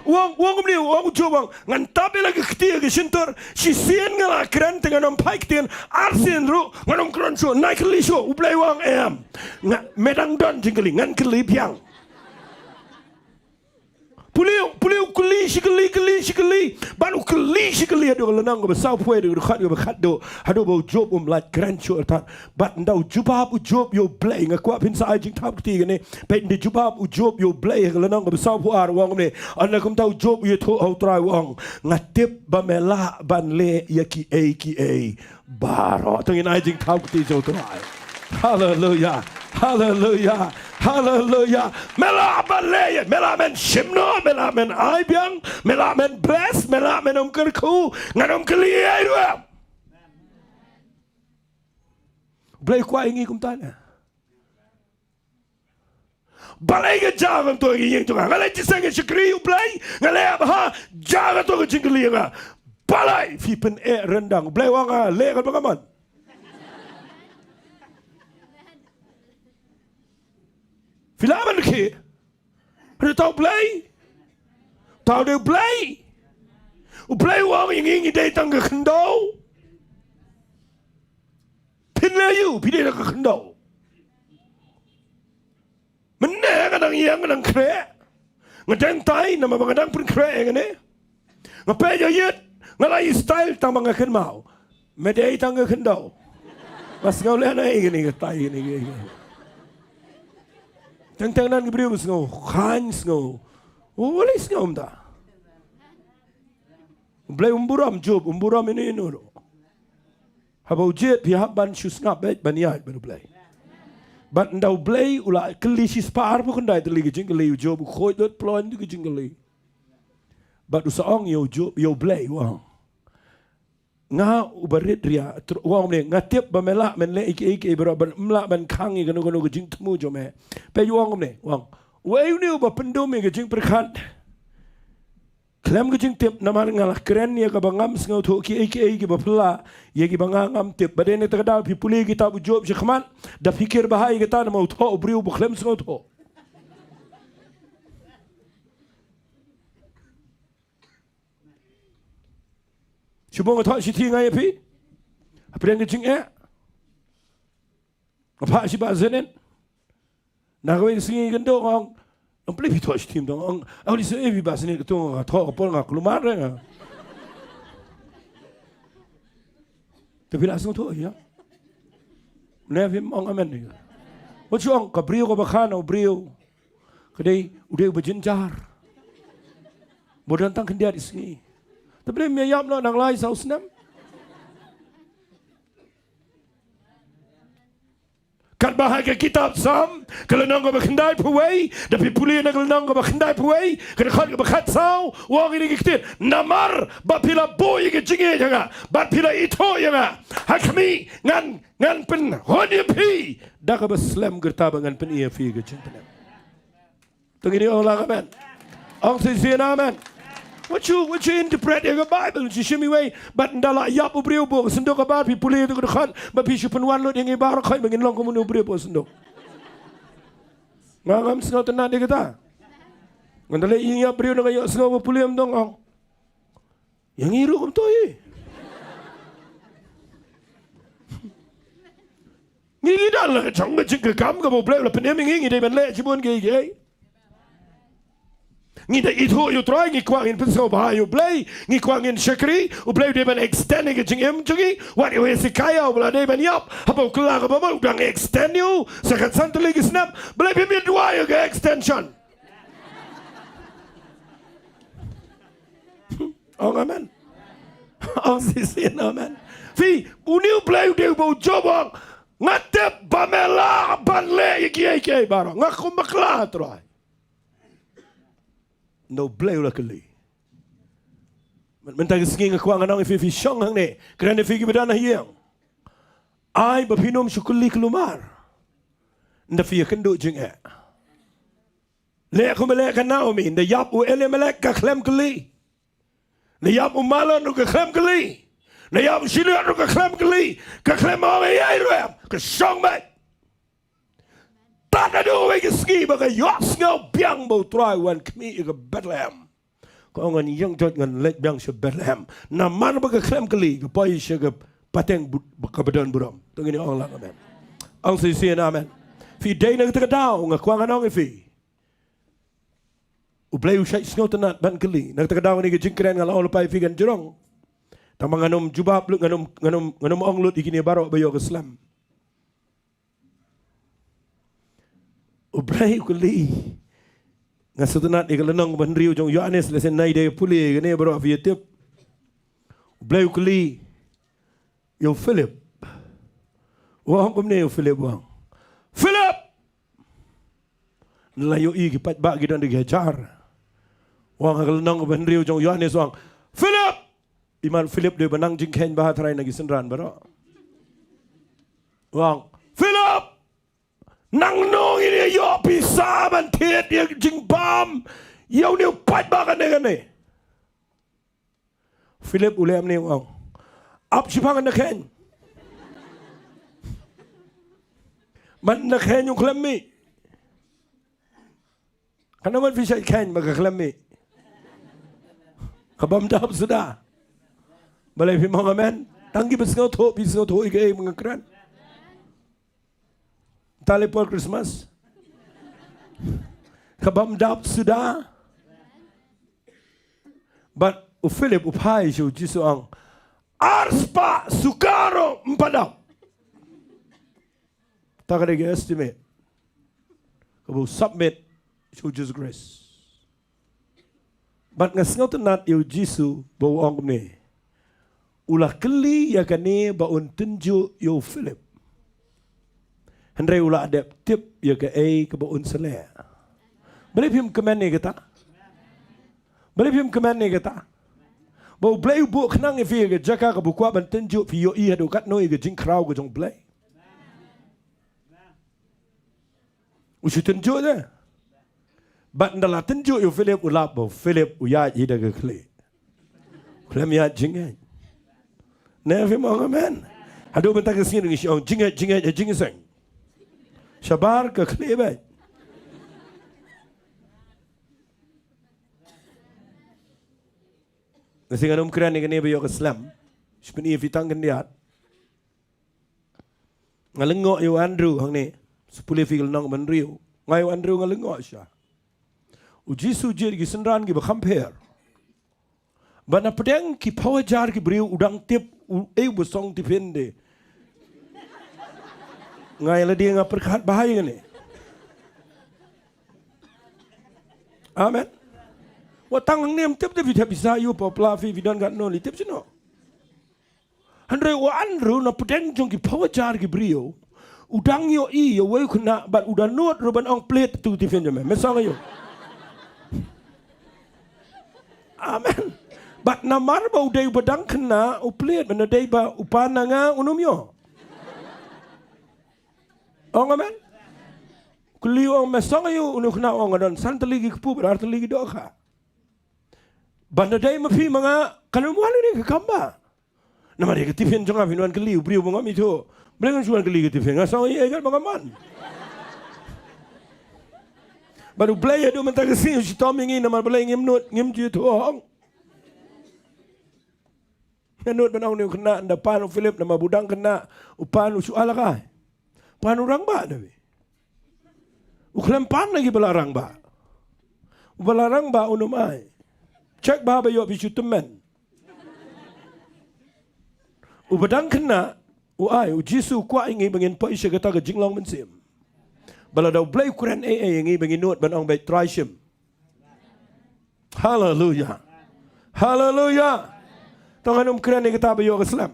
U ong, u ong kumne, u ong u Job u ong, ngan tap ïa la ka kti ha ka shyntur, shisien nga la kren te ngan ym phai ktien, arsien ruh ngan ym kren shuh, nai kylli shuh, u Blei u ong em. Nga, me dang don jingkylli, ngan kylli biang. Pule, pule u kylli shi kylli, kylli shi kylli. Bad u kylli shi kylli haduh ka lynnong kaba sawphew haduh ka dkhot kaba khatduh. Haduh ba u Job um lait kren shuh artat. Bad ynda u jubab u Job ïa u Blei, nga kwah phin sa ai jingthap kti kane. Peit ynda jubab u Job ïa u Blei ha ka lynnong kaba sawphew ar u ong kumne. Ynda kumta u Job u ïathuh ha u Trai u ong, nga tip ba me lah ban leh ïa kiei kiei baroh. To ngin ai jingthap kti sha u Trai. Haleluya. Haleluya. Haleluya. Me lah ban leh, me lah men shim noh, me lah men ai biang, me lah men bless, me lah men ym kyrkhu, ngan ym kylli ei ruh. Blei kwah ïa ngi kumta ne. Balei ka jia kumto ïa ka ïing jong nga? Nga leh jingïaseng shakri ïa u Blei, nga leh bha, jia kumto ka jingkylli ïa nga. Balei phi pyneh ryndang? Blei u ong nga leh katba nga mon. Phi lah ban khie. Hynrei uta u Blei, uta u dei u Blei. U Blei u ong ïa ngi ngi dei tang ka khyndew. Phin leh aïu, phi dei tang ka khyndew. Mynne nga dang ïeng, nga dang khreh. Nga dang tai namar ba nga dang pynkhreh ïa kane. Nga peit ïa ïit, nga la i style tang ba nga kynmaw. Me dei tang ka khyndew. Nga sngew lehnohei kane ka tai kane ka. Teng teng nan ki briew sngew khlaiñ, sngew. Balei sngew kumta? Blei um burom Job, um burom ïano ïano ruh. Haba u jied phi hap ban shu sngap beit ban ïaid bad u Blei. Bad ynda u Blei u la kylli shispah arphew khyndai tylli ki jingkylli, u Job u khuid lut ploiñ ki jingkylli. Bad u sa ong ïa u Job, ïa u Blei u ong, nga uba rit ria, tr-, u ong kumne, nga tip ba me lah men leh ïa kiei kiei baroh, ban, ym lah ban khang ïa kano kano ka jingthmu jong me. Peit u ong kumne, u ong, uei une uba pyndum ïa ka jingpyrkhat khlem ka jingtip, namar nga la kren ïa kaba ngam sngewthuh, kiei kiei kiba phylla ïa kiba nga ngam tip. Bad dei na kata ka daw phi pule ïa kitab u Job shakhmat, da phi kyrpad bha ïa kata, namar u thoh u briew uba khlem sngewthuh. Shu bun nga thoh shithi nga ïa phi. Hapdeng ka jingeh nga phah shi basnet. Na kawei ka sngi ka dang ong, ong, balei phi thoh shithi? Dang ong, ong, lisa eh phi basnet, ka dang ong, thoh ka por nga kulmar re nga. Te phi la sngewthuh ïa? Ne phim ong amen ïa? Wat shu ong ka briew kaba kha na u briew. Ka dei, u dei uba jynjar. Ba don tang khyndiat i sngi. Te balei me ïap noh nang lai saw snem? Katba ha ka kitab Salm, ka lynnong kaba khyndaiphew wei, da phi pule na ka lynnong kaba khyndaiphew wei, ka dkhot kaba khatsaw, u ong ïa kane ka ktien, namar ba phi la buh ïa ka jingïeit ha nga, bad phi la ithuh ïa nga. Ha khmih, ngan, ngan pynhun ïa phi da kaba slem, kata ba ngan pyni ïa phi ka jingpynep. To ngin ong lang amen. Ong shisien amen. Wat shu, wat shu interpret ïa ka Bible, wat shu shim iwei. Bad ynda la ïap u briew, buh ka synduk habar, phi pule ïa ka dkhot, bad phi shu pynwan lut ïa ngi baroh, khoi ba ngin long kum une u briew buh synduk. Nga ngam sngewtynnat ïa kata. Ngan da leh ïing ïap briew, nga ïohsngew ba pule, ym dang ong. Ïa ngi ruh kumto hi. Ngi, ngi don la ka jong ka jingkyrkhu kaba U Blei u la pynim ïa ngi, ngi dei ban leh shibun kiei kiei. Ngi dei ithuh ïa U Trai, ngi kwah ngin pynsngewbha ïa U Blei, ngi kwah ngin shakri, U Blei u dei ban extend ïa ka jingim jong ngi. Wat ïa u Hesekiah uba la dei ban ïap, haba u kylla kaba mut, u dang extend ïa u sa khatsan tylli ki snem. Balei phim ïa duwai ïa ka extension? Ong amen. Ong shisien amen. Phi, une U Blei u dei uba u jubor. Nga tip ba me lah ban leh ïa kiei kiei baroh. Nga kum bakla, Trai. Ynda U Blei u la kylli. Myn-, mynta ka sngi nga kwah ngan ong ïa phi, phi shong hangne, kren ïa phi kiba don ha ïing. Ai ba phin ym shu kylli kulmar ynda phi ïakynduh jingeh. Leh kumba leh ka Naomi, ynda ïap u Elimelek ka khlem kylli. Ynda ïap u Mahlon ruh ka khlem kylli. Ynda ïap u Chiliot ruh ka khlem kylli. Ka khlem ong ei ei ruh em, ka shong beit. Tad haduh kawei ka sngi ba ka ïohsngew biang ba U Trai u wan khmih ïa ka Bethlehem. Ka ong, ngan ïeng joit, ngan leit biang sha Bethlehem. Namar ba ka khlem kylli, ka poi sha ka pateng bu-, kaba don burom. To ngin ong lang amen. Ong shisien amen. Phi, dei na kata ka daw nga kwah ngan ong ïa phi, U Blei u shait sngewtynnat ban kylli. Na kata ka daw kane ka jingkren nga la ong lypa ïa phi kan jrong. Tangba ngan ym jubab lut, ngan ym, ngan ym, ngan ym ong lut ïa kine baroh ba ïoh ka slem. U Blei u kylli. Nga sngewtynnat ïa ka lynnong ba hynriew jong u Ïoannis, lehse nai dei pule ïa kane baroh phi ïa tip. U Blei u kylli ïa u Philip. U ong kumne u Philip, u ong, Philip! Ngi la ïohi ki paidbah ki don da ki hajar. U ong ha ka lynnong ba hynriew jong u Ïoannis, u ong, Philip! Imat u Philip dei ba nang jingkheiñ bha tharai na ki synran baroh. U ong, Philip! Nangno ngin ïa ïoh pisa ban thied ïa ka jingbam ïa une u paidbah kane kane? Philip u leh kumne, u ong, ap shiphang, ngan da kheiñ. Ban da kheiñ u khlem mih. Katno ngan phi shait kheiñ ba ka khlem mih? Ka bym dap suda. Balei phim ong amen? Tang kiba sngewthuh, phi sngewthuh ïa kaei ba nga kren? Tang lei por Christmas. Ka bym dap suda. Bad u Philip u phai sha u Jisu, u ong, ar spah sukkar ruh ym pat dap. Ta ka dei ka estimate kaba u submit sha u Jisu Khrist. Bad nga sngewtynnat ïa u Jisu ba u ong kumne. U la kylli ïa kane ba un tynjuh ïa u Philip. Hynrei u la dep tip ïa kaei kaba un sa leh. Balei phim kmen ïa kata? Balei phim kmen ïa kata? Ba U Blei u buh khnang ïa phi ïa ka jaka kaba u kwah ban tynjuh, phi ïohi haduh katno ïa ka jingkhraw ka jong U Blei. U shu tynjuh de. Bad ynda la tynjuh ïa u Philip, u lap ba u Philip u ïaid hi da ka khlieh. U khlem ïaid jingngeit. Ne phim ong amen? Haduh mynta ka sngi ngi shu ong jingngeit, jingngeit, jingngeit. Shabar ka khlieh beit. Nga sngew ngan ym kren ïa kane ba ïoh ka slem. Shu pyni ïa phi tang khyndiat. Nga lyngngoh ïa u Andrew hangne. Shu pule phi ka lynnong ba hynriew. Nga ïa u Andrew nga lyngngoh sha. U Jisu u jied ïa ki synran kiba kham pher. Bad na pdeng ki phew hajar ki briew u dang tip u, ei, uba song tiffin de. Nga ïa lade nga pyrkhat bha ïa kane. Amen. Wat tang hangne ym tip te phi thep pisa ïa u, pop la phi, phi don katno, li tip shano. Hynrei u Andrew na pdeng jong ki phew hajar ki briew, u dang ïohi ïa uwei u khynnah bad u da nud ruh ban ong, plied tu tiffin jong me, me song ïa u. Amen. Bad namar ba u dei uba dang khynnah, u plied, ban da dei ba u pa na nga, un ym ïoh. Ong amen. Kylli u ong, me song ïa u, une u khynnah u ong, nga don san tylli ki kpu bad ar tylli ki dohkha. Ban da dei ma phi ma nga, kan ym wan ïa kane ka kam ba. Namar ïa ka tiffin jong nga phin wan kylli u briew ba ngam ithuh. Balei ngan shu wan kylli ka tiffin, nga song ïa ka ba nga man. Bad U Blei haduh mynta ka sngi u shitom ïa ngi namar balei ngim nud, ngim ju ithuh ong. Nga nud ban ong ïa u khynnah, ynda pan u Philip namar ba u dang khynnah, u pan u shu ai lak ai. Pan u rangbah na wi. U khlem pan na ki ba la rangbah. U ba la rangbah un ym ai. Check ba haba ïoh phi shu tymmen. U ba dang khynnah u ai, U Jisu u kwah ïa ngi ba ngin poi sha kata ka jinglong mynsiem. Ba lada U Blei u kren ei ei ïa ngi ba ngin nud ban ong, beit Trai shim. Haleluya. Haleluya. Tang ngan ym kren ïa kata ba ïoh ka slem.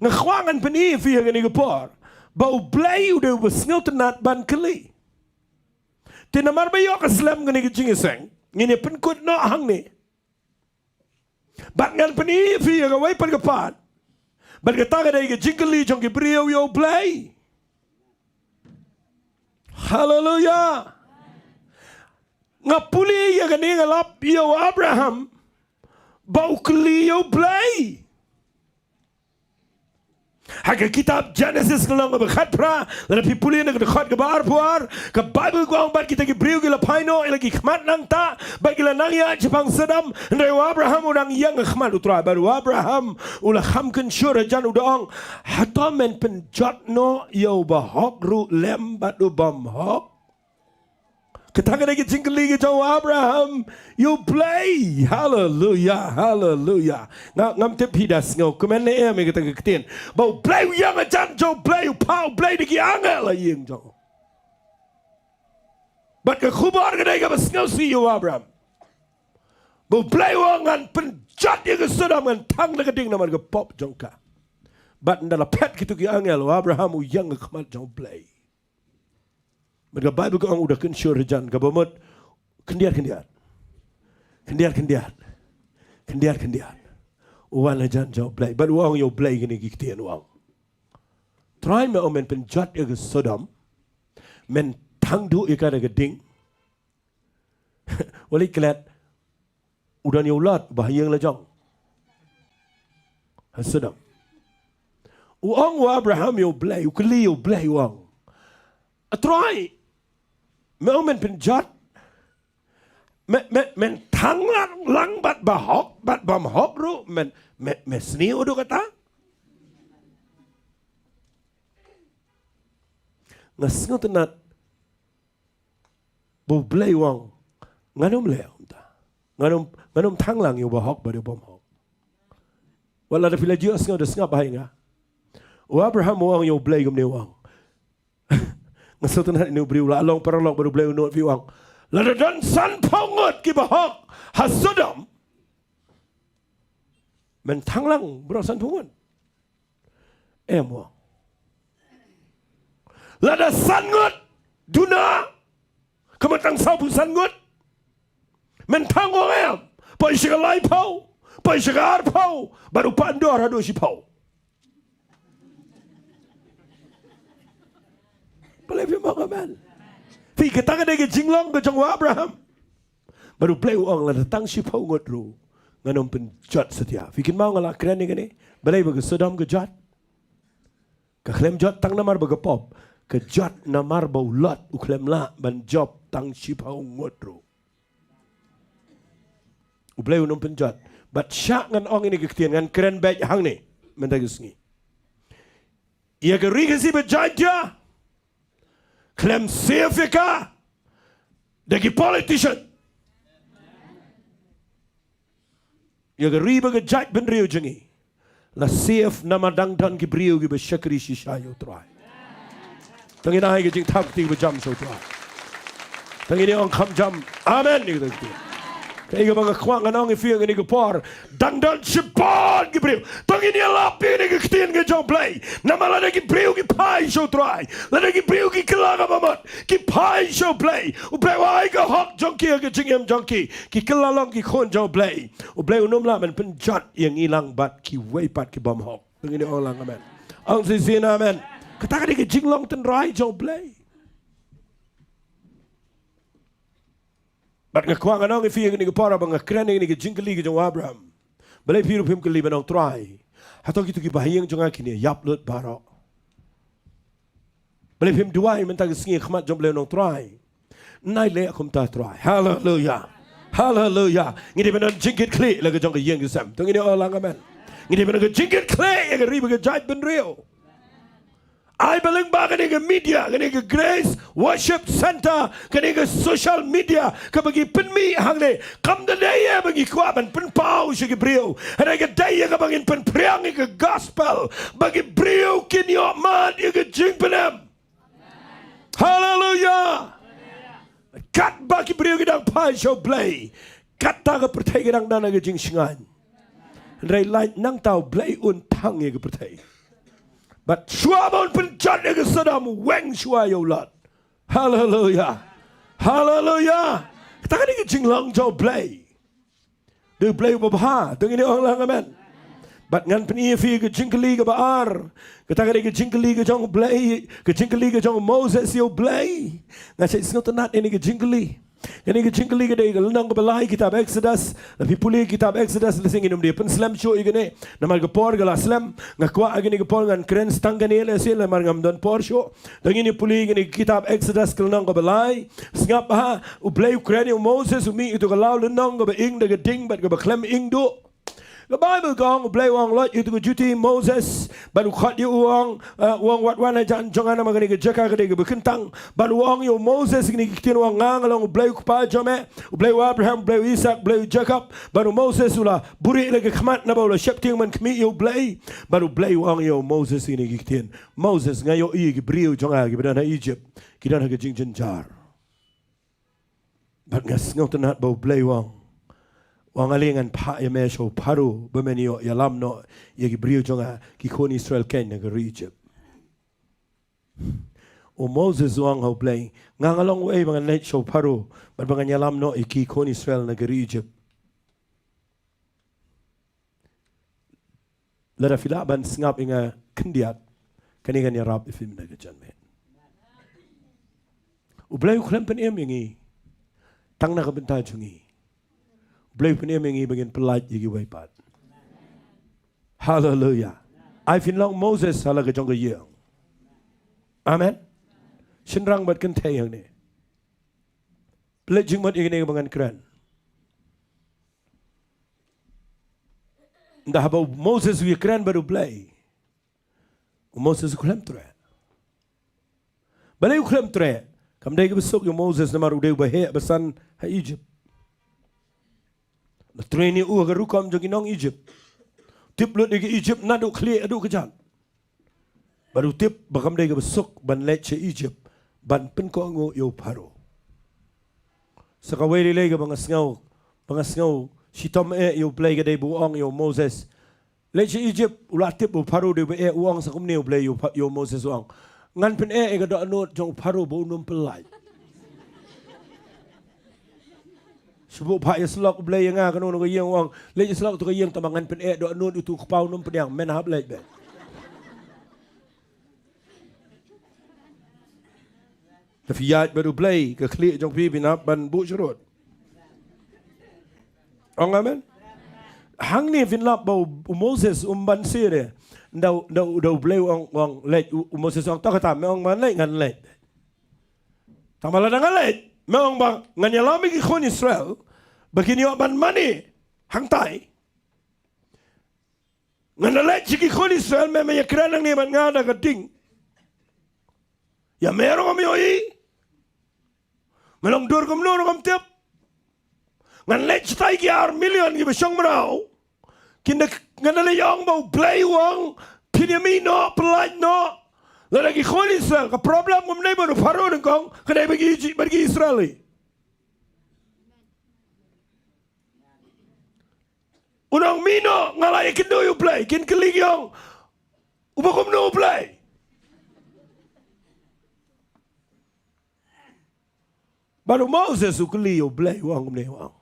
Nga kwah ngan pyni ïa phi ha kane ka por ba U Blei u dei uba sngewtynnat ban kylli. Te namar ba ïoh ka slem kane ka jingïaseng, ngin ïa pynkut noh hangne. Bad ngan pyni ïa phi ïa kawei pat ka pat. Bad kata ka dei ka jingkylli jong ki briew ïa U Blei. Haleluya. Nga pule ïa kane, nga lap ïa u Abraham ba u kylli ïa U Blei. Ha ka kitab Genesis ka lynnong kaba khatphra, lada phi pule na ka dkhot kaba arphew ar, ka Baibl ka ong, bad kita ki briew ki la phai noh ïa la ki khmat nangta, bad ki la nang ïaid shaphang Sodom, hynrei u Abraham u dang ïeng ha khmat U Trai, bad u Abraham u la kham kynshur hajan, u da ong, hato men pynjot noh ïa u bahok ruh lem bad u bymhok? Kata ka dei ka jingkylli ka jong u Abraham ïa U Blei. Haleluya, haleluya. Nga, ngam tip phi da sngew kmen ne em ïa kata ka ktien ba U Blei u ïeng hajan jong U Blei, u phah U Blei da ki angel ha ïing jong u. Bad ka khubor ka dei kaba sngewsih ïa u Abraham. Ba U Blei u ong, ngan pynjot ïa ka Sodom, ngan thang da ka ding namar ka pop jong ka. Bad ynda la phet kito ki angel, u Abraham u ïeng ha khmat jong U Blei. Bad ka Baibl ka ong u da kynshur hajan, kaba mut khyndiat khyndiat. Khyndiat khyndiat. Khyndiat khyndiat. U wan hajan jong U Blei. Bad u ong ïa U Blei kine ki ktien, u ong, Trai, me ong men pynjot ïa ka Sodom, men thang duh ïa ka da ka ding. Wat leit klet, u don ïa u Lot ba ha ïing la jong ha Sodom. U ong u Abraham ïa U Blei, u kylli ïa U Blei, u ong, A Trai, me ong men pynjot, me, me, men thang lang, lang bad bahok bad bymhok ruh, men, me, me sniew haduh katta? Nga sngewtynnat ba U Blei u ong, ngan ym leh kumta. Ngan ym, ngan ym thang lang ïa u bahok bad ïa u bymhok. Wat lada phi la ju ïohsngew, da sngap bha ïa nga. U Abraham u ong ïa U Blei kumne, u ong, nga sngewtynnat ïa une u briew, la long paralok bad U Blei, u nud, phi, u ong, lada don sanphew ngut ki bahok ha Sodom, men thang lang baroh sanphew ngut? Em, u ong. Lada san ngut duna, ka mut tang sawphew san ngut, men thang, u ong, em? Poi sha ka laiphew, poi sha ka arphew, bad u pan dor haduh shiphew. Balei phim ong amen? Phi, kata ka dei ka jinglong ka jong u Abraham. Bad U Blei u ong, lada tang shiphew ngut ruh ngan ym pynjot satia. Phi kynmaw nga la kren ïa kane? Balei ba ka Sodom ka jot? Ka khlem jot tang namar ba ka pop. Ka jot namar ba u Lot u khlem lah ban jop tang shiphew ngut ruh. U Blei un ym pynjot. Bad shah ngan ong ïa kane ka ktien, ngan kren beit hangne mynta ka sngi. Ïa ka ri Khasi ba Jaintia khlem save ïa ka da ki politician. Ïa ka ri bad ka jaitbynriew jong ngi la save namar dang don ki briew kiba shakri shisha ïa U Trai. To ngin ai ka jingthap kti kaba jam sha U Trai. To ngin ong kham jam amen ïa kata ka ktien. Kaei kaba nga kwah ngan ong ïa phi ha kane ka por. Dang don shibun ki briew. To ngin ïalap ïa kane ka ktien ka jong U Blei. Namar lada ki briew ki phai sha U Trai, lada ki briew ki kylla ka bamut, ki phai sha U Blei, U Blei u ai ka hok jong ki ha ka jingim jong ki, ki kylla long ki khun jong U Blei. U Blei um lah ban pynjot ïa ngi lang bad kiwei pat ki bymhok. To ngin ong lang amen. Ong shisien amen. Kata ka dei ka jinglong tynrai jong U Blei. Bad nga kwah ngan ong ïa phi ha kane ka por ba nga kren ïa kane ka jingkylli ka jong u Abraham. Balei phi ruh phim kylli ban ong, Trai, hato kito kiba ha ïing jong nga kin ïap lut baroh? Balei phim duwai mynta ka sngi ha khmat jong U Blei, ong, Trai, nai leh kumta, Trai. Haleluya. Haleluya. Ngi dei ban don jingkitkhlieh la ka jong ka ïing ka sem. To ngin ong lang amen. Ngi dei ban don ka jingkitkhlieh ïa ka ri bad ka jaitbynriew. Ai ba lyngba kane ka media, kane ka Grace Worship Center, kane ka social media kaba ngi pynmih hangne, kam da dei ïa ba ngi kwah ban pynpaw sha ki briew. Hynrei ka dei ïa kaba ngin pynphriang ïa ka gospel ba ki briew kin ïoh mad ïa ka jingpynim. Haleluya. Katba ki briew ki dang phai sha U Blei, kata ka pyrthei ka dang don ha ka jingshngaiñ. Hynrei lait nangta U Blei un thang ïa ka pyrthei. Bad shuwa ba un pynjot ïa ka Sodom, u weng shuwa ïa u Lot. Haleluya. Haleluya. Kata ka dei ka jinglong jong U Blei. Dei U Blei uba bha, to ngin ong lang amen. Bad ngan pyni ïa phi ka jingkylli kaba ar. Kata ka dei ka jingkylli ka jong U Blei, ka jingkylli ka jong u Moses ïa U Blei. Nga shait sngewtynnat ïa kane ka jingkylli. Kane ka jingkylli ka dei ka lynnong kaba lai kitab Exodus. Lada phi pule kitab Exodus, lehse ngin ym dei pynslem shuh ïa kane. Namar ka por ka la slem. Nga kwah ha kane ka por ngan kren tang kane lehse namar ngam don por shuh. To ngin ïa pule kane ka kitab Exodus ka lynnong kaba lai. Sngap ha, U Blei u kren ïa u Moses, u mih ïa uto ka law lynnong kaba ing da ka ding bad kaba khlem ing duh. Ka Baibl ka ong U Blei u ong, Leit ïa uto ka juti Moses, bad u khot ïa u, u ong, eh, u ong, wat wan hajan jong nga namar kane ka jaka ka dei kaba kyntang. Bad u ong ïa u Moses kine ki ktien, u ong, Nga nga long U Blei u kpa jong me, U Blei u Abraham, U Blei u Isaak, U Blei u Jakob. Bad u Moses u la buhrieh ïa ka khmat naba u la sheptieng ban khmih ïa U Blei. Bad U Blei u ong ïa u Moses kine ki ktien, Moses, nga ïohi ïa ki briew jong nga kiba don ha Egypt, ki don ha ka jingjynjar. Bad nga sngewtynnat ba U Blei u ong, u ong, Ale ngan phah ïa me sha u Pharaoh ba men ïoh ïalam noh ïa ki briew jong nga, ki khun Israel, keiñ na ka ri Egypt. U Moses u ong ha U Blei, Nga nga long uei ba ngan leit sha u Pharaoh bad ba ngan ïalam noh ïa ki khun Israel na ka ri Egypt? Lada phi lah ban sngap ïa nga khyndiat, kane kan ïarap ïa phi mynta ka janmiet. U Blei u khlem pynim ïa ngi tang na ka bynta jong ngi. U Blei u pynim ïa ngi ba ngin pyllait ïa kiwei pat. Haleluya. Ai phin long Moses ha la ka jong ka ïing. Amen. Shynrang bad kynthei hangne. Pynleit jingmut ïa kane kaba ngan kren. Ynda haba u Moses u ïakren bad U Blei, u Moses u khlem treh. Balei u khlem treh? Kam dei kaba suk ïa u Moses namar u dei uba heh basan ha Egypt. La train ïa u ha ka rukom jong ki nong Egypt. Tip lut ïa ka Egypt naduh khlieh haduh kjat. Bad u tip ba kam dei kaba suk ban leit sha Egypt ban pynkohnguh ïa u Pharaoh. Sa kawei lei lei kaba nga sngew, ba nga sngew shitom eh ïa U Blei ka dei ba u ong ïa u Moses, Leit sha Egypt. U la tip ba u Pharaoh u dei uba eh, u ong sa kumne U Blei ïa u Pha-, ïa u Moses, u ong, Ngan pyneh ïa ka dohnud jong u Pharaoh ba un ym pyllait. Shu buh phah ïasyllok U Blei ïa nga kano kano ka ïing, u ong, Leit ïasyllok to ka ïing, tangba ngan pyneh dohnud ïa uto u kpa un ym pdiang, men hap leit beit. Te phi ïaid bad U Blei, ka khlieh jong phi phin hap ban buh syrut. Ong amen. Hangne phin lap ba u, u Moses um banse de. Nda u, nda u, nda U Blei u ong, u ong leit, u, u Moses u ong, To kata, me ong ba ngan leit, ngan leit. Tangba lada ngan leit, me ong ba ngan ïalam ïa ki khun Israel ba kin ïoh ban mane hangtai. Ngan da leit sha ki khun Israel, me, me ïakren hangne bad nga da ka ding. Ïa me ruh ngam ïohi. Me long dur kumno ruh ngam tip. Ngan leit shatai ki ar million kiba shong mraw. Kin da, ngan da leit ong ba U Blei u ong, Phin ïa mih noh, pyllait noh. Lada ki khun Israel, ka problem kam dei bad u Pharaoh nyngkong, ka dei bad ki Iji-, bad ki Israel hi. Un ong mih noh, nga la ïakynduh ïa U Blei. Kin kylli ki ong, uba kumno U Blei? Bad u Moses u kylli ïa U Blei, u ong kumne, u ong,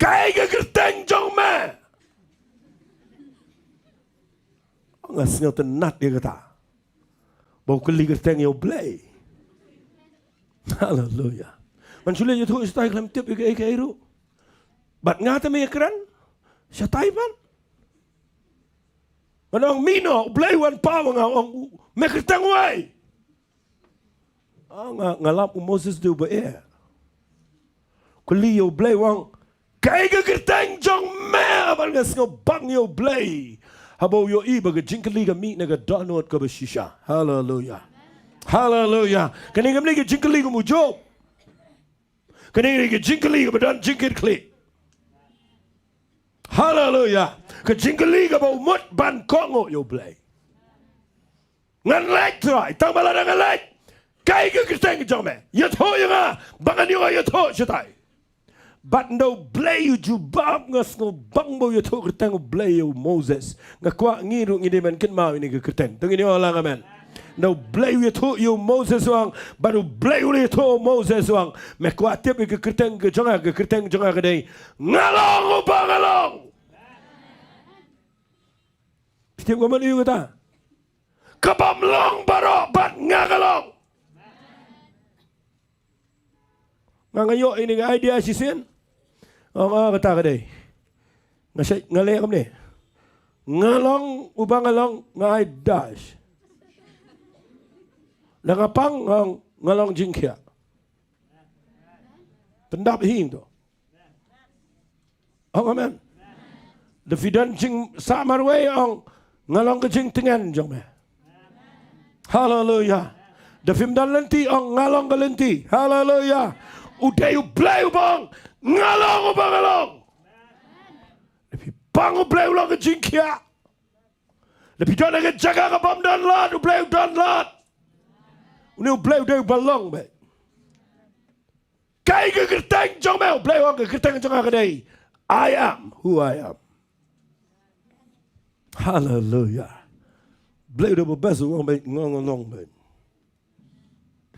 kaei ka kyrteng jong me? Nga sngewtynnat ïa kata. Ba u kylli kyrteng ïa U Blei. Haleluya. Man shu leit ïathuh shatai khlem tip ïa kaei kaei ruh. Bad nga te me ïakren shatai pat. Ngan ong mih noh, U Blei u wan paw ïa nga, u ong, me kyrteng uei? Ah, nga, nga lap u Moses dei uba eh. Kylli ïa U Blei u ong, kaei ka kyrteng jong me? Bad nga sngewbang ïa U Blei haba u ïohi ba ka jingkylli ka mih na ka dohnud kaba shisha. Haleluya. Haleluya. Kane kam dei ka jingkylli kumjuh. Kane ka dei ka jingkylli kaba don jingkitkhlieh. Haleluya. Ka jingkylli kaba u mut ban kohnguh ïa U Blei. Ngan leit Trai, tang ba lada ngan leit, kaei ka kyrteng jong me? Ïathuh ïa nga ba ngan ïoh ïathuh shatai. Bad ynda U Blei u jubab, nga sngewbang ba u ïathuh kyrteng U Blei ïa u Moses. Nga kwah ngi ruh ngin ïa ban kynmaw ïa kane ka kyrteng. To ngin ïa ong lang amen. Ynda U Blei u ïathuh ïa u Moses u ong, bad U Blei u la ïathuh ïa u Moses u ong, me kwah tip ïa ka kyrteng ka jong nga? Ka kyrteng jong nga ka dei, nga long uba nga long. Phi tip kumno ïa kata? Ka bym long baroh bad nga ka long. Nga, nga ïoh ïa kane ka idea shisien. Ong, oh, kata ka dei. Nga shait, nga leh kumne. Nga long uba nga long, nga ai dash. Lada nga pang, nga ong, nga long jingkhiah. Pyndap hi to. Ong amen. Da phi don jingsah marwei, ong, nga long ka jingtngen jong me. Haleluya. Da phim don lynti, ong, nga long ka lynti. Haleluya. U dei U Blei uba ong, nga long uba nga long. Da phi pang, U Blei u long ka jingkhiah. Da phi don ha ka jaka ka bym don lad, U Blei u don lad. Une U Blei u dei uba long beit. Kaei ka kyrteng jong me? U Blei u ong, ka kyrteng jong nga ka dei, I am who I am. Haleluya. Blei u dei uba best, u ong beit, nga nga long beit.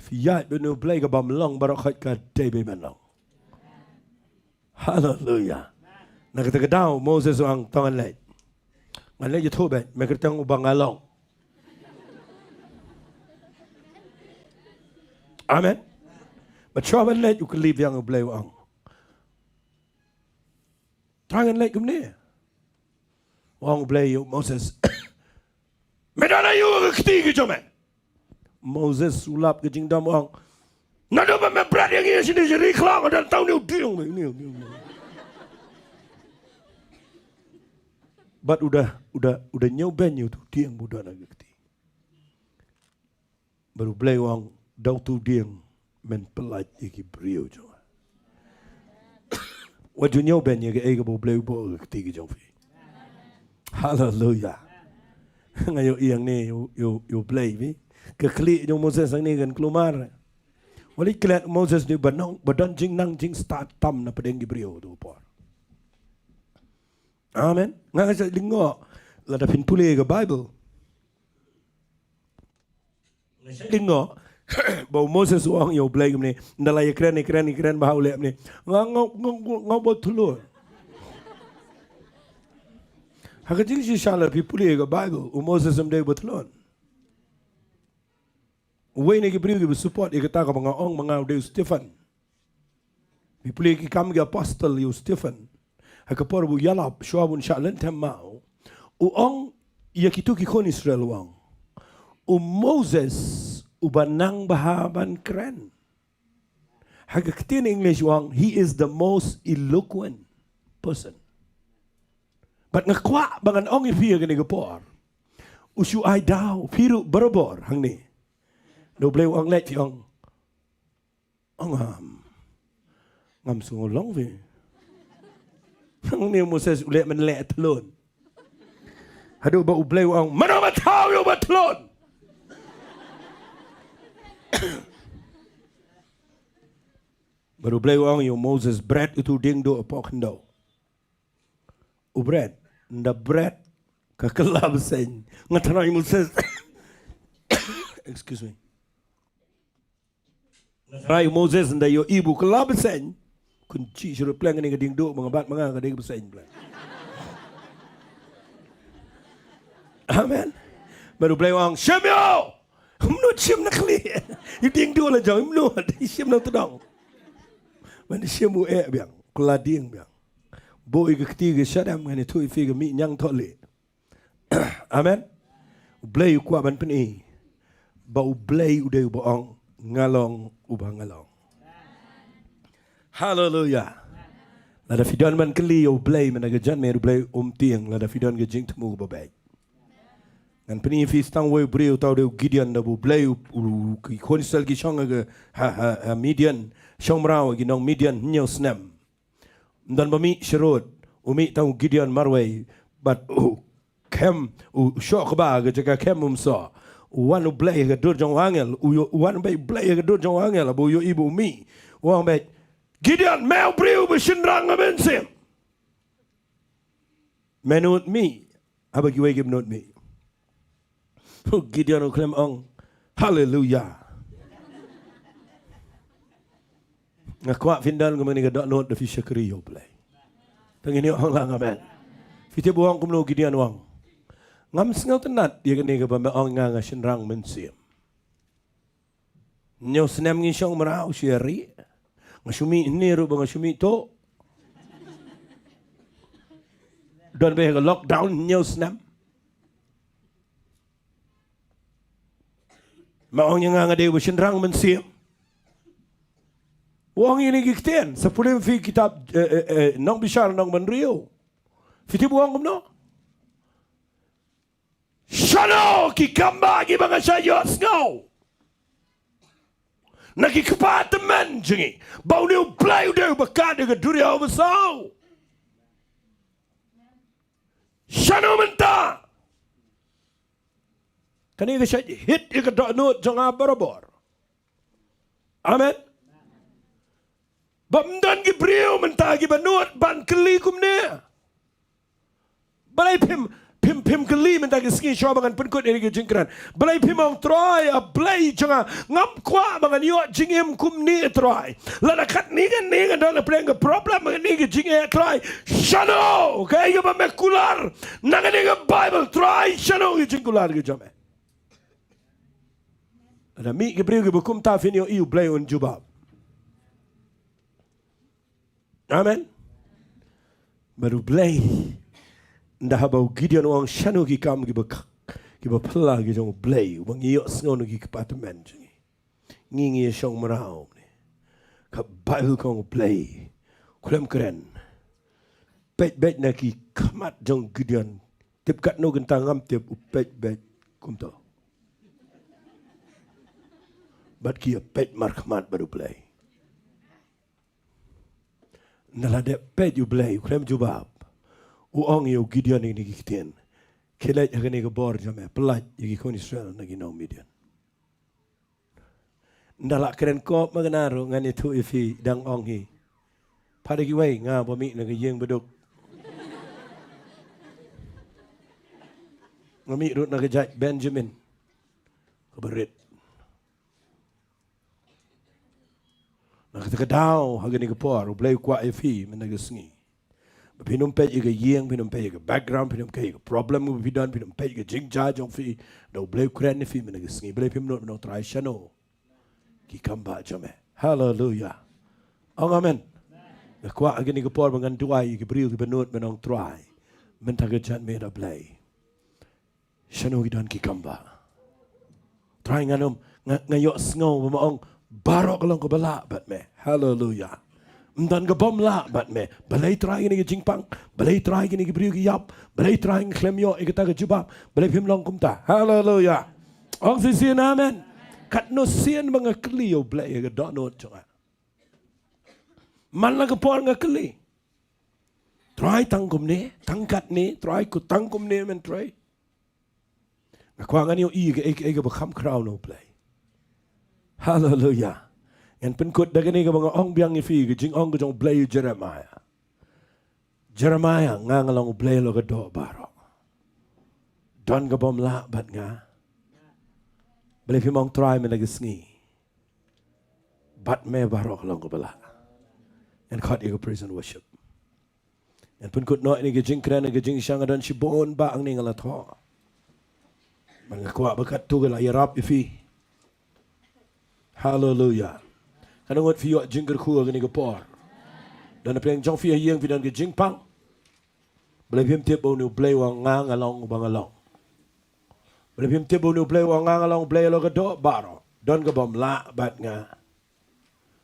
Phi ïaid bad une U Blei, ka bym long baroh khoit ka dei beit ban long. Haleluya. Na kata ka daw Moses u ong, to ngan leit. Ngan leit ïathuh beit, me kyrteng uba nga long. Amen. Bad shuwa ban leit u kylli biang U Blei u ong, tang ngan leit kumne? U ong U Blei ïa u Moses, me don aïu ha ka kti ka jong me? Moses u lap ka jingdom, u ong, naduh ba me bret ïa ngi shane sha ri khlaw, nga don tang une u dieng, une u dieng. Bad u da, u da, u da ñiewbeiñ ïa utu u dieng ba u don ha ka kti. Bad U Blei u ong, da utu u dieng men pyllait ïa ki briew jong nga. Wat ju ñiewbeiñ ïa kaei kaba U Blei u buh ha ka kti ka jong phi. Haleluya. Nga ïohi hangne ïa u, ïa u, ïa U Blei, phi. Ka khlieh jong u Moses hangne kan kulmar. Wat leit klet, u Moses u dei uba nang, ba don jingnang jingstad tam na pdeng ki briew ha katu ka por. Amen. Nga shait lyngngoh, lada phin pule ïa ka Bible, nga shait lyngngoh ba u Moses u ong ïa U Blei kumne, ynda la ïakren, ïakren, ïakren bha, u leh kumne, nga, nga, nga, nga, nga ba tlot. Ha ka jingshisha lada phi pule ïa ka Bible, u Moses um dei uba tlot. Uwei na ki briew kiba support ïa kata kaba nga ong ma nga u dei u Stephen. Phi pule Ki Kam ki Apostol ïa u Stephen, ha ka por ba u ïalap shuwa ba un shah lynthem maw, u ong ïa kito ki khun Israel, u ong, u Moses uba nang bha ban kren. Ha ka ktien English u ong, he is the most eloquent person. Bad nga kwah ba ngan ong ïa phi ha kane ka por, u shu ai daw phi ruh barabor hangne. Da U Blei u ong leit, phi ong, ong, ngam, ngam sngewlong phi. Hangne u Moses u leh mynleh tlot. Haduh ba U Blei u ong, mano ba thaw ïa uba tlot? Bad U Blei u ong ïa u Moses, bret ïa utu u dieng duh hapoh khyndew. U bret, ynda bret, ka kylla bseiñ. Nga tharai Moses. Excuse me. Nga tharai Moses ynda ïohi ba u kylla bseiñ. Khun jia shu ruh pleng kane ka dieng duh ba nga bat ma nga ka dei ka bseiñ pleng. Amen. Bad U Blei u ong, shim ïa u. Mut shim na khlieh. Ïa u dieng duh la jong, mut shim na tdong. Bad shim u eh biang, kylla dieng biang. Buh ïa ka kti ka shadem, ngan ïathuh ïa phi ka mih ñiangthohlieh. Amen. U Blei u kwah ban pyni ba U Blei u dei uba ong, nga long uba nga long. Haleluya. Lada phi don ban kylli ïa U Blei mynta ka janmiet, U Blei um tieng lada phi don ka jingthmu kaba beit. Ngan pyni ïa phi tang uwei u briew, uta u dei u Gideon, da ba U Blei u, u, ki khun Israel ki shong ha, ha, ha Midian, shong mraw ha ki nong Midian hynñiew snem. Ym don ba mih sharud, u mih tang u Gideon marwei, bad u khem, u shoh kba ha ka jaka khem um soh. U wan U Blei ha ka dur jong u angel, u ïoh, u wan beit U Blei ha ka dur jong u angel, ba u ïohi ba u mih. U ong beit, Gideon, me u briew ba shynrang ha mynsiem. Me nud mih, haba kiwei kim nud mih. U Gideon u khlem ong, haleluya. Nga kwah phin don kum kane ka dohnud da phi shakri ïa U Blei. Te ngin ïa ong lang amen. Phi tip u ong kumno u Gideon u ong. Ngam sngewtynnat ïa kane kaba me ong nga nga shynrang mynsiem. Hynñiew snem ngi shong mraw shu ïa rieh. Nga shu mih hangne ruh ba nga shu mih tuh. Don beit ha ka lockdown hynñiew snem. Me ong ïa nga nga dei uba shynrang mynsiem. U ong ïa kine ki ktien, sa pule ma phi kitab, eh, eh, eh, Nongbishar Nongbynriew. Phi tip u ong kumno? Shano ki kam ba kiba nga shah ïohsngew na ki kpa tymmen jong ngi ba une U Blei u dei uba kad ïa ka duriaw basaw? Shano mynta? Kane ka shait hit ïa ka dohnud jong nga barabor. Amen. Bym don ki briew mynta kiba nud ban kylli kumne. Balei phim, phim, phim kylli mynta ki sngi shuwa ba ngan pynkut ïa ka jingkren? Balei phim ong, Trai, A Blei jong nga, ngam kwah ba ngan ïoh jingim kumne, Trai. Lada katne katne ngan don la pdeng ka problem, katne ka jingeh, Trai. Shano kaei kaba me kular na kane ka Baibl, Trai? Shano ka jingkular ka jong me? Lada mih ki briew kiba kumta, phin ïohi U Blei un jubab. Amen. Bad U Blei, ynda haba u Gideon u ong shano ki kam kiba k-, kiba phylla ki jong U Blei, uba ngi ïohsngew na ki kpa tymmen jong ngi. Ngi ngi ïa shong mraw ne. Ka Baibl ka ong U Blei u khlem kren. Peit beit na ki khmat jong u Gideon. Tip katno kynta ngam tip, u peit beit kumto. Bad ki ïa peit markhmat bad U Blei. Ynda la dep peit U Blei u khlem jubab, u ong ïa u Gideon ïa kine ki ktien. Khie leit ha kane ka bor jong me, pyllait ïa ki khun Israel na ki nong Midian. Ynda la kren kop ma kane ruh ngan ïathuh ïa phi, dang ong hi. Pat da kiwei nga ba mih na ka ïing baduk. Nga mih ruh na ka jaid Benjamin kaba rit. Na kata ka daw ha kane ka por U Blei u kwah ïa phi mynta ka sngi. Ba phin ym peit ïa ka ïing, phin ym peit ïa ka background, phin ym peit ïa ka problem ba phi don, phin ym peit ïa ka jingjia jong phi. Da U Blei u kren ïa phi mynta ka sngi. Balei phim nud ban ong Trai shano ki kam ba jong me? Haleluya. Ong amen. Nga kwah ha kane ka por ba ngan duwai ïa ki briew kiba nud ban ong Trai. Mynta ka janmiet A Blei, shano ki don ki kam ba? Trai ngan ym, nga, nga ïohsngew ba me ong baroh ka long kaba lah bad me. Haleluya. Ym don ka bym lah bad me. Balei Trai kine ki jingpang? Balei Trai kine ki briew ki ïap? Balei Trai nga khlem ïoh ïa kata ka jubab? Balei phim long kumta? Haleluya. Ong shisien amen. Katno sien ba nga kylli ïa U Blei ïa ka dohnud jong nga. Man la ka por nga kylli. Trai tang kumne, tang katne, Trai ko tang kumne men Trai. Nga kwah ngan ïohi ïa kaei kaei kaba kham khraw na U Blei. Haleluya. Ngan pynkut da kane kaba nga ong biang ïa phi, ka jingong ka jong u Blei ïa u Jeremiah. Jeremiah, nga nga long u Blei halor ka doh baroh. Don kaba ym lah bad nga. Balei phim ong Trai mynta ka sngi? Bad me baroh ka long kaba lah. Ngan khot ïa ka praise and worship. Ngan pynkut noh ïa kane ka jingkren, ka jingshang, nga don shibun ba hangne nga la thoh. Bad nga kwah ba katto ka la ïarap ïa phi. Haleluya. Katno ngut phi ïoh jingkyrkhu ha kane ka por? Don na pdeng jong phi ha ïing phi don ka jingpang. Balei phim tip ba une u Blei u ong nga nga long uba nga long? Balei phim tip ba une u Blei u ong nga nga long u Blei halor ka doh baroh? Don kaba ym lah bad nga.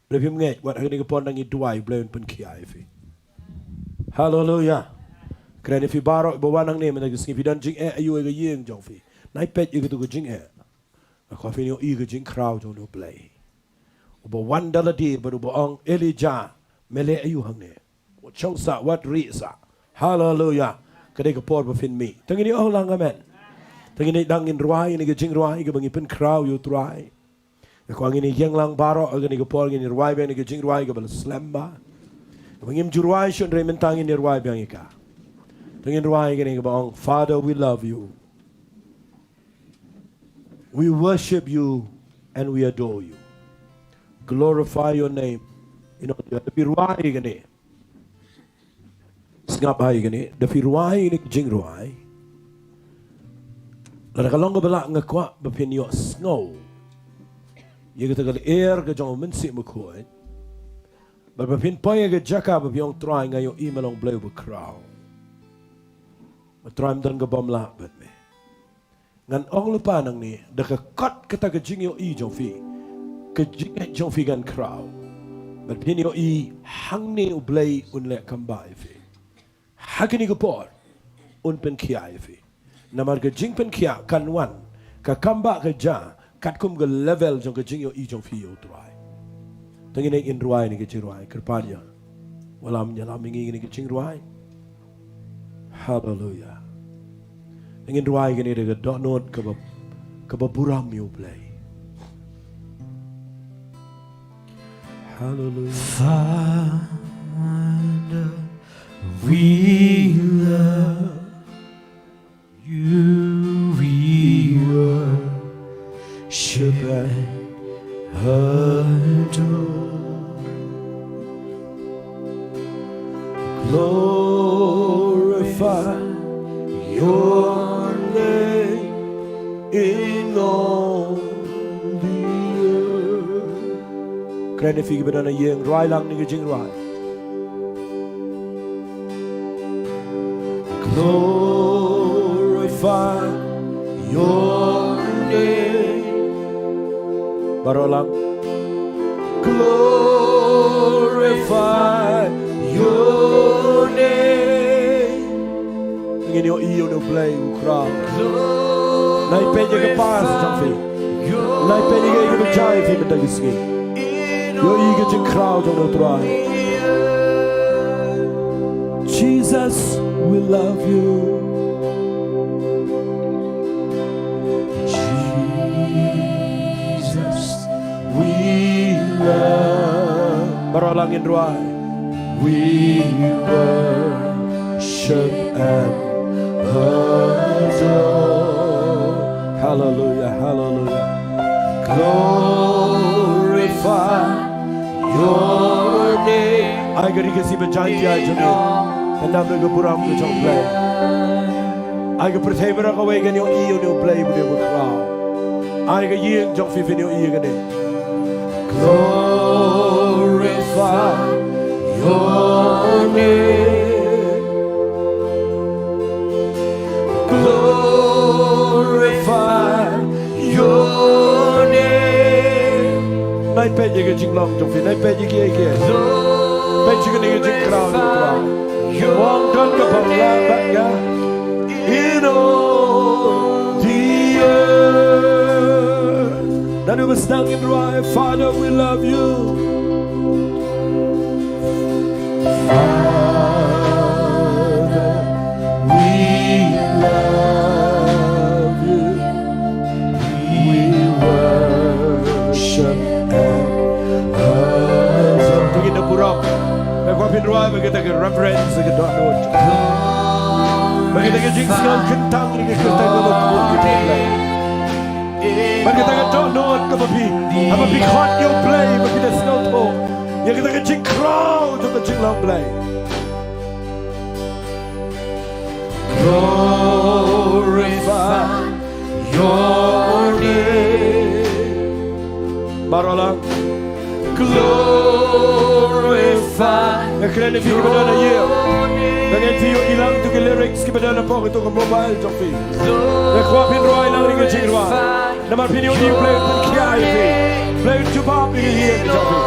Balei phim ngeit? Wat ha kane ka por nang ïa duwai, u Blei un pynkhiah ïa phi. Haleluya. Kren ïa phi baroh ba wan hangne mynta ka sngi, phi don jingeh aïu ha ka ïing jong phi? Nai peit ïa katu ka jingeh. Nga kwah phin ïohi ka jingkhraw jong une u Blei uba wan da lade bad uba ong, Elijah, me leh aïu hangne? Wat shong sah, wat rieh sah. Haleluya. Ka dei ka por ba phin mih. To ngin ïa ong lang amen. To ngin ïa dang ngin rwai ïa kane ka jingrwai kaba ngi pynkhraw ïa u Trai. Nga kwah ngin ïa ïeng lang baroh ha kane ka por, ngin ïa rwai biang ïa kane ka jingrwai kaba la slem bha. Kaba ngim ju rwai shuh hynrei mynta ngin ïa rwai biang ïa ka. To ngin rwai ïa kane kaba ong, Father, we love you. We worship you and we adore you. Glorify your name. You know, da phi rwai ïa kane, sngap ïa kane, da phi rwai ïa kane ka jingrwai, lada ka long kaba lah, nga kwah ba phin ïohsngew ïa kata ka lyer ka jong u Mynsiem Bakhuid. Bad ba phin poi ha ka jaka ba phi ong, Trai, nga ïohi me long u Blei uba khraw. Bad Trai, ym don kaba ym lah bad me. Ngan ong lypa nangne, da ka kot kata ka jingïohi jong phi, ka jingngeit jong phi kan khraw. Bad phin ïohi hangne u Blei un leh kam bah ïa phi. Ha kane ka por un pynkhiah ïa phi. Namar ka jingpynkhiah kan wan, ka kam bah ka jia katkum ka level jong ka jingïohi jong phi ïa u Trai. To ngin ïa rwai ïa kane ka jingrwai, kyrpad ïa u lam ïalam ïa ngi ïa kane ka jingrwai. Haleluya. To ngin rwai ïa kane da ka dohnud kaba, kaba burom ïa u Blei. Haleluya. Father, we love you, we worship and adore. Glorify your name in all the earth. Kren ïa phi kiba don ha ïing, rwai lang ïa kane ka jingrwai. Glorify your name. Baroh lang. Glorify your name. Ngin ïohi ïa une u Blei u khraw. Nai peit ïa ka past jong phi. Nai peit ïa kaei kaba jia ïa phi mynta ka sngi. Ïohi ka jingkhraw jong une u Trai. Jesus, we love you. Jesus, we love. Baroh lang ngin rwai. We worship and adore. Hallelujah, hallelujah. Glorify your name. Ai ka ri ka si ba jaiñ jong ngi kan dap da ka burom ka jong u Blei. Ai ka pyrthei baroh kawei kan ïohi ïa une u Blei ba dei ba khraw. Ai ka ïing jong phi phin ïohi ïa kane. Glorify your name. Glorify your name. Nai peit ïa ka jinglong jong phi, nai peit ïa kiei kiei. Peit ïa kane ka jingkhraw jong u Trai. Wan don kaba ym lah bad nga in all the earth. Naduh ba sdang ngin rwai, Father, we love you. Father, we love you. We worship and Rwai ba kata ka reverence ka dohnud. Ba kata ka jingsngew kyntang ïa ka kyrteng kaba khuid ka jong U Blei. Ba kata ka dohnud kaba phi, haba phi khot ïa U Blei ba phi da sngewthuh ïa kata ka jingkhraw jong ka jinglong Blei. Glorify your name. Baroh lang. Glorify. Nga kren ïa phi kiba don ha ïing. Nga kren ïa phi, ïohi lang ïa ki lyrics kiba don hapoh kito ki mobile jong phi. Nga kwah phin rwai lang ïa ka jingrwai. Namar phin ïohi U Blei un pynkhiah ïa phi. U Blei un jubab ïa ka ïing jong phi.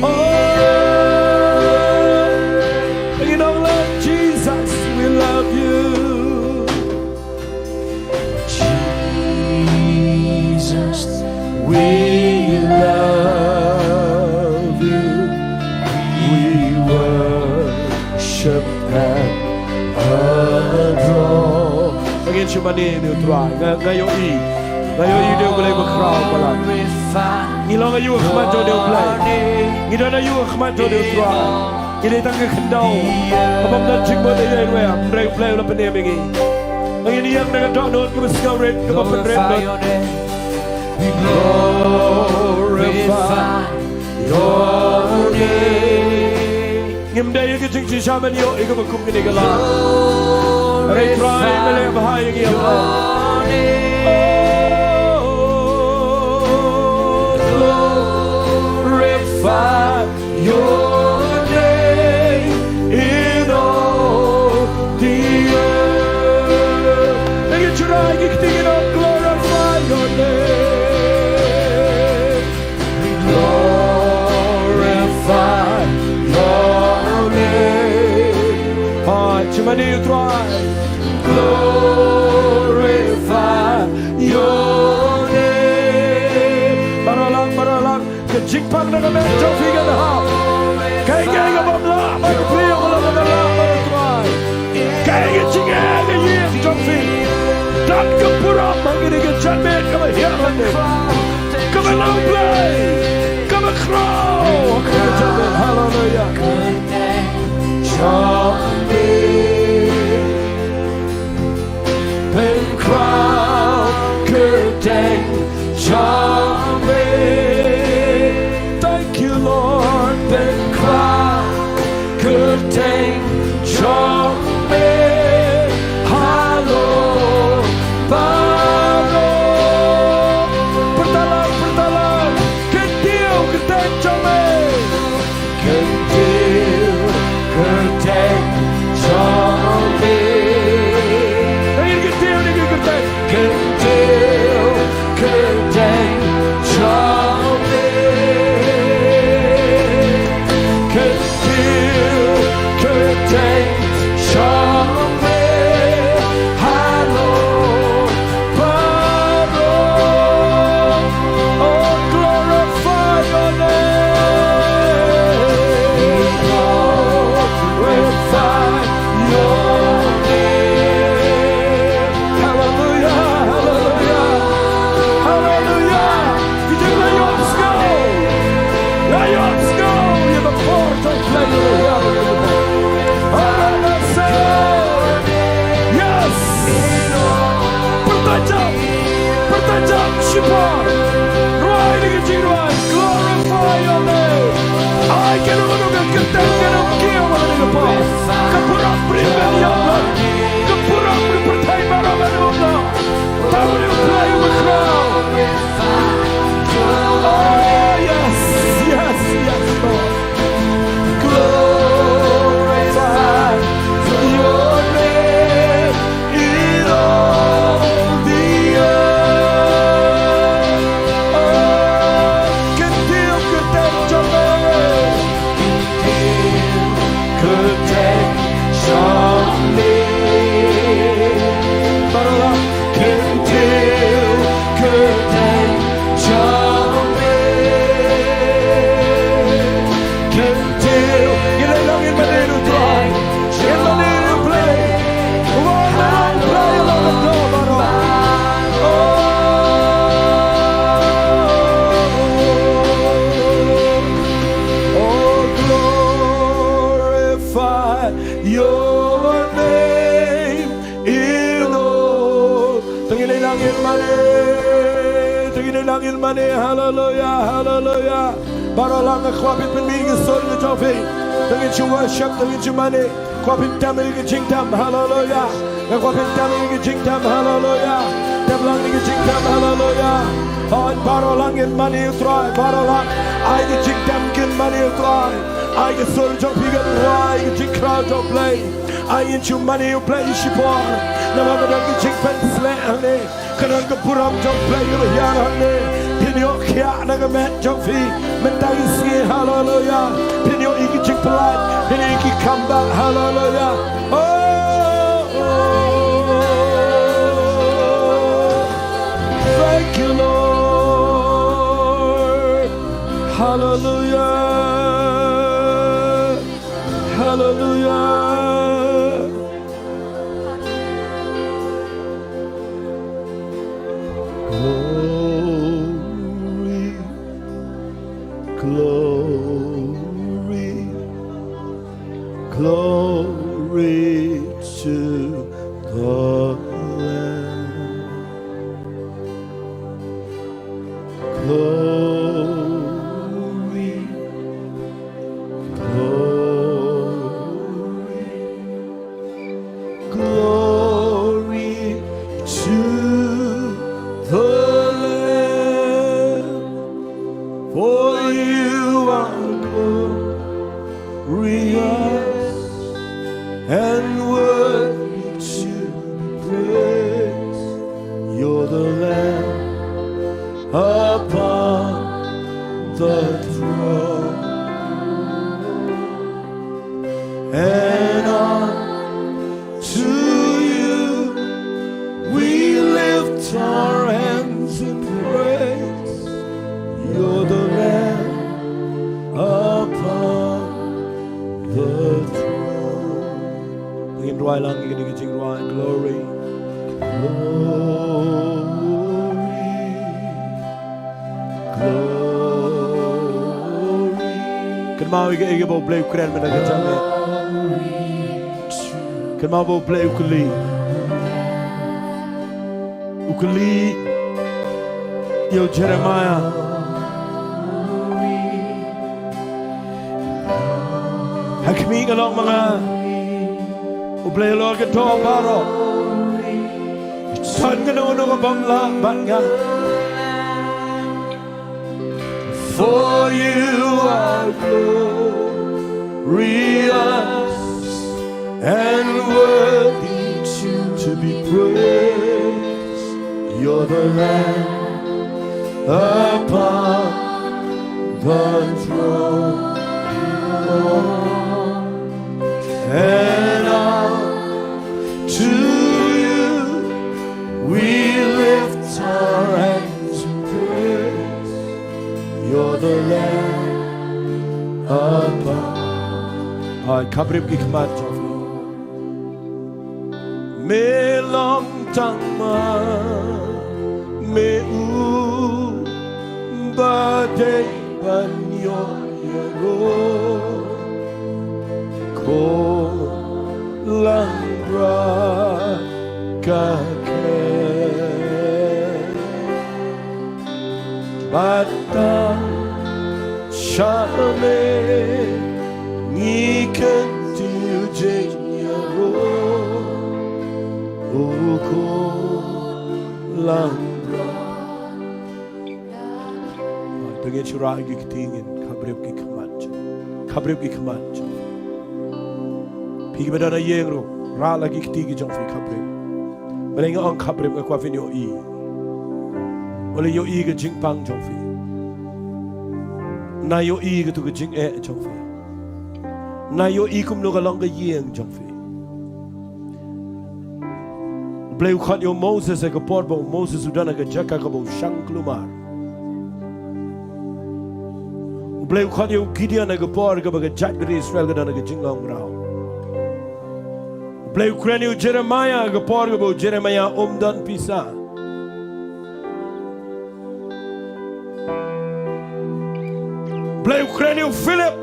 Oh, you know, Lord Jesus, we love you. Jesus, we love you. We worship and adore. Ngin shu mane ïa U Trai. Nga, nga ïohi. Nga ïohi U dei U Blei ba khraw palat. Ngi long aïu ha khmat jong U Blei? Ngi don aïu ha khmat jong U Trai? Ngi dei tang ka khyndew. Haba ym don jingmut ïa U Blei, hynrei U Blei u la pynim ïa ngi. Ngin ïeng da ka dohnud kaba sngewrit, kaba pynrit. We glorify your name. Ngim dei ïa ka jingshisha ban ïoh ïa kaba kum kane ka lad. Hynrei Trai, me leh bha ïa ngi, oh. Oh, glorify your name in all the earth. Ngi trai, ngi kti, ngi ong, glorify your name. We glorify your name. Ah, shu mane ïa U Trai. Glorify your name. Baroh lang, baroh lang. Ka jingpang na ka met jong phi kan hap. Kaei kaei kaba ym lah ban plie, ka lah ban lah ban U Trai. Kaei ka jingeh ka ïing jong phi, don ka burom ha kane ka janmiet kaba hiar hangne. Kaba na U Blei, kaba khraw ha kane ka janmiet. Haleluya. Jong me. Pynkhraw kyrteng jong me. Thank you, Lord. Pynkhraw kyrteng jong me halor baroh. Pyrta lang, pyrta lang. Kyntiew kyrteng jong me. Kyntiew Ngin ïa nang ngin mane, haleluya, haleluya. Baroh lang nga kwah phin pynmih ïa ki sur ki jong phi. Te ngin shu worship, te ngin shu mane. Kwah phin tem ïa ki jingtem, haleluya. Nga kwah phin tem ïa ki jingtem, haleluya. Tem lang ïa ki jingtem, haleluya. Hooid, baroh lang ngin mane ïa u Trai, baroh lang. Ai ki jingtem kin mane ïa u Trai. Ai ki sur jong phi kin rwai ïa ki jingkhraw jong u Blei. Ai ngin shu mane ïa u Blei shipor. Namar ka don ka jingpynsleh hangne. Ka don ka burom jong u Blei ruh ïa hangne. Phin ïoh khiah na ka met jong phi mynta ka sngi, haleluya. Phin ïoh ïa ki jingpyllait, phin ïoh ïa ki comeback, haleluya. Oh, oh, thank you, Lord. Haleluya. Haleluya. Glory, glory, glory to the Lamb. Glory, glory, glory to the Lamb, for you are glorious and worthy to be praised. You're the Lamb upon the throne. And unto you we lift our hands in praise. You're the Lamb upon the throne. Ngin rwai lang ïa kine ki jingrwai. Glory, glory, glory. Kynmaw ïa kaei kaba u Blei u kren mynta ka janmiet. Kynmaw ba u Blei u kylli. U kylli ïa u Jeremiah. Ha khmih, ka long ma nga. U Blei halor ka doh baroh. Don kano kano ka bym lah bad nga. For you are glorious and worthy to, to be praised. You're the Lamb upon the throne. And unto you we lift our hands in praise. You're the Lamb upon. Hai, khapbrip ki khmat jong phi. Me long tang ma, me u ba dei ban ïoh ïaroh. Ko lang bra ka khet. Bad tang sha me ngi kyntiew jingïaroh. O ko lang bra. Te ngin shu rah ki kti, ngin khapbrip ki khmat. Khapbrip ki khmat. Phi kiba don ha ïing ruh, rah la ki kti ki jong phi, khapbrip. Balei nga ong khapbrip? Nga kwah phin ïohi. Balei ïohi ka jingpang jong phi? Nga ïohi katu ka jingeh jong phi. Nga ïohi kumno ka long ka ïing jong phi. U Blei u khot ïa u Moses ha ka por ba u Moses u don ha ka jaka kaba u shang kulmar. U Blei u khot ïa u Gideon ha ka por kaba ka jaitbynriew Israel ka don ha ka jinglong mraw. U Blei u kren ïa u Jeremiah ha ka por kaba u Jeremiah um don pisa. U Blei u kren ïa u Philip.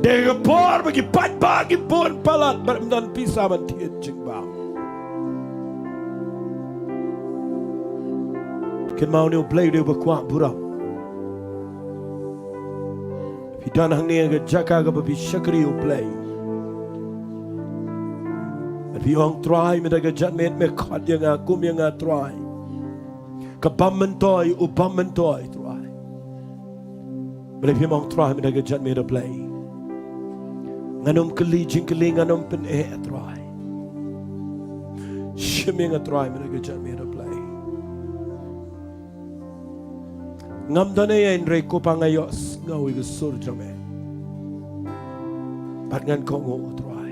Dei ha ka por ba ki paidbah ki bun palat bad ym don pisa ban thied jingbam. Kynmaw, une u Blei u dei uba kwah burom. Phi don hangne ha ka jaka kaba phi shakri ïa u Blei, bad phi ong, Trai, mynta ka janmiet me khot ïa nga, kum ïa nga, Trai. Ka bym myntoi, u bym myntoi, Trai. Balei phim ong, Trai, mynta ka janmiet, A Blei, ngan ym kylli jingkylli, ngan ym pyneh, Trai. Shim ïa nga, Trai, mynta ka janmiet, A Blei. Ngam don ei ei, hynrei ko Pa, nga ïohsngew ïa ka sur jong me, bad ngan kohnguh, Trai.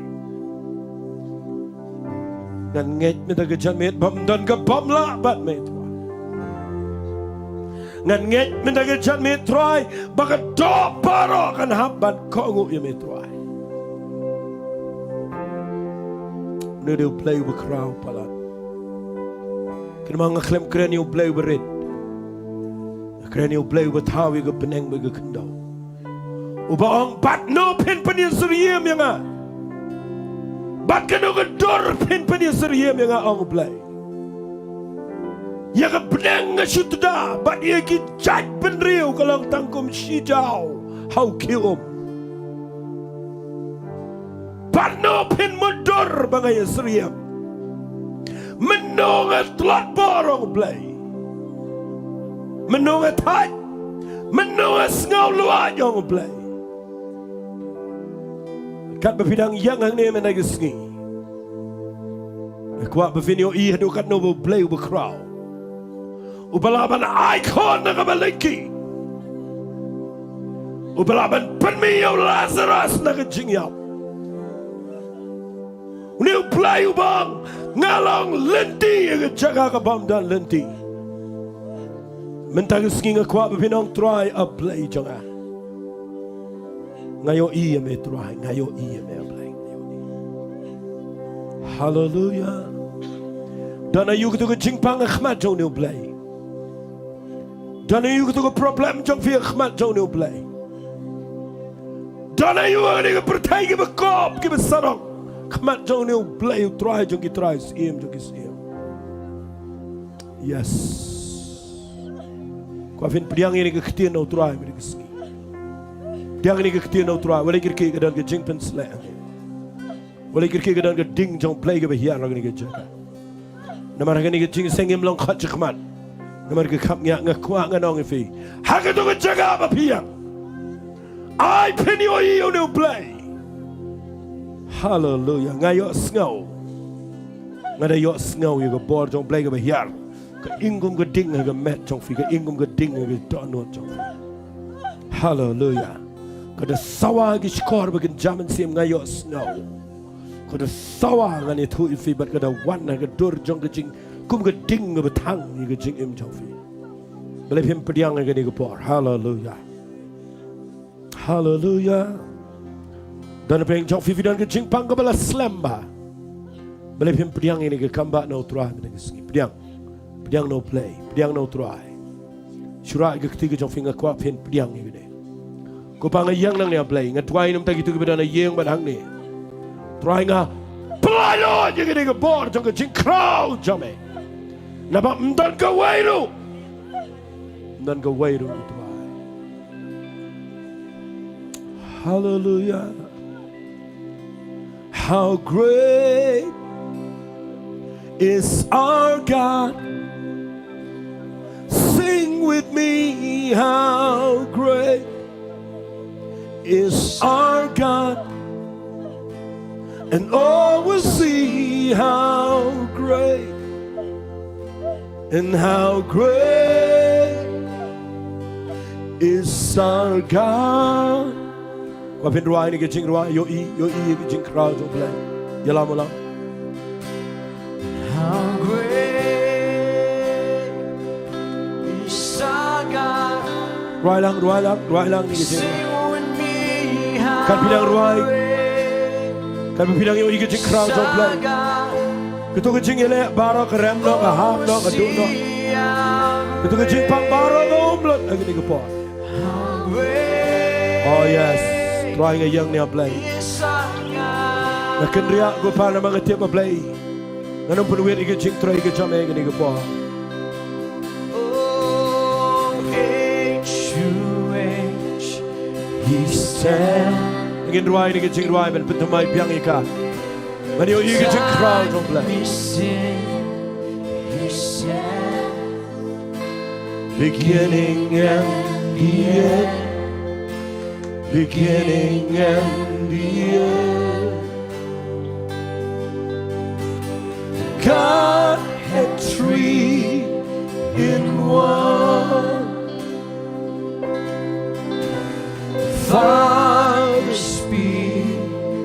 Ngan ngeit mynta ka janmiet ba ym don ka bym lah bad me, Trai. Ngan ngeit mynta ka janmiet, Trai, ba ka doh baroh kan hap ban kohnguh ïa me, Trai. Une u dei u Blei uba khraw palat. Kynmaw, nga khlem kren ïa u Blei uba rit. Nga kren ïa u Blei uba thaw ïa ka bneng bad ka khyndew. Uba ong, bad no phin pynïasyriem ïa nga? Bad kano ka dur phin pynïasyriem ïa nga, ong u Blei. Ïa ka bneng nga shu tda, bad ïa ki jait bynriew ka long tang kum shijaw ha u khiew um. Bad no phin mutdur ba nga ïasyriem? Mynno nga tlot bor, ong u Blei? Mynno nga thait? Mynno nga sngew luid, ong u Blei? Katba phi dang ïeng hangne mynta ka sngi, nga kwah ba phin ïohi haduh katno ba u Blei uba khraw, uba lah ban ai khun na kaba lynti, uba lah ban pynmih ïa u Lasarus na ka jingïap. Une u Blei uba ong, nga long lynti ïa ka jaka ka bym don lynti. Mynta ka sngi nga kwah ba phin ong, Trai, A Blei jong nga, nga ïohi ïa me, Trai, nga ïohi ïa me, A Blei. Haleluia. Don aiu katto ka jingpang ha khmat jong une u Blei? Don aiu katto ka problem jong phi ha khmat jong une u Blei? Don aiu ha kane ka pyrthei, kiba kop, kiba sarong, ha khmat jong une u Blei, u Trai jong ki trai, Syiem jong ki syiem? Yes. Kwah phin pdiang ïa kane ka ktien na u Trai mynta ka sngi. Pdiang ïa kane ka ktien na u Trai. Wat la kyrkieh ka don ka jingpynsleh, wat la kyrkieh ka don ka ding jong u Blei kaba hiar ha kane ka jaka. Namar ha kane ka jingïaseng ngim long khot shakhmat. Namar ka khapngiah, nga kwah ngan ong ïa phi, ha kato ka jaka ba phi ïeng, ai phin ïohi ïa une u Blei. Haleluia. Nga ïohsngew, nga da ïohsngew ïa ka bor jong u Blei kaba hiar. Ka ing kum ka ding ha ka met jong phi, ka ing kum ka ding ha ka dohnud jong phi. Haleluia. Ka da sawa ha ki shkor ba kynja mynsiem, nga ïohsngew. Ka da sawa, ngan ïathuh ïa phi, bad ka da wan ha ka dur jong ka jing, kum ka ding kaba thang ïa ka jingim jong phi. Balei phim pdiang ha kane ka por? Haleluia. Haleluia. Don pdeng jong phi, phi don ka jingpang kaba la slem bha. Balei phim pdiang ïa kane ka kambah na u Trai mynta ka sngi? Pdiang. Pdiang na u Blei, pdiang na u Trai. Shu rah ïa ka kti ka jong phi, nga kwah phin pdiang ïa kane. Ko Pa, nga ïeng nangne, A Blei, nga duwai na bynta kito kiba don ha ïing bad hangne. Trai, nga pynlait lut ïa kane ka bor jong ka jingkhraw jong me. Naba ym don kawei ruh, ym don kawei ruh, Trai. Haleluia. How great is our God. Sing with me, how great is our God. And all will see how great and how great is our God. Kwah phin rwai ïa kane ka jingrwai, ïohi, ïohi ïa ka jingkhraw jong u Blei. Ïalam, ïalam. How great is our God. Rwai lang, rwai lang, rwai lang ïa kane ka jing. Sing with me, how great. Katba phi dang rwai, katba phi dang ïohi ïa ka jingkhraw jong u Blei. Kato ka jingïaleh baroh ka rem noh, ka hap noh, ka duh noh. Kato ka jingpang baroh ka um lut ha kane ka por. Oh yes. Trai, nga ïeng nangne, A Blei. Nga kynriah, ko Pa, namar nga tip, A Blei, ngan ym pynwit ïa ka jingtrei ka jong me ha kane ka por. Ngin rwai ïa ka jingrwai ban pynthymmai biang ïa ka. Ngan ïohi ïa ka jingkhraw jong U Blei. Beginning and the end. Beginning and the end. God had three in one. Father, Spirit,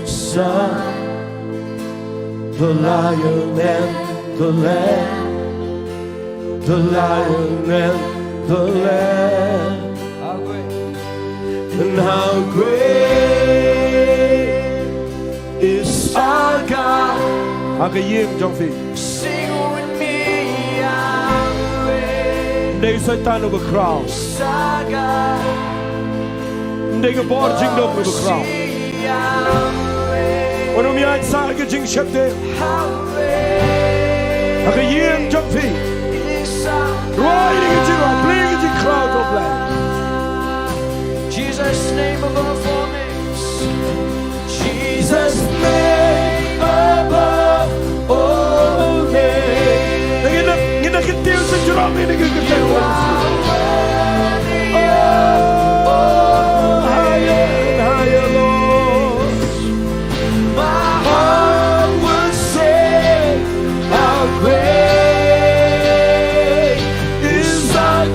Son, the Lion and the Lamb, the Lion and the Lamb. How great. And how great is our God. Ha ka ïing jong phi. Sing with me, how great. Ym dei u Soitan uba khraw. Is our God. Ym dei ka bor jingdum uba khraw. Sing, how great. Wan ym ïaid sah ha ka jingsheptieng. How great. Ha ka ïing jong phi. Is our God. Rwai ïa ka jingrwai, plie ïa ka jingkhraw jong U Blei. Jesus' name above all names. Jesus' name above all names. Ngin ïa, ngin ïa kyntiew sa jrong ïa ka kyntiew. You are worthy of all praise. Oh, higher and higher, Lord. My heart will sing, how great is our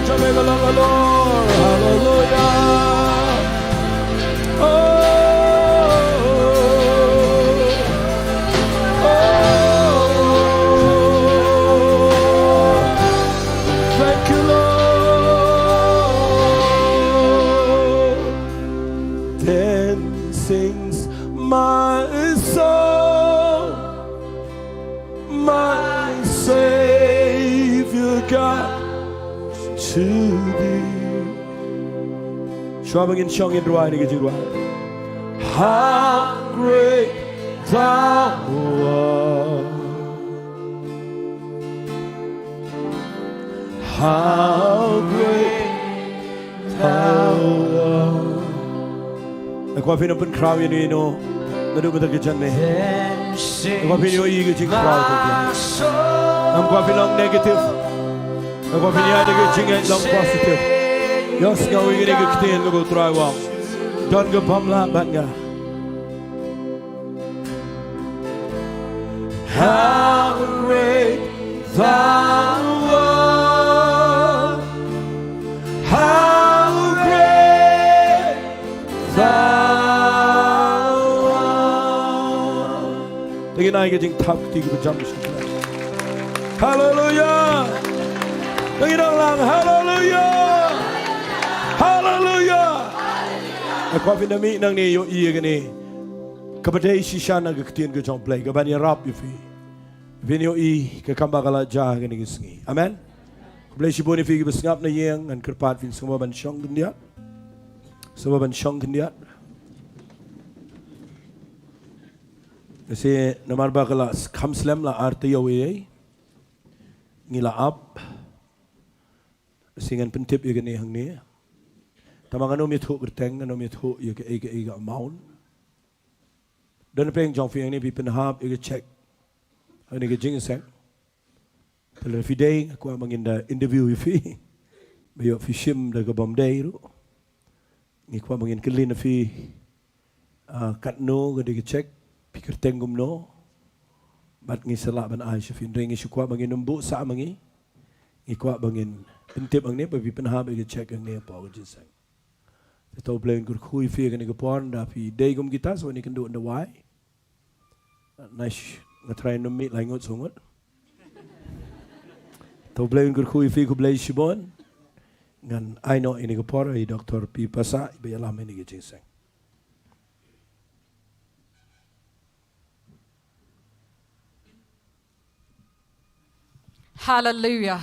Jamaica long the Lord. Hallelujah. Oh, oh, thank you, Lord. Then sings my soul, my Savior God, to thee. Shuwa ba ngin shong, ngin rwai ïa kane ka jingrwai. How great thou art. How great thou art. Nga kwah phin ym pynkhraw ïano ïano naduh mynta ka janmiet. Nga kwah phin ïohi ïa ka jingkhraw ka jong. Ngam kwah phin long negative. Nga kwah phin ïaid da ka jingngeit long positive. Ïohsngew ïa kane ka ktien kaba U Trai u ong. Don ka bym lah bad nga. How great thou art. How great thou art. To ngin ai ka jingthap kti kaba jam shisha. Hallelujah. To ngin ong lang hallelujah. Hallelujah. Nga kwah phin da mih nangne ïohi ïa kane kaba dei shisha na ka ktien ka jong U Blei kaban ïarap ïa phi. Phin ïohi ka kam ba ka la jia ha kane ka sngi. Amen. Khublei shibun ïa phi kiba sngap na ïing, ngan kyrpad phin sngewbha ban shong khyndiat. Sngewbha ban shong khyndiat. Lehse namar ba ka la kham slem, la ar taïew ïa ngi la ap. Lehse ngan pyntip ïa kane hangne. Tangba ngan ym ïathuh kyrteng, ngan ym ïathuh ïa kaei kaei ka amount. Don pdeng jong phi hangne phi pynhap ïa ka check ha kane ka jingïaseng. Te lada phi dei, nga kwah ba ngin da interview ïa phi. Ba ïoh phi shim da ka bym dei ruh. Ngi kwah ba ngin kylli na phi, ah, katno ka dei ka check, phi kyrteng kumno. Bad ngi sa lah ban ai sha phi, hynrei ngi shu kwah ba ngin ym buh sah ma ngi. Ngi kwah ba ngin pyntip hangne ba phi pynhap ïa ka check hangne hapoh ka jingïaseng. Te to U Blei un kyrkhu ïa phi ha kane ka por, lada phi dei kum kita, sa wan ïakynduh ynda wai. Naish, nga tharai nym mih lai ngut saw ngut. To U Blei un kyrkhu ïa phi, khublei shibun. Ngan ai noh ïa kane ka por ïa i Doktor P. Passah ba ïalam ïa kane ka jingïaseng. Hallelujah.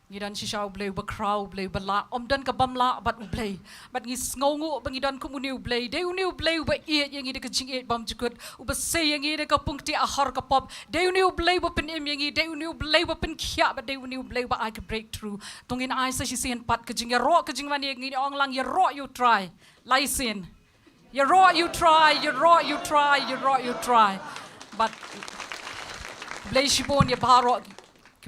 Ngi don shisha U Blei uba khraw, U Blei uba lah, ym don ka bym lah bad U Blei. Bad ngi sngewnguh ba ngi don kum une U Blei. Dei une U Blei uba ïeit ïa ngi da ka jingïeit bymjukut, uba sei ïa ngi da ka pung ktieh ahor ka pop. Dei une U Blei uba pynim ïa ngi, dei une U Blei uba pynkhiah, bad dei une U Blei uba ai ka breakthrough. To ngin ai sa shisien pat ka jingïaroh, ka jingwan ïa ngi, ong lang ïaroh ïa U Trai. Lai sien. Ïaroh ïa U Trai, ïaroh ïa U Trai, ïaroh ïa U Trai. Bad khublei shibun ïa baroh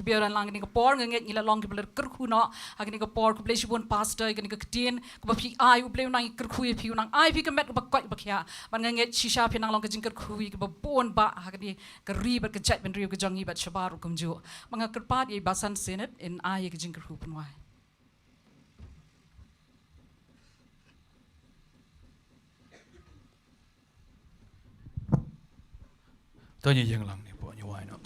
kiba ïadon lang kane ka por, nga ngeit ngi la long kiba la kyrkhu noh ha kane ka por. Khublei shibun Pastor ïa kane ka ktien kaba phi ai, U Blei un nang kyrkhu ïa phi, un nang ai phi ka met kaba koit kaba khiah. Bad nga ngeit shisha phi nang long ka jingkyrkhu ïa kiba bun bah ha kane ka ri bad ka jaitbynriew ka jong ngi bad shabar ruh kumjuh. Bad nga kyrpad ïa i Basan Senate in ai ïa ka jingkyrkhu pynwai. To ngin ïeng lang ne, hapoh ngi wai noh.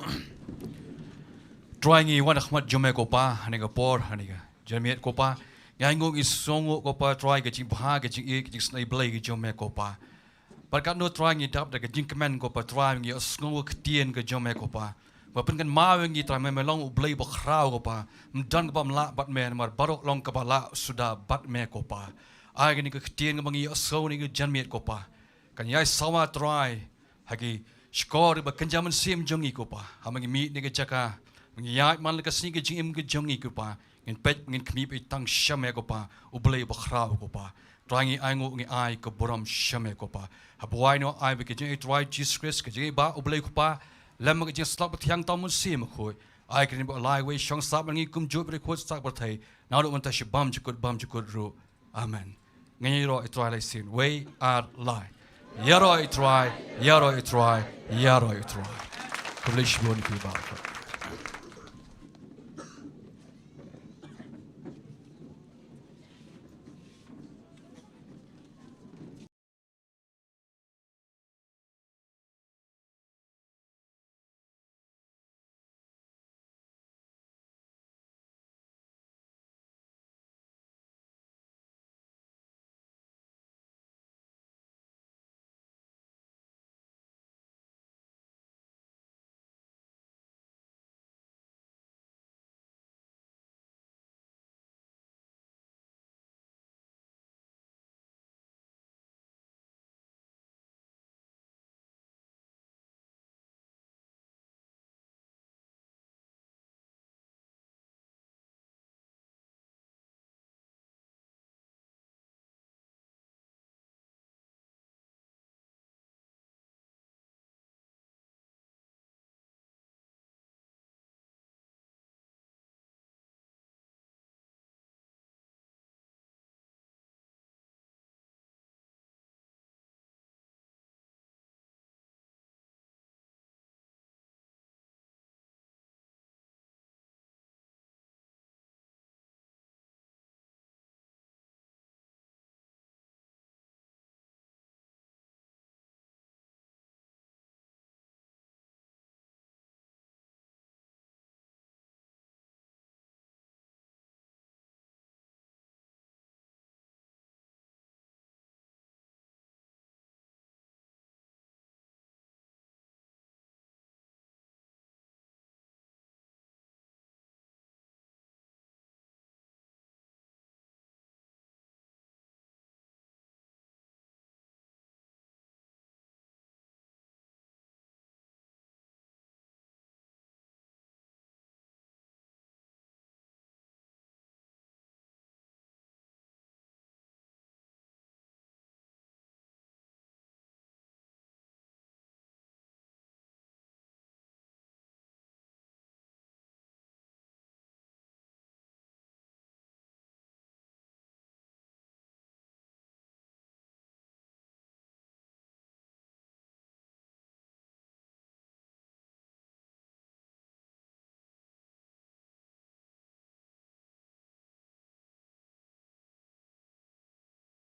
Trai, ngi wan ha khmat jong me ko Pa, ha kane ka por, ha kane ka janmiet ko Pa. Ngi ainguh, ngi sngewnguh ko Pa, Trai, ka jingbha, ka jingïeit, ka jingsnei Blei ka jong me ko Pa. Bad katno Trai ngi dap da ka jingkmen ko Pa Trai, ngi ïohsngew ka ktien ka jong me ko Pa. Ba pynkynmaw ïa ngi Trai, me, me long U Blei ba khraw ko Pa. Ym don kaba ym lah bad me, namar baroh long kaba lah suda bad me ko Pa. Ai kane ka ktien kaba ngi ïohsngew ha kane ka janmiet ko Pa, kan ïai sawa Trai ha ki shkor ba kynja mynsiem jong ngi ko Pa. Haba ngi mih na ka jaka, ngi ïaid man la ka sngi ka jingim ka jong ngi ko Pa, ngin peit, ngin khmih beit tang sha me ko Pa, U Blei ba khraw ko Pa. Trai, ngi ainguh, ngi ai ka burom sha me ko Pa. Haba wai noh, ai ba ka jingïeit Trai Jisu Khrist, ka jingïeit Bah U Blei ko Pa, lem ka jingïasyllok ba thiang Trai Mynsiem Bakhuid, ai kane ba la iwei shong sah bad ngi kumjuh ba dei khuid sah pyrthei, naduh mynta sha bymjukut bymjukut ruh. Amen. Ngin ïaroh ïa Trai lai sien. Wei, ar, lai. Ïaroh ïa Trai, ïaroh ïa Trai, ïaroh ïa Trai. Khublei shibun ïa phi baroh.